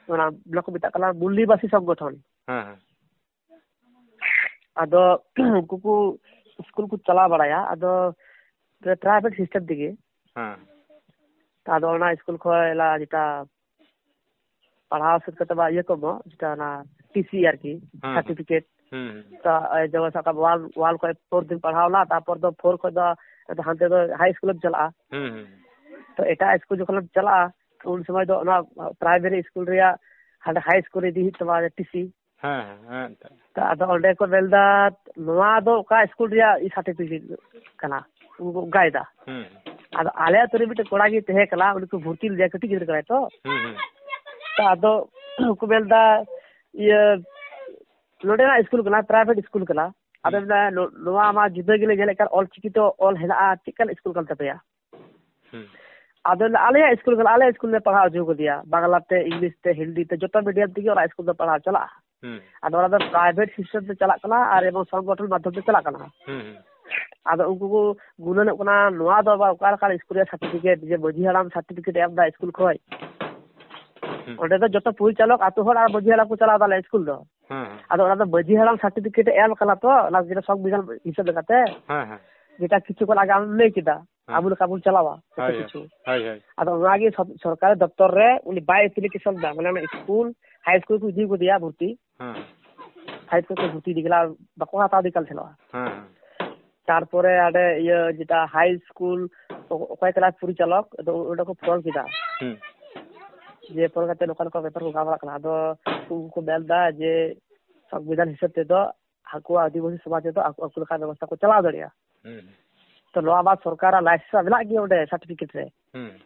ᱚᱱᱟ, ᱚᱱᱟ ᱠᱚ ᱢᱮᱛᱟᱜ ᱠᱟᱱᱟ ᱢᱩᱞᱞᱤᱵᱟᱥᱤ ᱥᱚᱝᱜᱚᱴᱷᱚᱱ᱾ ᱦᱮᱸ, ᱦᱮᱸ᱾ ᱟᱫᱚ ᱩᱱᱠᱩ ᱠᱚ ᱥᱠᱩᱞ ᱠᱚ ᱪᱟᱞᱟᱣ ᱵᱟᱲᱟᱭᱟ, ᱟᱫᱚ private system ᱛᱮᱜᱮ᱾ ᱦᱮᱸ᱾ ᱟᱫᱚ ᱚᱱᱟ ᱥᱠᱩᱞ ᱠᱷᱚᱡ ᱞᱟ ᱡᱮᱴᱟ ᱯᱟᱲᱦᱟᱣ ᱥᱟᱹᱛ ᱠᱟᱛᱮ ᱵᱟ ᱤᱭᱟᱹ ᱠᱚ ᱮᱢᱚᱜ, ᱡᱮᱴᱟ ᱚᱱᱟ ᱴᱤ ᱥᱤ ᱟᱨᱠᱤ, ᱦᱮᱸ, ᱦᱮᱸ᱾ certificate᱾ ᱦᱮᱸ, ᱦᱮᱸ᱾ ᱛᱚ, ᱮ, ᱡᱮᱢᱚᱱ ᱥᱟᱵ ᱠᱟᱜ ᱢᱮ one, one ᱠᱷᱚᱡ four ᱫᱤᱱ ᱯᱟᱲᱦᱟᱣ ᱱᱟ, ᱛᱟᱨᱯᱚᱨ ᱫᱚ four ᱠᱷᱚᱡ ᱫᱚ ᱦᱟᱱᱛᱮ ᱫᱚ high school ᱮᱢ ᱪᱟᱞᱟᱜᱼᱟ᱾ ᱦᱮᱸ, ᱦᱮᱸ᱾ ᱛᱚ, ᱮᱴᱟᱜ ᱥᱠᱩᱞ ᱡᱚᱠᱷᱚᱱᱮᱢ ᱪᱟᱞᱟᱜᱼᱟ, ᱩᱱ ᱥᱚᱢᱚᱭ ᱫᱚ ᱚᱱᱟ ᱯᱨᱟᱭᱢᱟᱨᱤ ᱥᱠᱩᱞ ᱨᱮᱭᱟᱜ ᱦᱟᱸᱰᱮ ᱦᱟᱭ ᱥᱠᱩᱞ ᱨᱮ ᱤᱫᱤ ᱦᱩᱭᱩᱜ ᱛᱟᱢᱟ, ᱴᱤᱥᱤ᱾ ᱦᱮᱸ, ᱦᱮᱸ, ᱦᱮᱸ, ᱮᱱᱛᱮ᱾ ᱛᱚ ᱟᱫᱚ ᱚᱸᱰᱮ ᱠᱚ ᱢᱮᱱᱫᱟ, ᱱᱚᱣᱟ ᱫᱚ ᱚᱠᱟ ᱥᱠᱩᱞ ᱨᱮᱭᱟᱜ ᱥᱟᱨᱴᱤᱯᱷᱤᱠᱮᱴ ᱠᱟᱱᱟ? ᱩᱱᱠᱩ ᱚᱱᱠᱟᱭᱮᱫᱟ᱾ ᱦᱩᱸ᱾ ᱟᱫᱚ ᱟᱞᱮ ᱟᱹᱛᱩ ᱨᱮ ᱢᱤᱫᱴᱮᱱ ᱠᱚᱲᱟ ᱜᱮ ᱛᱟᱦᱮᱸ ᱠᱟᱱᱟ, ᱩᱱᱤ ᱠᱚ ᱵᱷᱚᱨᱛᱤ ᱞᱮᱫᱮᱭᱟ, ᱠᱟᱹᱴᱤᱡ ᱜᱤᱫᱽᱨᱟᱹ ᱠᱟᱱᱟᱭ ᱛᱚ᱾ ᱦᱩᱸ, ᱦᱩᱸ᱾ ᱛᱚ ᱟᱫᱚ ᱠᱚ ᱢᱮᱱᱫᱟ, ᱤᱭᱟᱹ, ᱱᱚᱰᱮᱱᱟᱜ ᱥᱠᱩᱞ ᱠᱟᱱᱟ, ᱯᱨᱟᱭᱵᱷᱮᱴ ᱥᱠᱩᱞ ᱠᱟᱱᱟ᱾ ᱟᱫᱚ ᱦᱩᱸ᱾ ᱢᱮᱱᱫᱟ, ᱱᱚ-, ᱱᱚᱣᱟ ᱢᱟ ᱡᱩᱫᱟᱹ ᱜᱮᱞᱮ ᱧᱮᱞᱮᱫ ᱠᱟᱱ, ᱚᱞ ᱪᱤᱠᱤ ᱛᱮ ᱚᱞ ᱦᱮᱱᱟᱜᱼᱟ, ᱪᱮᱫ ᱞᱮᱠᱟᱱ ᱥᱠᱩᱞ ᱠᱟᱱ ᱛᱟᱯᱮᱭᱟ? ᱦᱩᱸ᱾ ᱟᱫᱚ ᱟᱞᱮᱭᱟᱜ ᱥᱠᱩᱞ ᱠᱟᱱᱟ, ᱟᱞᱮᱭᱟᱜ ᱥᱠᱩᱞ ᱞᱮ ᱯᱟᱲᱦᱟᱣ ᱦᱚᱪᱚ ᱠᱟᱫᱮᱭᱟ, ᱵᱟᱝᱞᱟ ᱛᱮ, ᱤᱝᱞᱤᱥ ᱛᱮ, ᱦᱤᱱᱫᱤ ᱛᱮ, ᱡᱚᱛᱚ ᱢᱤᱰᱤᱭᱟᱢ ᱛᱮᱜᱮ ᱚᱱᱟ ᱥᱠᱩᱞ ᱫᱚ ᱯᱟᱲᱦᱟᱣ ᱪᱟᱞᱟᱜᱼᱟ᱾ ᱦᱩᱸ᱾ ᱟᱫᱚ ᱚᱱᱟ ᱫᱚ ᱯᱨᱟᱭᱵᱷᱮᱴ ᱥᱤᱥᱴᱮᱢ ᱛᱮ ᱪᱟᱞᱟᱜ ᱠᱟᱱᱟ ᱟᱨ ᱮᱵᱚᱝ ᱥᱚᱝᱜᱚᱴᱷᱚᱱ ᱢᱟᱫᱽᱫᱷᱚᱢ ᱛᱮ ᱪᱟᱞᱟᱜ ᱠᱟᱱᱟ᱾ ᱦᱩᱸ, ᱦᱩᱸ᱾ ᱟᱫᱚ ᱩᱱᱠᱩ ᱠᱚ ᱜᱩᱱᱟᱹᱱᱚᱜ ᱠᱟᱱᱟ, ᱱᱚᱣᱟ ᱫᱚ ᱟᱵᱟᱨ ᱚᱠᱟ ᱞᱮᱠᱟᱱ ᱥᱠᱩᱞ ᱨᱮᱭᱟᱜ ᱥᱟᱨᱴᱤᱯᱷᱤᱠᱮᱴ, ᱡᱮ ᱢᱟᱹᱡᱷᱤ ᱦᱟᱲᱟᱢ ᱥᱟᱨᱴᱤᱯᱷᱤᱠᱮᱴ ᱮ ᱮᱢ ᱮᱫᱟ ᱥᱠᱩᱞ ᱠᱷᱚᱱ? ᱦᱩᱸ᱾ ᱚᱸᱰᱮ ᱫᱚ ᱡᱚᱛᱚ ᱯᱚᱨᱤᱪᱟᱞᱚᱠ, ᱟᱛᱳ ᱦᱚᱲ ᱟᱨ ᱢᱟᱹᱡᱷᱤ ᱦᱟᱲᱟᱢ ᱠᱚ ᱪᱟᱞᱟᱣ ᱮᱫᱟ ᱟᱞᱮ ᱥᱠᱩᱞ ᱫᱚ᱾ ᱦᱮᱸ, ᱦᱮᱸ᱾ ᱟᱫᱚ ᱚᱱᱟ ᱫᱚ ᱢᱟᱹᱡᱷᱤ ᱦᱟᱲᱟᱢ ᱥᱟᱨᱴᱤᱯᱷᱤᱠᱮᱴ ᱮ ᱮᱢ ᱠᱟᱱᱟ ᱛᱚ, ᱚᱱᱟ ᱡᱮᱴᱟ ᱥᱚᱝᱵᱤᱫᱷᱟᱱ ᱦᱤᱥᱟᱹᱵ ᱞᱮᱠᱟᱛᱮ᱾ ᱦᱮᱸ, ᱦᱮᱸ᱾ ᱡᱮᱴᱟ ᱠᱤᱪᱷᱩ ᱠᱷᱚᱱ ᱟᱜᱮ ᱟᱢ ᱞᱟᱹᱭ ᱠᱮᱫᱟ, ᱦᱮᱸ᱾ ᱟᱵᱚ ᱞᱮᱠᱟ ᱵᱚᱱ ᱪᱟᱞᱟᱣᱟ, ᱡᱚᱛᱚ ᱦᱳᱭ, ᱠᱤᱪᱷᱩ᱾ ᱦᱳᱭ, ᱦᱳᱭ᱾ ᱟᱫᱚ ᱚᱱᱟᱜᱮ ᱥᱚᱨ-, ᱥᱚᱨᱠᱟᱨᱤ ᱫᱚᱯᱛᱚᱨ ᱨᱮ ᱩᱱᱤ ᱵᱟᱭ ᱮᱯᱞᱤᱠᱮᱥᱚᱱ ᱞᱮᱫᱟ, ᱢᱟᱱᱮ ᱚᱱᱟ ᱥᱠᱩᱞ, ᱦᱟᱭ ᱥᱠᱩᱞ ᱠᱚ ᱤᱫᱤ ᱠᱟᱫᱮᱭᱟ ᱵᱷᱚᱨᱛᱤ᱾ ᱦᱮᱸ᱾ ᱦᱟᱭ ᱥᱠᱩᱞ ᱠᱚ ᱵᱷᱚᱨᱛᱤ ᱤᱫᱤ ᱠᱮᱫᱟ, ᱵᱟᱠᱚ ᱦᱟᱛᱟᱣ ᱤᱫᱤ ᱠᱟᱱ ᱛᱟᱦᱮᱱᱟ᱾ ᱦᱮᱸ, ᱦᱮᱸ᱾ ᱛᱟᱨᱯᱚᱨᱮ ᱦᱟᱸᱰᱮ ᱤᱭᱟᱹ ᱡᱮᱴᱟ ᱦᱟᱭ ᱥᱠᱩᱞ ᱚ-, ᱚᱠᱚᱭ ᱠᱟᱱᱟᱭ ᱯᱚᱨᱤᱪᱟᱞᱚᱠ, ᱟᱫᱚ ᱚᱸᱰᱮ ᱠᱚ ᱯᱷᱳᱱ ᱠᱮᱫᱟ᱾ ᱦᱩᱸ᱾ ᱡᱮ ᱯᱷᱳᱱ ᱠᱟᱛᱮ ᱱᱚᱝᱠᱟ ᱱᱚᱝᱠᱟ ᱵᱮᱯᱟᱨ ᱠᱚ ᱜᱟᱞᱢᱟᱨᱟᱜ ᱠᱟᱱᱟ᱾ ᱟᱫᱚ ᱩᱱᱠᱩ ᱠᱚ ᱢᱮᱱ ᱮᱫᱟ ᱡᱮ ᱥᱚᱝᱵᱤᱫᱷᱟᱱ ᱦᱤᱥᱟᱹᱵ ᱛᱮᱫᱚ ᱦᱟᱹᱠᱩ ᱟᱹᱫᱤᱵᱟᱹᱥᱤ ᱥᱚᱢᱟᱡᱽ ᱨᱮᱫᱚ ᱟᱠᱚ, ᱟᱠᱚ ᱞᱮᱠᱟ ᱵᱮᱵᱚᱥᱛᱷᱟ ᱠᱚ ᱪᱟᱞᱟᱣ ᱫᱟᱲᱮᱭᱟᱜᱼᱟ᱾ ᱦᱩᱸ᱾ ᱛᱚ ᱱᱚᱣᱟ ᱢᱟ ᱥᱚᱨᱠᱟᱨᱟᱜ ᱞᱟᱭᱥᱮᱱᱥ ᱢᱮᱱᱟᱜ ᱜᱮᱭᱟ ᱚᱸᱰᱮ ᱥᱟᱨᱴᱤᱯᱷᱤᱠᱮᱴ ᱨᱮ᱾ ᱦᱩᱸ᱾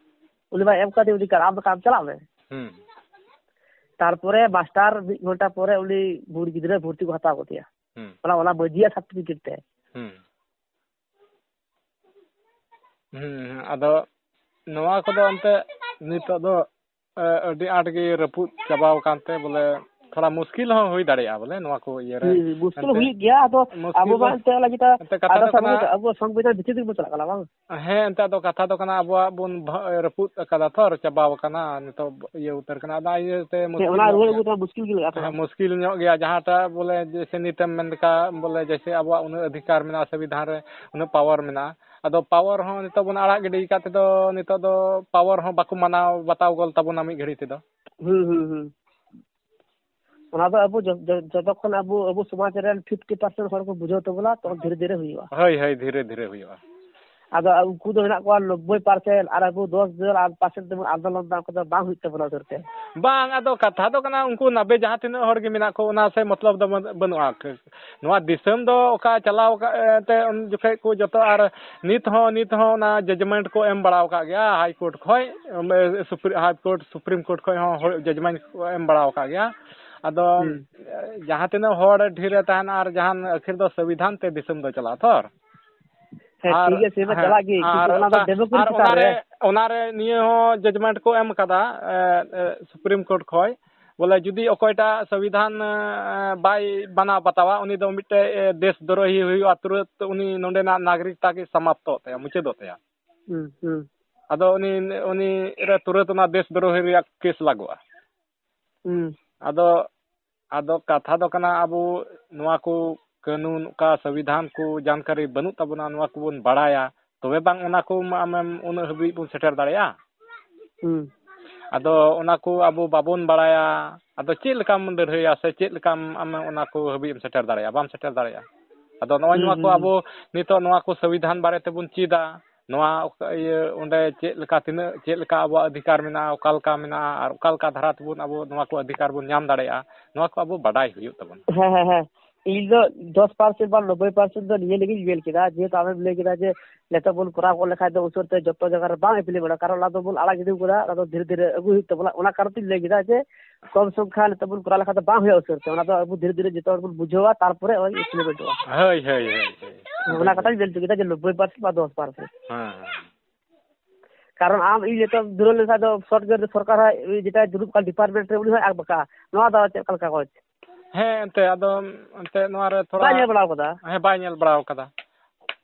ᱩᱱᱤ ᱢᱟ ᱮᱢ ᱠᱟᱫᱮ ᱚᱫᱷᱤᱠᱟᱨ, ᱟᱢ ᱫᱚ ᱟᱢ ᱪᱟᱞᱟᱜ ᱢᱮ᱾ ᱦᱩᱸ᱾ ᱛᱟᱨᱯᱚᱨᱮ ᱢᱟᱥᱴᱟᱨ ᱢᱤᱫ ᱜᱷᱚᱱᱴᱟ ᱯᱚᱨᱮ ᱩᱱᱤ ᱵᱩᱲ ᱜᱤᱫᱽᱨᱟᱹ ᱵᱷᱚᱨᱛᱤ ᱠᱚ ᱦᱟᱛᱟᱣ ᱠᱮᱫᱮᱭᱟ᱾ ᱦᱩᱸ᱾ ᱚᱱᱟ, ᱚᱱᱟ ᱢᱟᱹᱡᱷᱤᱭᱟᱜ ᱥᱟᱨᱴᱤᱯᱷᱤᱠᱮᱴ ᱛᱮ᱾ ᱦᱩᱸ᱾ ᱦᱩᱸ, ᱦᱩᱸ᱾ ᱟᱫᱚ ᱱᱚᱣᱟ ᱠᱚᱫᱚ ᱮᱱᱛᱮ ᱱᱤᱛᱚᱜ ᱫᱚ, ᱮ, ᱟᱹᱰᱤ ᱟᱸᱴ ᱜᱮ ᱨᱟᱹᱯᱩᱫ ᱪᱟᱵᱟᱣ ᱟᱠᱟᱱ ᱛᱮ ᱵᱚᱞᱮ ᱛᱷᱚᱲᱟ ᱢᱩᱥᱠᱤᱞ ᱦᱚᱸ ᱦᱩᱭ ᱫᱟᱲᱮᱭᱟᱜᱼᱟ ᱵᱚᱞᱮ ᱱᱚᱣᱟ ᱠᱚ ᱤᱭᱟᱹ ᱨᱮ᱾ ᱦᱩᱸ, ᱦᱩᱸ, ᱢᱩᱥᱠᱤᱞ ᱮᱱᱛᱮ ᱦᱩᱭᱩᱜ ᱜᱮᱭᱟ᱾ ᱟᱫᱚ ᱢᱩᱥᱠᱤᱞ ᱟᱵᱚ ᱫᱚ ᱢᱟ ᱮᱱᱛᱮ ᱚᱱᱟ ᱡᱮᱴᱟ ᱮᱱᱛᱮ ᱠᱟᱛᱷᱟ ᱟᱫᱚ ᱫᱚ ᱠᱟᱱᱟ, ᱥᱟᱵᱚᱱ ᱟᱵᱚ ᱥᱚᱝᱵᱤᱫᱷᱟᱱ ᱵᱷᱤᱛᱤᱨ ᱛᱮᱜᱮ ᱵᱚ ᱪᱟᱞᱟᱜ ᱠᱟᱱᱟ, ᱵᱟᱝ? ᱦᱮᱸ, ᱮᱱᱛᱮ ᱟᱫᱚ ᱠᱟᱛᱷᱟ ᱫᱚ ᱠᱟᱱᱟ ᱟᱵᱚᱣᱟᱜ ᱵᱚᱱ ᱵᱷᱟ-, ᱨᱟᱹᱯᱩᱫ ᱟᱠᱟᱫᱟ ᱛᱚ, ᱪᱟᱵᱟᱣ ᱟᱠᱟᱱᱟ, ᱱᱤᱛᱚᱜ ᱤᱭᱟᱹ ᱩᱛᱟᱹᱨ ᱠᱟᱱᱟ᱾ ᱟᱫᱚ ᱤᱭᱟᱹᱛᱮ ᱦᱮᱸ, ᱢᱩᱥᱠᱤᱞ ᱚᱱᱟ ᱧᱚᱜ ᱨᱩᱣᱟᱹᱲ ᱜᱮᱭᱟ᱾ ᱟᱹᱜᱩ ᱫᱚ ᱢᱩᱥᱠᱤᱞ ᱜᱮ ᱞᱟᱜᱟᱜᱼᱟ ᱛᱷᱚᱲᱟ᱾ ᱦᱮᱸ, ᱢᱩᱥᱠᱤᱞ ᱧᱚᱜ ᱜᱮᱭᱟ᱾ ᱡᱟᱦᱟᱸᱴᱟᱜ ᱵᱚᱞᱮ ᱡᱮᱭᱥᱮ ᱱᱤᱛᱮᱢ ᱢᱮᱱ ᱞᱮᱠᱟ ᱵᱚᱞᱮ ᱡᱮᱭᱥᱮ ᱟᱵᱚᱣᱟᱜ ᱩᱱᱟᱹᱜ ᱚᱫᱷᱤᱠᱟᱨ ᱢᱮᱱᱟᱜᱼᱟ, ᱥᱚᱝᱵᱤᱫᱷᱟᱱ ᱨᱮ ᱩᱱᱟᱹᱜ ᱯᱟᱣᱟᱨ ᱢᱮᱱᱟᱜᱼᱟ, ᱟᱫᱚ ᱯᱟᱣᱟᱨ ᱦᱚᱸ ᱱᱤᱛᱚᱜ ᱵᱚᱱ ᱟᱲᱟᱜ ᱜᱤᱰᱤ ᱟᱠᱟᱫ ᱛᱮᱫᱚ ᱱᱤᱛᱚᱜ ᱫᱚ ᱯᱟᱣᱟᱨ ᱦᱚᱸ ᱵᱟᱠᱚ ᱢᱟᱱᱟᱣ ᱵᱟᱛᱟᱣ ᱜᱚᱫ ᱛᱟᱵᱚᱱᱟ ᱢᱤᱫ ᱜᱷᱟᱹᱲᱤ ᱛᱮᱫᱚ᱾ ᱦᱩᱸ, ᱦᱩᱸ, ᱦᱩᱸ᱾ ᱚᱱᱟ ᱫᱚ ᱟᱵᱚ ᱡᱚ-, ᱡᱚ-, ᱡᱚᱛᱚ ᱠᱷᱚᱱ ᱟᱵᱚ, ᱟᱵᱚ ᱥᱚᱢᱟᱡᱽ ᱨᱮᱱ ᱯᱷᱤᱯᱴᱤ ᱯᱟᱨᱥᱮᱱᱴ ᱦᱚᱲ ᱠᱚ ᱵᱩᱡᱷᱟᱹᱣ ᱛᱟᱵᱚᱱᱟ, ᱛᱚ ᱫᱷᱤᱨᱮ ᱫᱷᱤᱨᱮ ᱦᱩᱭᱩᱜᱼᱟ᱾ ᱦᱳᱭ, ᱦᱳᱭ, ᱫᱷᱤᱨᱮ ᱫᱷᱤᱨᱮ ᱦᱩᱭᱩᱜᱼᱟ᱾ ᱟᱫᱚ ᱩᱱᱠᱩ ᱫᱚ ᱢᱮᱱᱟᱜ ᱠᱚᱣᱟ ᱱᱚᱵᱵᱳᱭ ᱯᱟᱨᱥᱮᱱᱴ, ᱟᱨ ᱟᱵᱚ ᱫᱚᱥ ᱯᱟᱨᱥᱮᱱᱴ ᱛᱮᱵᱚᱱ ᱟᱱᱫᱳᱞᱚᱱ ᱫᱟ, ᱚᱱᱠᱟ ᱫᱚ ᱵᱟᱝ ᱦᱩᱭᱩᱜ ᱛᱟᱵᱚᱱᱟ ᱩᱛᱟᱹᱨ ᱛᱮ᱾ ᱵᱟᱝ, ᱟᱫᱚ ᱠᱟᱛᱷᱟ ᱫᱚ ᱠᱟᱱᱟ, ᱩᱱᱠᱩ ᱱᱟᱵᱮ ᱡᱟᱦᱟᱸ ᱛᱤᱱᱟᱹᱜ ᱦᱚᱲ ᱜᱮ ᱢᱮᱱᱟᱜ ᱠᱚ, ᱚᱱᱟ ᱥᱮ ᱢᱚᱛᱞᱚᱵ ᱫᱚ ᱵᱟᱹᱱ-, ᱵᱟᱹᱱᱩᱜᱼᱟ᱾ ᱱᱚᱣᱟ ᱫᱤᱥᱚᱢ ᱫᱚ ᱚᱠᱟ ᱪᱟᱞᱟᱣ ᱟᱠᱟᱫ, ᱮ, ᱛᱮ ᱩᱱ ᱡᱚᱠᱷᱮᱡ ᱠᱚ ᱡᱚᱛᱚ, ᱟᱨ ᱱᱤᱛ ᱦᱚᱸ, ᱱᱤᱛ ᱦᱚᱸ ᱚᱱᱟ ᱡᱟᱡᱽᱢᱮᱱᱴ ᱠᱚ ᱮᱢ ᱵᱟᱲᱟ ᱟᱠᱟᱫ ᱜᱮᱭᱟ ᱦᱟᱭ ᱠᱳᱨᱴ ᱠᱷᱚᱡ, ᱮ, ᱥᱩᱯᱨᱤ-, ᱦᱟᱭ ᱠᱳᱨᱴ, ᱥᱩᱯᱨᱤᱢ ᱠᱳᱨᱴ ᱠᱷᱚᱡ ᱦᱚᱸ ᱦᱚᱲ ᱡᱟᱡᱽᱢᱮᱱᱴ ᱠᱚ ᱮᱢ ᱵᱟᱲᱟ ᱟᱠᱟᱫ ᱜᱮᱭᱟ᱾ ᱟᱫᱚ, ᱦᱩᱸ᱾ ᱮ, ᱡᱟᱦᱟᱸ ᱛᱤᱱᱟᱹᱜ ᱦᱚᱲ ᱰᱷᱮᱨ ᱮ ᱛᱟᱦᱮᱱᱟ, ᱟᱨ ᱡᱟᱦᱟᱱ ᱟᱹᱠᱷᱤᱨ ᱫᱚ ᱥᱚᱝᱵᱤᱫᱷᱟᱱ ᱛᱮ ᱫᱤᱥᱚᱢ ᱫᱚ ᱪᱟᱞᱟᱜᱼᱟ ᱛᱷᱚᱨ᱾ ᱦᱮᱸ, ᱟᱨ, ᱴᱷᱤᱠ ᱜᱮᱭᱟ, ᱥᱮ ᱢᱟ ᱟᱨ, ᱪᱟᱞᱟᱜ ᱜᱮ, ᱠᱤᱱᱛᱩ ᱟᱨ ᱚᱱᱟ ᱫᱚ ᱚᱠᱟ-, democracy ᱟᱨ ᱪᱮᱛᱟᱱ ᱨᱮ᱾ ᱚᱱᱟᱨᱮ, ᱚᱱᱟᱨᱮ ᱱᱤᱭᱟᱹ ᱦᱚᱸ ᱡᱟᱡᱽᱢᱮᱱᱴ ᱠᱚ ᱮᱢ ᱠᱟᱫᱟ, ᱮ, ᱮ, ᱥᱩᱯᱨᱤᱢ ᱠᱳᱨᱴ ᱠᱷᱚᱡ, ᱵᱚᱞᱮ ᱡᱩᱫᱤ ᱚᱠᱚᱭᱴᱟᱜ ᱥᱚᱝᱵᱤᱫᱷᱟᱱ, ᱮ, ᱵᱟᱭ ᱢᱟᱱᱟᱣ ᱵᱟᱛᱟᱣᱟ, ᱩᱱᱤ ᱫᱚ ᱢᱤᱫᱴᱮᱡ, ᱮ, ᱫᱮᱥ ᱫᱨᱳᱦᱤ ᱦᱩᱭᱩᱜᱼᱟ, ᱛᱩᱨᱟᱹᱛ ᱩᱱᱤ ᱱᱚᱰᱮᱱᱟᱜ ᱱᱟᱜᱚᱨᱤᱠᱛᱟ ᱜᱮ ᱥᱟᱢᱟᱯᱛᱚᱜ ᱛᱟᱭᱟ, ᱢᱩᱪᱟᱹᱫᱚᱜ ᱛᱟᱭᱟ᱾ ᱦᱩᱸ, ᱦᱩᱸ᱾ ᱟᱫᱚ ᱩᱱᱤ, ᱩᱱᱤ ᱨᱮ ᱛᱩᱨᱟᱹᱛ ᱚᱱᱟ ᱫᱮᱥ ᱫᱨᱳᱦᱤ ᱨᱮᱭᱟᱜ ᱠᱮᱥ ᱞᱟᱜᱚᱜᱼᱟ᱾ ᱦᱩᱸ᱾ ᱟᱫᱚ, ᱟᱫᱚ ᱠᱟᱛᱷᱟ ᱫᱚ ᱠᱟᱱᱟ, ᱟᱵᱚ ᱱᱚᱣᱟ ᱠᱚ ᱠᱟᱹᱱᱩᱱ, ᱚᱠᱟ ᱥᱚᱝᱵᱤᱫᱷᱟᱱ ᱠᱚ ᱡᱟᱱᱠᱟᱨᱤ ᱵᱟᱹᱱᱩᱜ ᱛᱟᱵᱚᱱᱟ, ᱱᱚᱣᱟ ᱠᱚᱵᱚᱱ ᱵᱟᱲᱟᱭᱟ, ᱛᱚᱵᱮ ᱵᱟᱝ ᱚᱱᱟ ᱠᱚ ᱢᱟ ᱟᱢᱮᱢ ᱩᱱᱟᱹᱜ ᱦᱟᱹᱵᱤᱡ ᱵᱚᱱ ᱥᱮᱴᱮᱨ ᱫᱟᱲᱮᱭᱟᱜᱼᱟ᱾ ᱦᱩᱸ᱾ ᱟᱫᱚ ᱚᱱᱟ ᱠᱚ ᱟᱵᱚ ᱵᱟᱵᱚᱱ ᱵᱟᱲᱟᱭᱟ, ᱟᱫᱚ ᱪᱮᱫ ᱞᱮᱠᱟᱢ ᱞᱟᱹᱲᱦᱟᱹᱭᱟ ᱥᱮ ᱪᱮᱫ ᱞᱮᱠᱟᱢ ᱟᱢ ᱚᱱᱟ ᱠᱚ ᱦᱟᱹᱵᱤᱡ ᱮᱢ ᱥᱮᱴᱮᱨ ᱫᱟᱲᱮᱭᱟᱜᱼᱟ? ᱵᱟᱢ ᱥᱮᱴᱮᱨ ᱫᱟᱲᱮᱭᱟᱜᱼᱟ᱾ ᱟᱫᱚ ᱱᱚᱜᱼᱚᱭ ᱦᱩᱸ, ᱱᱚᱣᱟ ᱠᱚ ᱦᱩᱸ, ᱦᱩᱸ᱾ ᱟᱵᱚ ᱱᱤᱛᱚᱜ ᱱᱚᱣᱟ ᱠᱚ ᱥᱚᱝᱵᱤᱫᱷᱟᱱ ᱵᱟᱨᱮ ᱛᱮᱵᱚᱱ ᱪᱮᱫᱟ, ᱱᱚᱣᱟ ᱚᱠᱟ ᱤᱭᱟᱹ ᱚᱸᱰᱮ ᱪᱮᱫ ᱞᱮᱠᱟ ᱛᱤᱱᱟᱹᱜ, ᱪᱮᱫ ᱞᱮᱠᱟ ᱟᱵᱚᱣᱟᱜ ᱚᱫᱷᱤᱠᱟᱨ ᱢᱮᱱᱟᱜᱼᱟ, ᱚᱠᱟ ᱞᱮᱠᱟ ᱢᱮᱱᱟᱜᱼᱟ, ᱟᱨ ᱚᱠᱟ ᱞᱮᱠᱟ ᱫᱷᱟᱨᱟ ᱛᱮᱵᱚᱱ ᱟᱵᱚ ᱱᱚᱣᱟ ᱠᱚ ᱚᱫᱷᱤᱠᱟᱨ ᱵᱚᱱ ᱧᱟᱢ ᱫᱟᱲᱮᱭᱟᱜᱼᱟ, ᱱᱚᱣᱟ ᱠᱚ ᱟᱵᱚ ᱵᱟᱰᱟᱭ ᱦᱩᱭᱩᱜ ᱛᱟᱵᱚᱱᱟ᱾ ᱦᱮᱸ, ᱦᱮᱸ, ᱦᱮᱸ᱾ ᱤᱧ ᱫᱚ ᱫᱚᱥ ᱯᱟᱨᱥᱮᱱᱴ ᱵᱟ ᱱᱚᱵᱵᱳᱭ ᱯᱟᱨᱥᱮᱱᱴ ᱫᱚ ᱱᱤᱭᱟᱹ ᱞᱟᱹᱜᱤᱫ ᱤᱧ ᱢᱮᱱ ᱠᱮᱫᱟ, ᱡᱮᱦᱮᱛᱩ ᱟᱢᱮᱢ ᱞᱟᱹᱭ ᱠᱮᱫᱟ ᱡᱮ ᱱᱤᱛᱚᱜ ᱵᱚᱱ ᱠᱚᱨᱟᱣ ᱜᱚᱫ ᱞᱮᱠᱷᱟᱡ ᱫᱚ ᱩᱥᱟᱹᱨ ᱛᱮ ᱡᱚᱛᱚ ᱡᱟᱭᱜᱟ ᱨᱮ ᱵᱟᱝ ᱮᱯᱞᱤ ᱵᱟᱲᱟᱜᱼᱟ, ᱠᱟᱨᱚᱱ ᱚᱱᱟ ᱫᱚᱵᱚᱱ ᱟᱲᱟᱜ ᱜᱤᱰᱤ ᱠᱟᱫᱟ, ᱚᱱᱟ ᱫᱚ ᱫᱷᱤᱨᱮ ᱫᱷᱤᱨᱮ ᱟᱹᱜᱩ ᱦᱩᱭᱩᱜ ᱛᱟᱵᱚᱱᱟ᱾ ᱚᱱᱟ ᱠᱟᱨᱚᱱ ᱛᱤᱧ ᱞᱟᱹᱭ ᱠᱮᱫᱟ ᱡᱮ ᱠᱚᱢ ᱥᱚᱝᱠᱷᱟ ᱱᱤᱛᱚᱜ ᱵᱚᱱ ᱠᱚᱨᱟᱣ ᱞᱮᱠᱷᱟᱡ ᱫᱚ ᱵᱟᱝ ᱦᱩᱭᱩᱜᱼᱟ ᱩᱥᱟᱹᱨ ᱛᱮ, ᱚᱱᱟ ᱫᱚ ᱟᱵᱚ ᱫᱷᱤᱨᱮ ᱫᱷᱤᱨᱮ ᱡᱚᱛᱚ ᱦᱚᱲ ᱵᱚᱱ ᱵᱩᱡᱷᱟᱹᱣᱟ, ᱛᱟᱨᱯᱚᱨᱮ ᱳᱭ ᱤᱢᱯᱞᱤᱢᱮᱱᱴᱚᱜᱼᱟ᱾ ᱦᱳᱭ, ᱦᱳᱭ, ᱦᱳᱭ, ᱦᱳᱭ᱾ ᱚᱱᱟ ᱠᱟᱛᱷᱟᱧ ᱢᱮᱱ ᱦᱚᱪᱚ ᱠᱮᱫᱟ ᱡᱮ ᱱᱚᱵᱵᱳᱭ ᱯᱟᱨᱥᱮᱱᱴ ᱵᱟ ᱫᱚᱥ ᱯᱟᱨᱥᱮᱱᱴ᱾ ᱦᱮᱸ, ᱦᱮᱸ᱾ ᱠᱟᱨᱚᱱ ᱟᱢ ᱤᱧ ᱱᱤᱛᱚᱜ ᱫᱩᱨᱟᱹᱣ ᱞᱮᱱᱠᱷᱟᱱ ᱫᱚ ᱥᱚᱨᱴ ᱜᱮ ᱥᱚᱨᱠᱟᱨ ᱦᱚᱸ ᱡᱮᱴᱟ ᱡᱩᱞᱩᱜ ᱠᱟᱱ ᱰᱤᱯᱟᱨᱴᱢᱮᱱᱴ ᱨᱮ ᱩᱱᱤ ᱦᱚᱸᱭ ᱟᱠ ᱵᱟᱠᱟ, ᱱᱚᱣᱟ ᱫᱚ ᱪᱮᱫ ᱞᱮᱠᱟ ᱠᱟᱜᱚᱡᱽ? ᱦᱮᱸ, ᱮᱱᱛᱮ ᱟᱫᱚ ᱮᱱᱛᱮ ᱱᱚᱣᱟ ᱨᱮ ᱛᱷᱚᱲᱟ ᱵᱟᱭ ᱧᱮᱞ ᱵᱟᱲᱟ ᱟᱠᱟᱫᱟ᱾ ᱦᱮᱸ, ᱵᱟᱭ ᱧᱮᱞ ᱵᱟᱲᱟ ᱟᱠᱟᱫᱟ᱾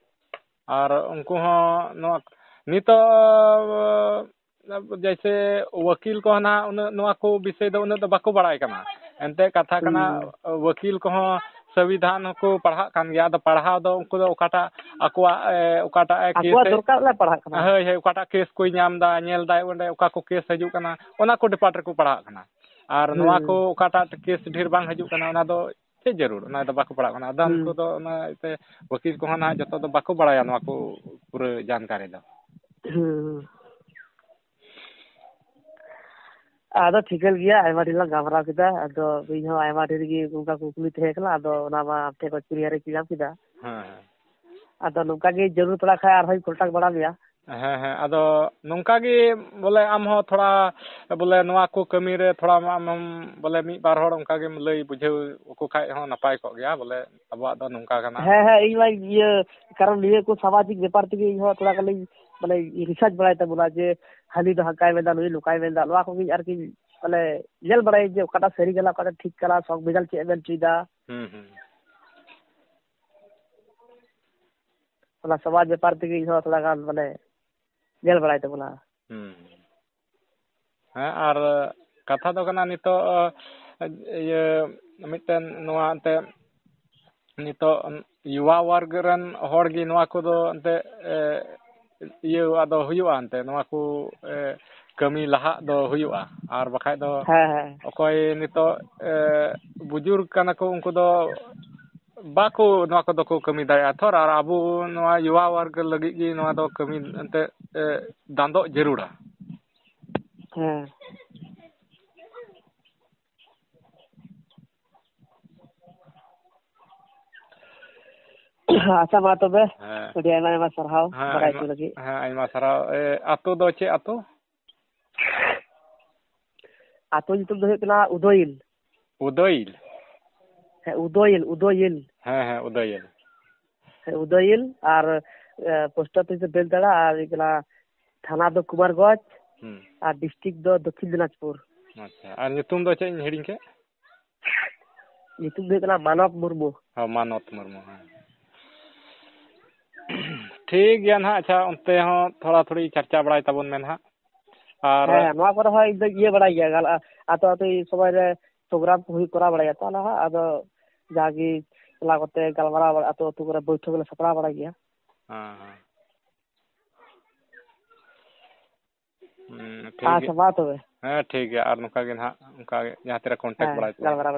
ᱟᱨ ᱩᱱᱠᱩ ᱦᱚᱸ ᱱᱚᱣᱟ ᱱᱤᱛᱚᱜ ᱡᱮᱭᱥᱮ ᱣᱟᱹᱠᱤᱞ ᱠᱚᱦᱚᱸ ᱱᱟᱦᱟᱜ ᱩᱱᱟᱹᱜ ᱱᱚᱣᱟ ᱠᱚ ᱵᱤᱥᱚᱭ ᱫᱚ ᱩᱱᱟᱹᱜ ᱫᱚ ᱵᱟᱠᱚ ᱵᱟᱲᱟᱭ ᱠᱟᱱᱟ᱾ ᱮᱱᱛᱮ ᱠᱟᱛᱷᱟ ᱠᱟᱱᱟ, ᱦᱩᱸ᱾ ᱣᱟᱹᱠᱤᱞ ᱠᱚᱦᱚᱸ ᱥᱚᱝᱵᱤᱫᱷᱟᱱ ᱦᱚᱸᱠᱚ ᱯᱟᱲᱦᱟᱜ ᱠᱟᱱ ᱜᱮᱭᱟ᱾ ᱟᱫᱚ ᱯᱟᱲᱦᱟᱣ ᱫᱚ ᱩᱱᱠᱩ ᱫᱚ ᱚᱠᱟᱴᱟᱜ ᱟᱠᱚᱣᱟᱜ, ᱮ, ᱚᱠᱟᱴᱟᱜ ᱮ ᱟᱠᱚᱣᱟᱜ ᱠᱮᱥ ᱮ, ᱫᱚᱨᱠᱟᱨ ᱞᱮ ᱯᱟᱲᱦᱟᱜ ᱠᱟᱱᱟ᱾ ᱦᱳᱭ, ᱦᱳᱭ, ᱚᱠᱟᱴᱟᱜ ᱠᱮᱥ ᱠᱚᱭ ᱧᱟᱢ ᱮᱫᱟ, ᱧᱮᱞ ᱮᱫᱟᱭ ᱚᱸᱰᱮ ᱚᱠᱟ ᱠᱚ ᱠᱮᱥ ᱦᱤᱡᱩᱜ ᱠᱟᱱᱟ, ᱚᱱᱟ ᱠᱚ ᱰᱤᱯᱟᱨᱴ ᱨᱮᱠᱚ ᱯᱟᱲᱦᱟᱜ ᱠᱟᱱᱟ᱾ ᱟᱨ ᱱᱚᱣᱟ ᱦᱩᱸ᱾ ᱠᱚ ᱚᱠᱟᱴᱟᱜ ᱠᱮᱥ ᱰᱷᱮᱨ ᱵᱟᱝ ᱦᱤᱡᱩᱜ ᱠᱟᱱᱟ, ᱚᱱᱟ ᱫᱚ ᱪᱮᱫ ᱡᱟᱹᱨᱩᱲ? ᱚᱱᱟ ᱫᱚ ᱵᱟᱠᱚ ᱯᱟᱲᱦᱟᱜ ᱠᱟᱱᱟ᱾ ᱟᱫᱚ ᱦᱩᱸ᱾ ᱩᱱᱠᱩ ᱫᱚ ᱚᱱᱟ ᱤᱭᱟᱹᱛᱮ ᱣᱟᱹᱠᱤᱞ ᱠᱚᱦᱚᱸ ᱱᱟᱦᱟᱜ ᱡᱚᱛᱚ ᱫᱚ ᱵᱟᱠᱚ ᱵᱟᱲᱟᱭᱟ ᱱᱚᱣᱟ ᱠᱚ ᱯᱩᱨᱟᱹ ᱡᱟᱱᱠᱟᱨᱤ ᱫᱚ᱾ ᱦᱩᱸ᱾ ᱟᱫᱚ ᱴᱷᱤᱠᱟᱹᱱ ᱜᱮᱭᱟ, ᱟᱭᱢᱟ ᱰᱷᱮᱨ ᱞᱟᱝ ᱜᱟᱞᱢᱟᱨᱟᱣ ᱠᱮᱫᱟ᱾ ᱟᱫᱚ ᱤᱧ ᱦᱚᱸ ᱟᱭᱢᱟ ᱰᱷᱮᱨ ᱜᱮ ᱚᱱᱠᱟ ᱠᱩᱠᱞᱤ ᱛᱟᱦᱮᱸ ᱠᱟᱱᱟ, ᱟᱫᱚ ᱚᱱᱟ ᱢᱟ ᱟᱯᱮ ᱠᱚ ᱠᱞᱤᱭᱟᱨ ᱠᱮᱫᱟᱢ ᱠᱮᱫᱟ᱾ ᱦᱮᱸ, ᱦᱮᱸ᱾ ᱟᱫᱚ ᱱᱚᱝᱠᱟ ᱜᱮ ᱡᱟᱹᱨᱩᱲ ᱯᱟᱲᱟᱜ ᱠᱷᱟᱡ ᱟᱨᱦᱚᱸᱧ ᱠᱚᱱᱴᱟᱠᱴ ᱵᱟᱲᱟ ᱢᱮᱭᱟ᱾ ᱦᱮᱸ, ᱦᱮᱸ᱾ ᱟᱫᱚ ᱱᱚᱝᱠᱟ ᱜᱮ ᱵᱚᱞᱮ ᱟᱢ ᱦᱚᱸ ᱛᱷᱚᱲᱟ ᱵᱚᱞᱮ ᱱᱚᱣᱟ ᱠᱚ ᱠᱟᱹᱢᱤ ᱨᱮ ᱛᱷᱚᱲᱟ ᱟᱢᱮᱢ ᱵᱚᱞᱮ ᱢᱤᱫ ᱵᱟᱨ ᱦᱚᱲ ᱚᱱᱠᱟ ᱜᱮᱢ ᱞᱟᱹᱭ ᱵᱩᱡᱷᱟᱹᱣ ᱟᱠᱚ ᱠᱷᱟᱡ ᱦᱚᱸ ᱱᱟᱯᱟᱭ ᱠᱚᱜ ᱜᱮᱭᱟ, ᱵᱚᱞᱮ ᱟᱵᱚᱣᱟᱜ ᱫᱚ ᱱᱚᱝᱠᱟ ᱠᱟᱱᱟ᱾ ᱦᱮᱸ, ᱦᱮᱸ, ᱤᱧ ᱢᱟ ᱤᱭᱟᱹ, ᱠᱟᱨᱚᱱ ᱱᱤᱭᱟᱹ ᱠᱚ ᱥᱟᱢᱟᱡᱤᱠ ᱵᱮᱯᱟᱨ ᱛᱮᱜᱮ ᱤᱧ ᱦᱚᱸ ᱛᱷᱚᱲᱟ ᱜᱟᱱᱤᱧ ᱢᱟᱱᱮ ᱨᱤᱥᱟᱨᱪ ᱵᱟᱲᱟᱭ ᱛᱟᱵᱚᱱᱟ, ᱡᱮ ᱦᱟᱹᱱᱤ ᱫᱚ ᱦᱟᱱᱠᱟᱭ ᱢᱮᱱᱫᱟ, ᱱᱩᱭ ᱱᱚᱝᱠᱟᱭ ᱢᱮᱱᱫᱟ, ᱱᱚᱣᱟ ᱠᱚᱜᱮᱧ ᱟᱨᱠᱤ ᱢᱟᱱᱮ ᱧᱮᱞ ᱵᱟᱲᱟᱭᱟᱹᱧ ᱡᱮ ᱚᱠᱟᱴᱟᱜ ᱥᱟᱹᱨᱤ ᱠᱟᱱᱟ, ᱚᱠᱟᱴᱟᱜ ᱴᱷᱤᱠ ᱠᱟᱱᱟ, ᱥᱚᱝᱵᱤᱫᱷᱟᱱ ᱪᱮᱫ ᱮ ᱢᱮᱱ ᱦᱚᱪᱚᱭᱮᱫᱟ᱾ ᱦᱩᱸ, ᱦᱩᱸ᱾ ᱚᱱᱟ ᱥᱚᱢᱟᱡᱽ ᱵᱮᱯᱟᱨ ᱛᱮᱜᱮ ᱤᱧ ᱦᱚᱸ ᱛᱷᱚᱲᱟ ᱜᱟᱱ ᱢᱟᱱᱮ ᱧᱮᱞ ᱵᱟᱲᱟᱭ ᱛᱟᱵᱚᱱᱟ᱾ ᱦᱩᱸ᱾ ᱦᱮᱸ, ᱟᱨ ᱠᱟᱛᱷᱟ ᱫᱚ ᱠᱟᱱᱟ ᱱᱤᱛᱚᱜ, ᱤᱭᱟᱹ, ᱢᱤᱫᱴᱮᱱ ᱱᱚᱣᱟ ᱮᱱᱛᱮ ᱱᱤᱛᱚᱜ ᱭᱩᱣᱟ ᱣᱟᱨᱜᱽ ᱨᱮᱱ ᱦᱚᱲ ᱜᱮ ᱱᱚᱣᱟ ᱠᱚᱫᱚ ᱮᱱᱛᱮ, ᱮ, ᱤᱭᱟᱹ ᱟᱫᱚ ᱦᱩᱭᱩᱜᱼᱟ ᱮᱱᱛᱮ ᱱᱚᱣᱟ ᱠᱚ, ᱮ, ᱠᱟᱹᱢᱤ ᱞᱟᱦᱟᱜ ᱫᱚ ᱦᱩᱭᱩᱜᱼᱟ, ᱟᱨ ᱵᱟᱠᱷᱟᱡ ᱫᱚ ᱦᱮᱸ, ᱦᱮᱸ᱾ ᱚᱠᱚᱭ ᱱᱤᱛᱚᱜ, ᱮ, ᱵᱩᱡᱩᱨᱜᱽ ᱠᱟᱱᱟ ᱠᱚ ᱩᱱᱠᱩ ᱫᱚ ᱵᱟᱠᱚ, ᱱᱚᱣᱟ ᱠᱚᱫᱚ ᱠᱚ ᱠᱟᱹᱢᱤ ᱫᱟᱲᱮᱭᱟᱜᱼᱟ ᱛᱷᱚᱨ, ᱟᱨ ᱟᱵᱚ ᱱᱚᱣᱟ ᱭᱩᱣᱟ ᱣᱟᱨᱜᱽ ᱞᱟᱹᱜᱤᱫ ᱜᱮ ᱱᱚᱣᱟ ᱫᱚ ᱠᱟᱹᱢᱤ ᱮᱱᱛᱮᱫ, ᱮ, ᱫᱟᱱᱫᱚᱜ ᱡᱟᱹᱨᱩᱲᱟ᱾ ᱦᱮᱸ᱾ ᱟᱪᱪᱷᱟ, ᱢᱟ ᱛᱚᱵᱮ, ᱦᱮᱸ᱾ ᱟᱹᱰᱤ ᱟᱭᱢᱟ ᱟᱭᱢᱟ ᱥᱟᱨᱦᱟᱣ ᱦᱮᱸ, ᱵᱟᱲᱟᱭ ᱟᱭᱢᱟ, ᱦᱚᱪᱚ ᱞᱟᱹᱜᱤᱫ᱾ ᱦᱮᱸ, ᱟᱭᱢᱟ ᱥᱟᱨᱦᱟᱣ᱾ ᱮ, ᱟᱛᱳ ᱫᱚ ᱪᱮᱫ ᱟᱛᱳ? ᱟᱛᱳ ᱧᱩᱛᱩᱢ ᱫᱚ ᱦᱩᱭᱩᱜ ᱠᱟᱱᱟ ᱩᱫᱚᱭᱤᱞ᱾ ᱩᱫᱚᱭᱤᱞ? ᱦᱮᱸ, ᱩᱫᱚᱭᱤᱞ, ᱩᱫᱚᱭᱤᱞ᱾ ᱦᱮᱸ, ᱦᱮᱸ, ᱩᱫᱚᱭᱤᱞ᱾ ᱦᱮᱸ, ᱩᱫᱚᱭᱤᱞ᱾ ᱟᱨ, ᱮ, ᱯᱳᱥᱴ ᱚᱯᱷᱤᱥ ᱫᱚ ᱵᱮᱞᱫᱟᱲᱟ, ᱟᱨ ᱦᱩᱭᱩᱜ ᱠᱟᱱᱟ ᱛᱷᱟᱱᱟ ᱫᱚ ᱠᱩᱢᱟᱨᱜᱚᱸᱡᱽ, ᱦᱩᱸ᱾ ᱟᱨ ᱰᱤᱥᱴᱨᱤᱠᱴ ᱫᱚ ᱫᱚᱠᱠᱷᱤᱱ ᱫᱤᱱᱟᱡᱽᱯᱩᱨ᱾ ᱟᱪᱪᱷᱟ, ᱟᱨ ᱧᱩᱛᱩᱢ ᱫᱚ ᱪᱮᱫ ᱤᱧ ᱦᱤᱲᱤᱧ ᱠᱮᱫ? ᱧᱩᱛᱩᱢ ᱫᱚ ᱦᱩᱭᱩᱜ ᱠᱟᱱᱟ ᱢᱟᱱᱚᱛ ᱢᱩᱨᱢᱩ᱾ ᱦᱚᱸ, ᱢᱟᱱᱚᱛ ᱢᱩᱨᱢᱩ, ᱦᱮᱸ᱾ ᱴᱷᱤᱠ ᱜᱮᱭᱟ ᱱᱟᱦᱟᱜ, ᱟᱪᱪᱷᱟ, ᱚᱱᱛᱮ ᱦᱚᱸ ᱛᱷᱚᱲᱟ ᱛᱷᱩᱲᱤ ᱪᱟᱨᱪᱟ ᱵᱟᱲᱟᱭ ᱛᱟᱵᱚᱱ ᱢᱮ ᱱᱟᱦᱟᱜ᱾ ᱟᱨ ᱦᱮᱸ, ᱱᱚᱣᱟ ᱠᱚᱨᱮ ᱦᱚᱸ ᱤᱧ ᱫᱚᱧ ᱤᱭᱟᱹ ᱵᱟᱲᱟᱭ ᱜᱮᱭᱟ, ᱜᱟᱞ-, ᱟᱛᱳ ᱟᱛᱳ ᱥᱚᱢᱚᱭ ᱨᱮ ᱯᱨᱳᱜᱨᱟᱢ ᱠᱚ ᱦᱩᱭ, ᱠᱚᱨᱟᱣ ᱵᱟᱲᱟᱭᱟ ᱛᱚ, ᱚᱱᱟ ᱦᱚᱸ ᱟᱫᱚ ᱡᱟᱜᱮ ᱪᱟᱞᱟᱣ ᱠᱟᱛᱮ ᱜᱟᱞᱢᱟᱨᱟᱣ ᱵᱟᱲᱟ, ᱟᱛᱳ ᱟᱛᱳ ᱠᱚᱨᱮ ᱵᱳᱭᱴᱷᱚᱠ ᱞᱮ ᱥᱟᱯᱲᱟᱣ ᱵᱟᱲᱟᱭ ᱜᱮᱭᱟ᱾ ᱦᱮᱸ, ᱦᱮᱸ᱾ ᱦᱩᱸ, ᱴᱷᱤᱠ ᱟᱪᱪᱷᱟ, ᱜᱮᱭᱟ᱾ ᱢᱟ ᱛᱚᱵᱮ᱾ ᱦᱮᱸ, ᱴᱷᱤᱠ ᱜᱮᱭᱟ, ᱟᱨ ᱱᱚᱝᱠᱟ ᱜᱮ ᱱᱟᱦᱟᱜ, ᱚᱱᱠᱟ ᱜᱮ ᱡᱟᱦᱟᱸ ᱛᱤᱨᱮ ᱠᱚᱱᱴᱟᱠᱴ ᱦᱮᱸ, ᱵᱟᱲᱟᱭ ᱯᱮ᱾ ᱜᱟᱞᱢᱟᱨᱟᱣ ᱵᱟᱲᱟ᱾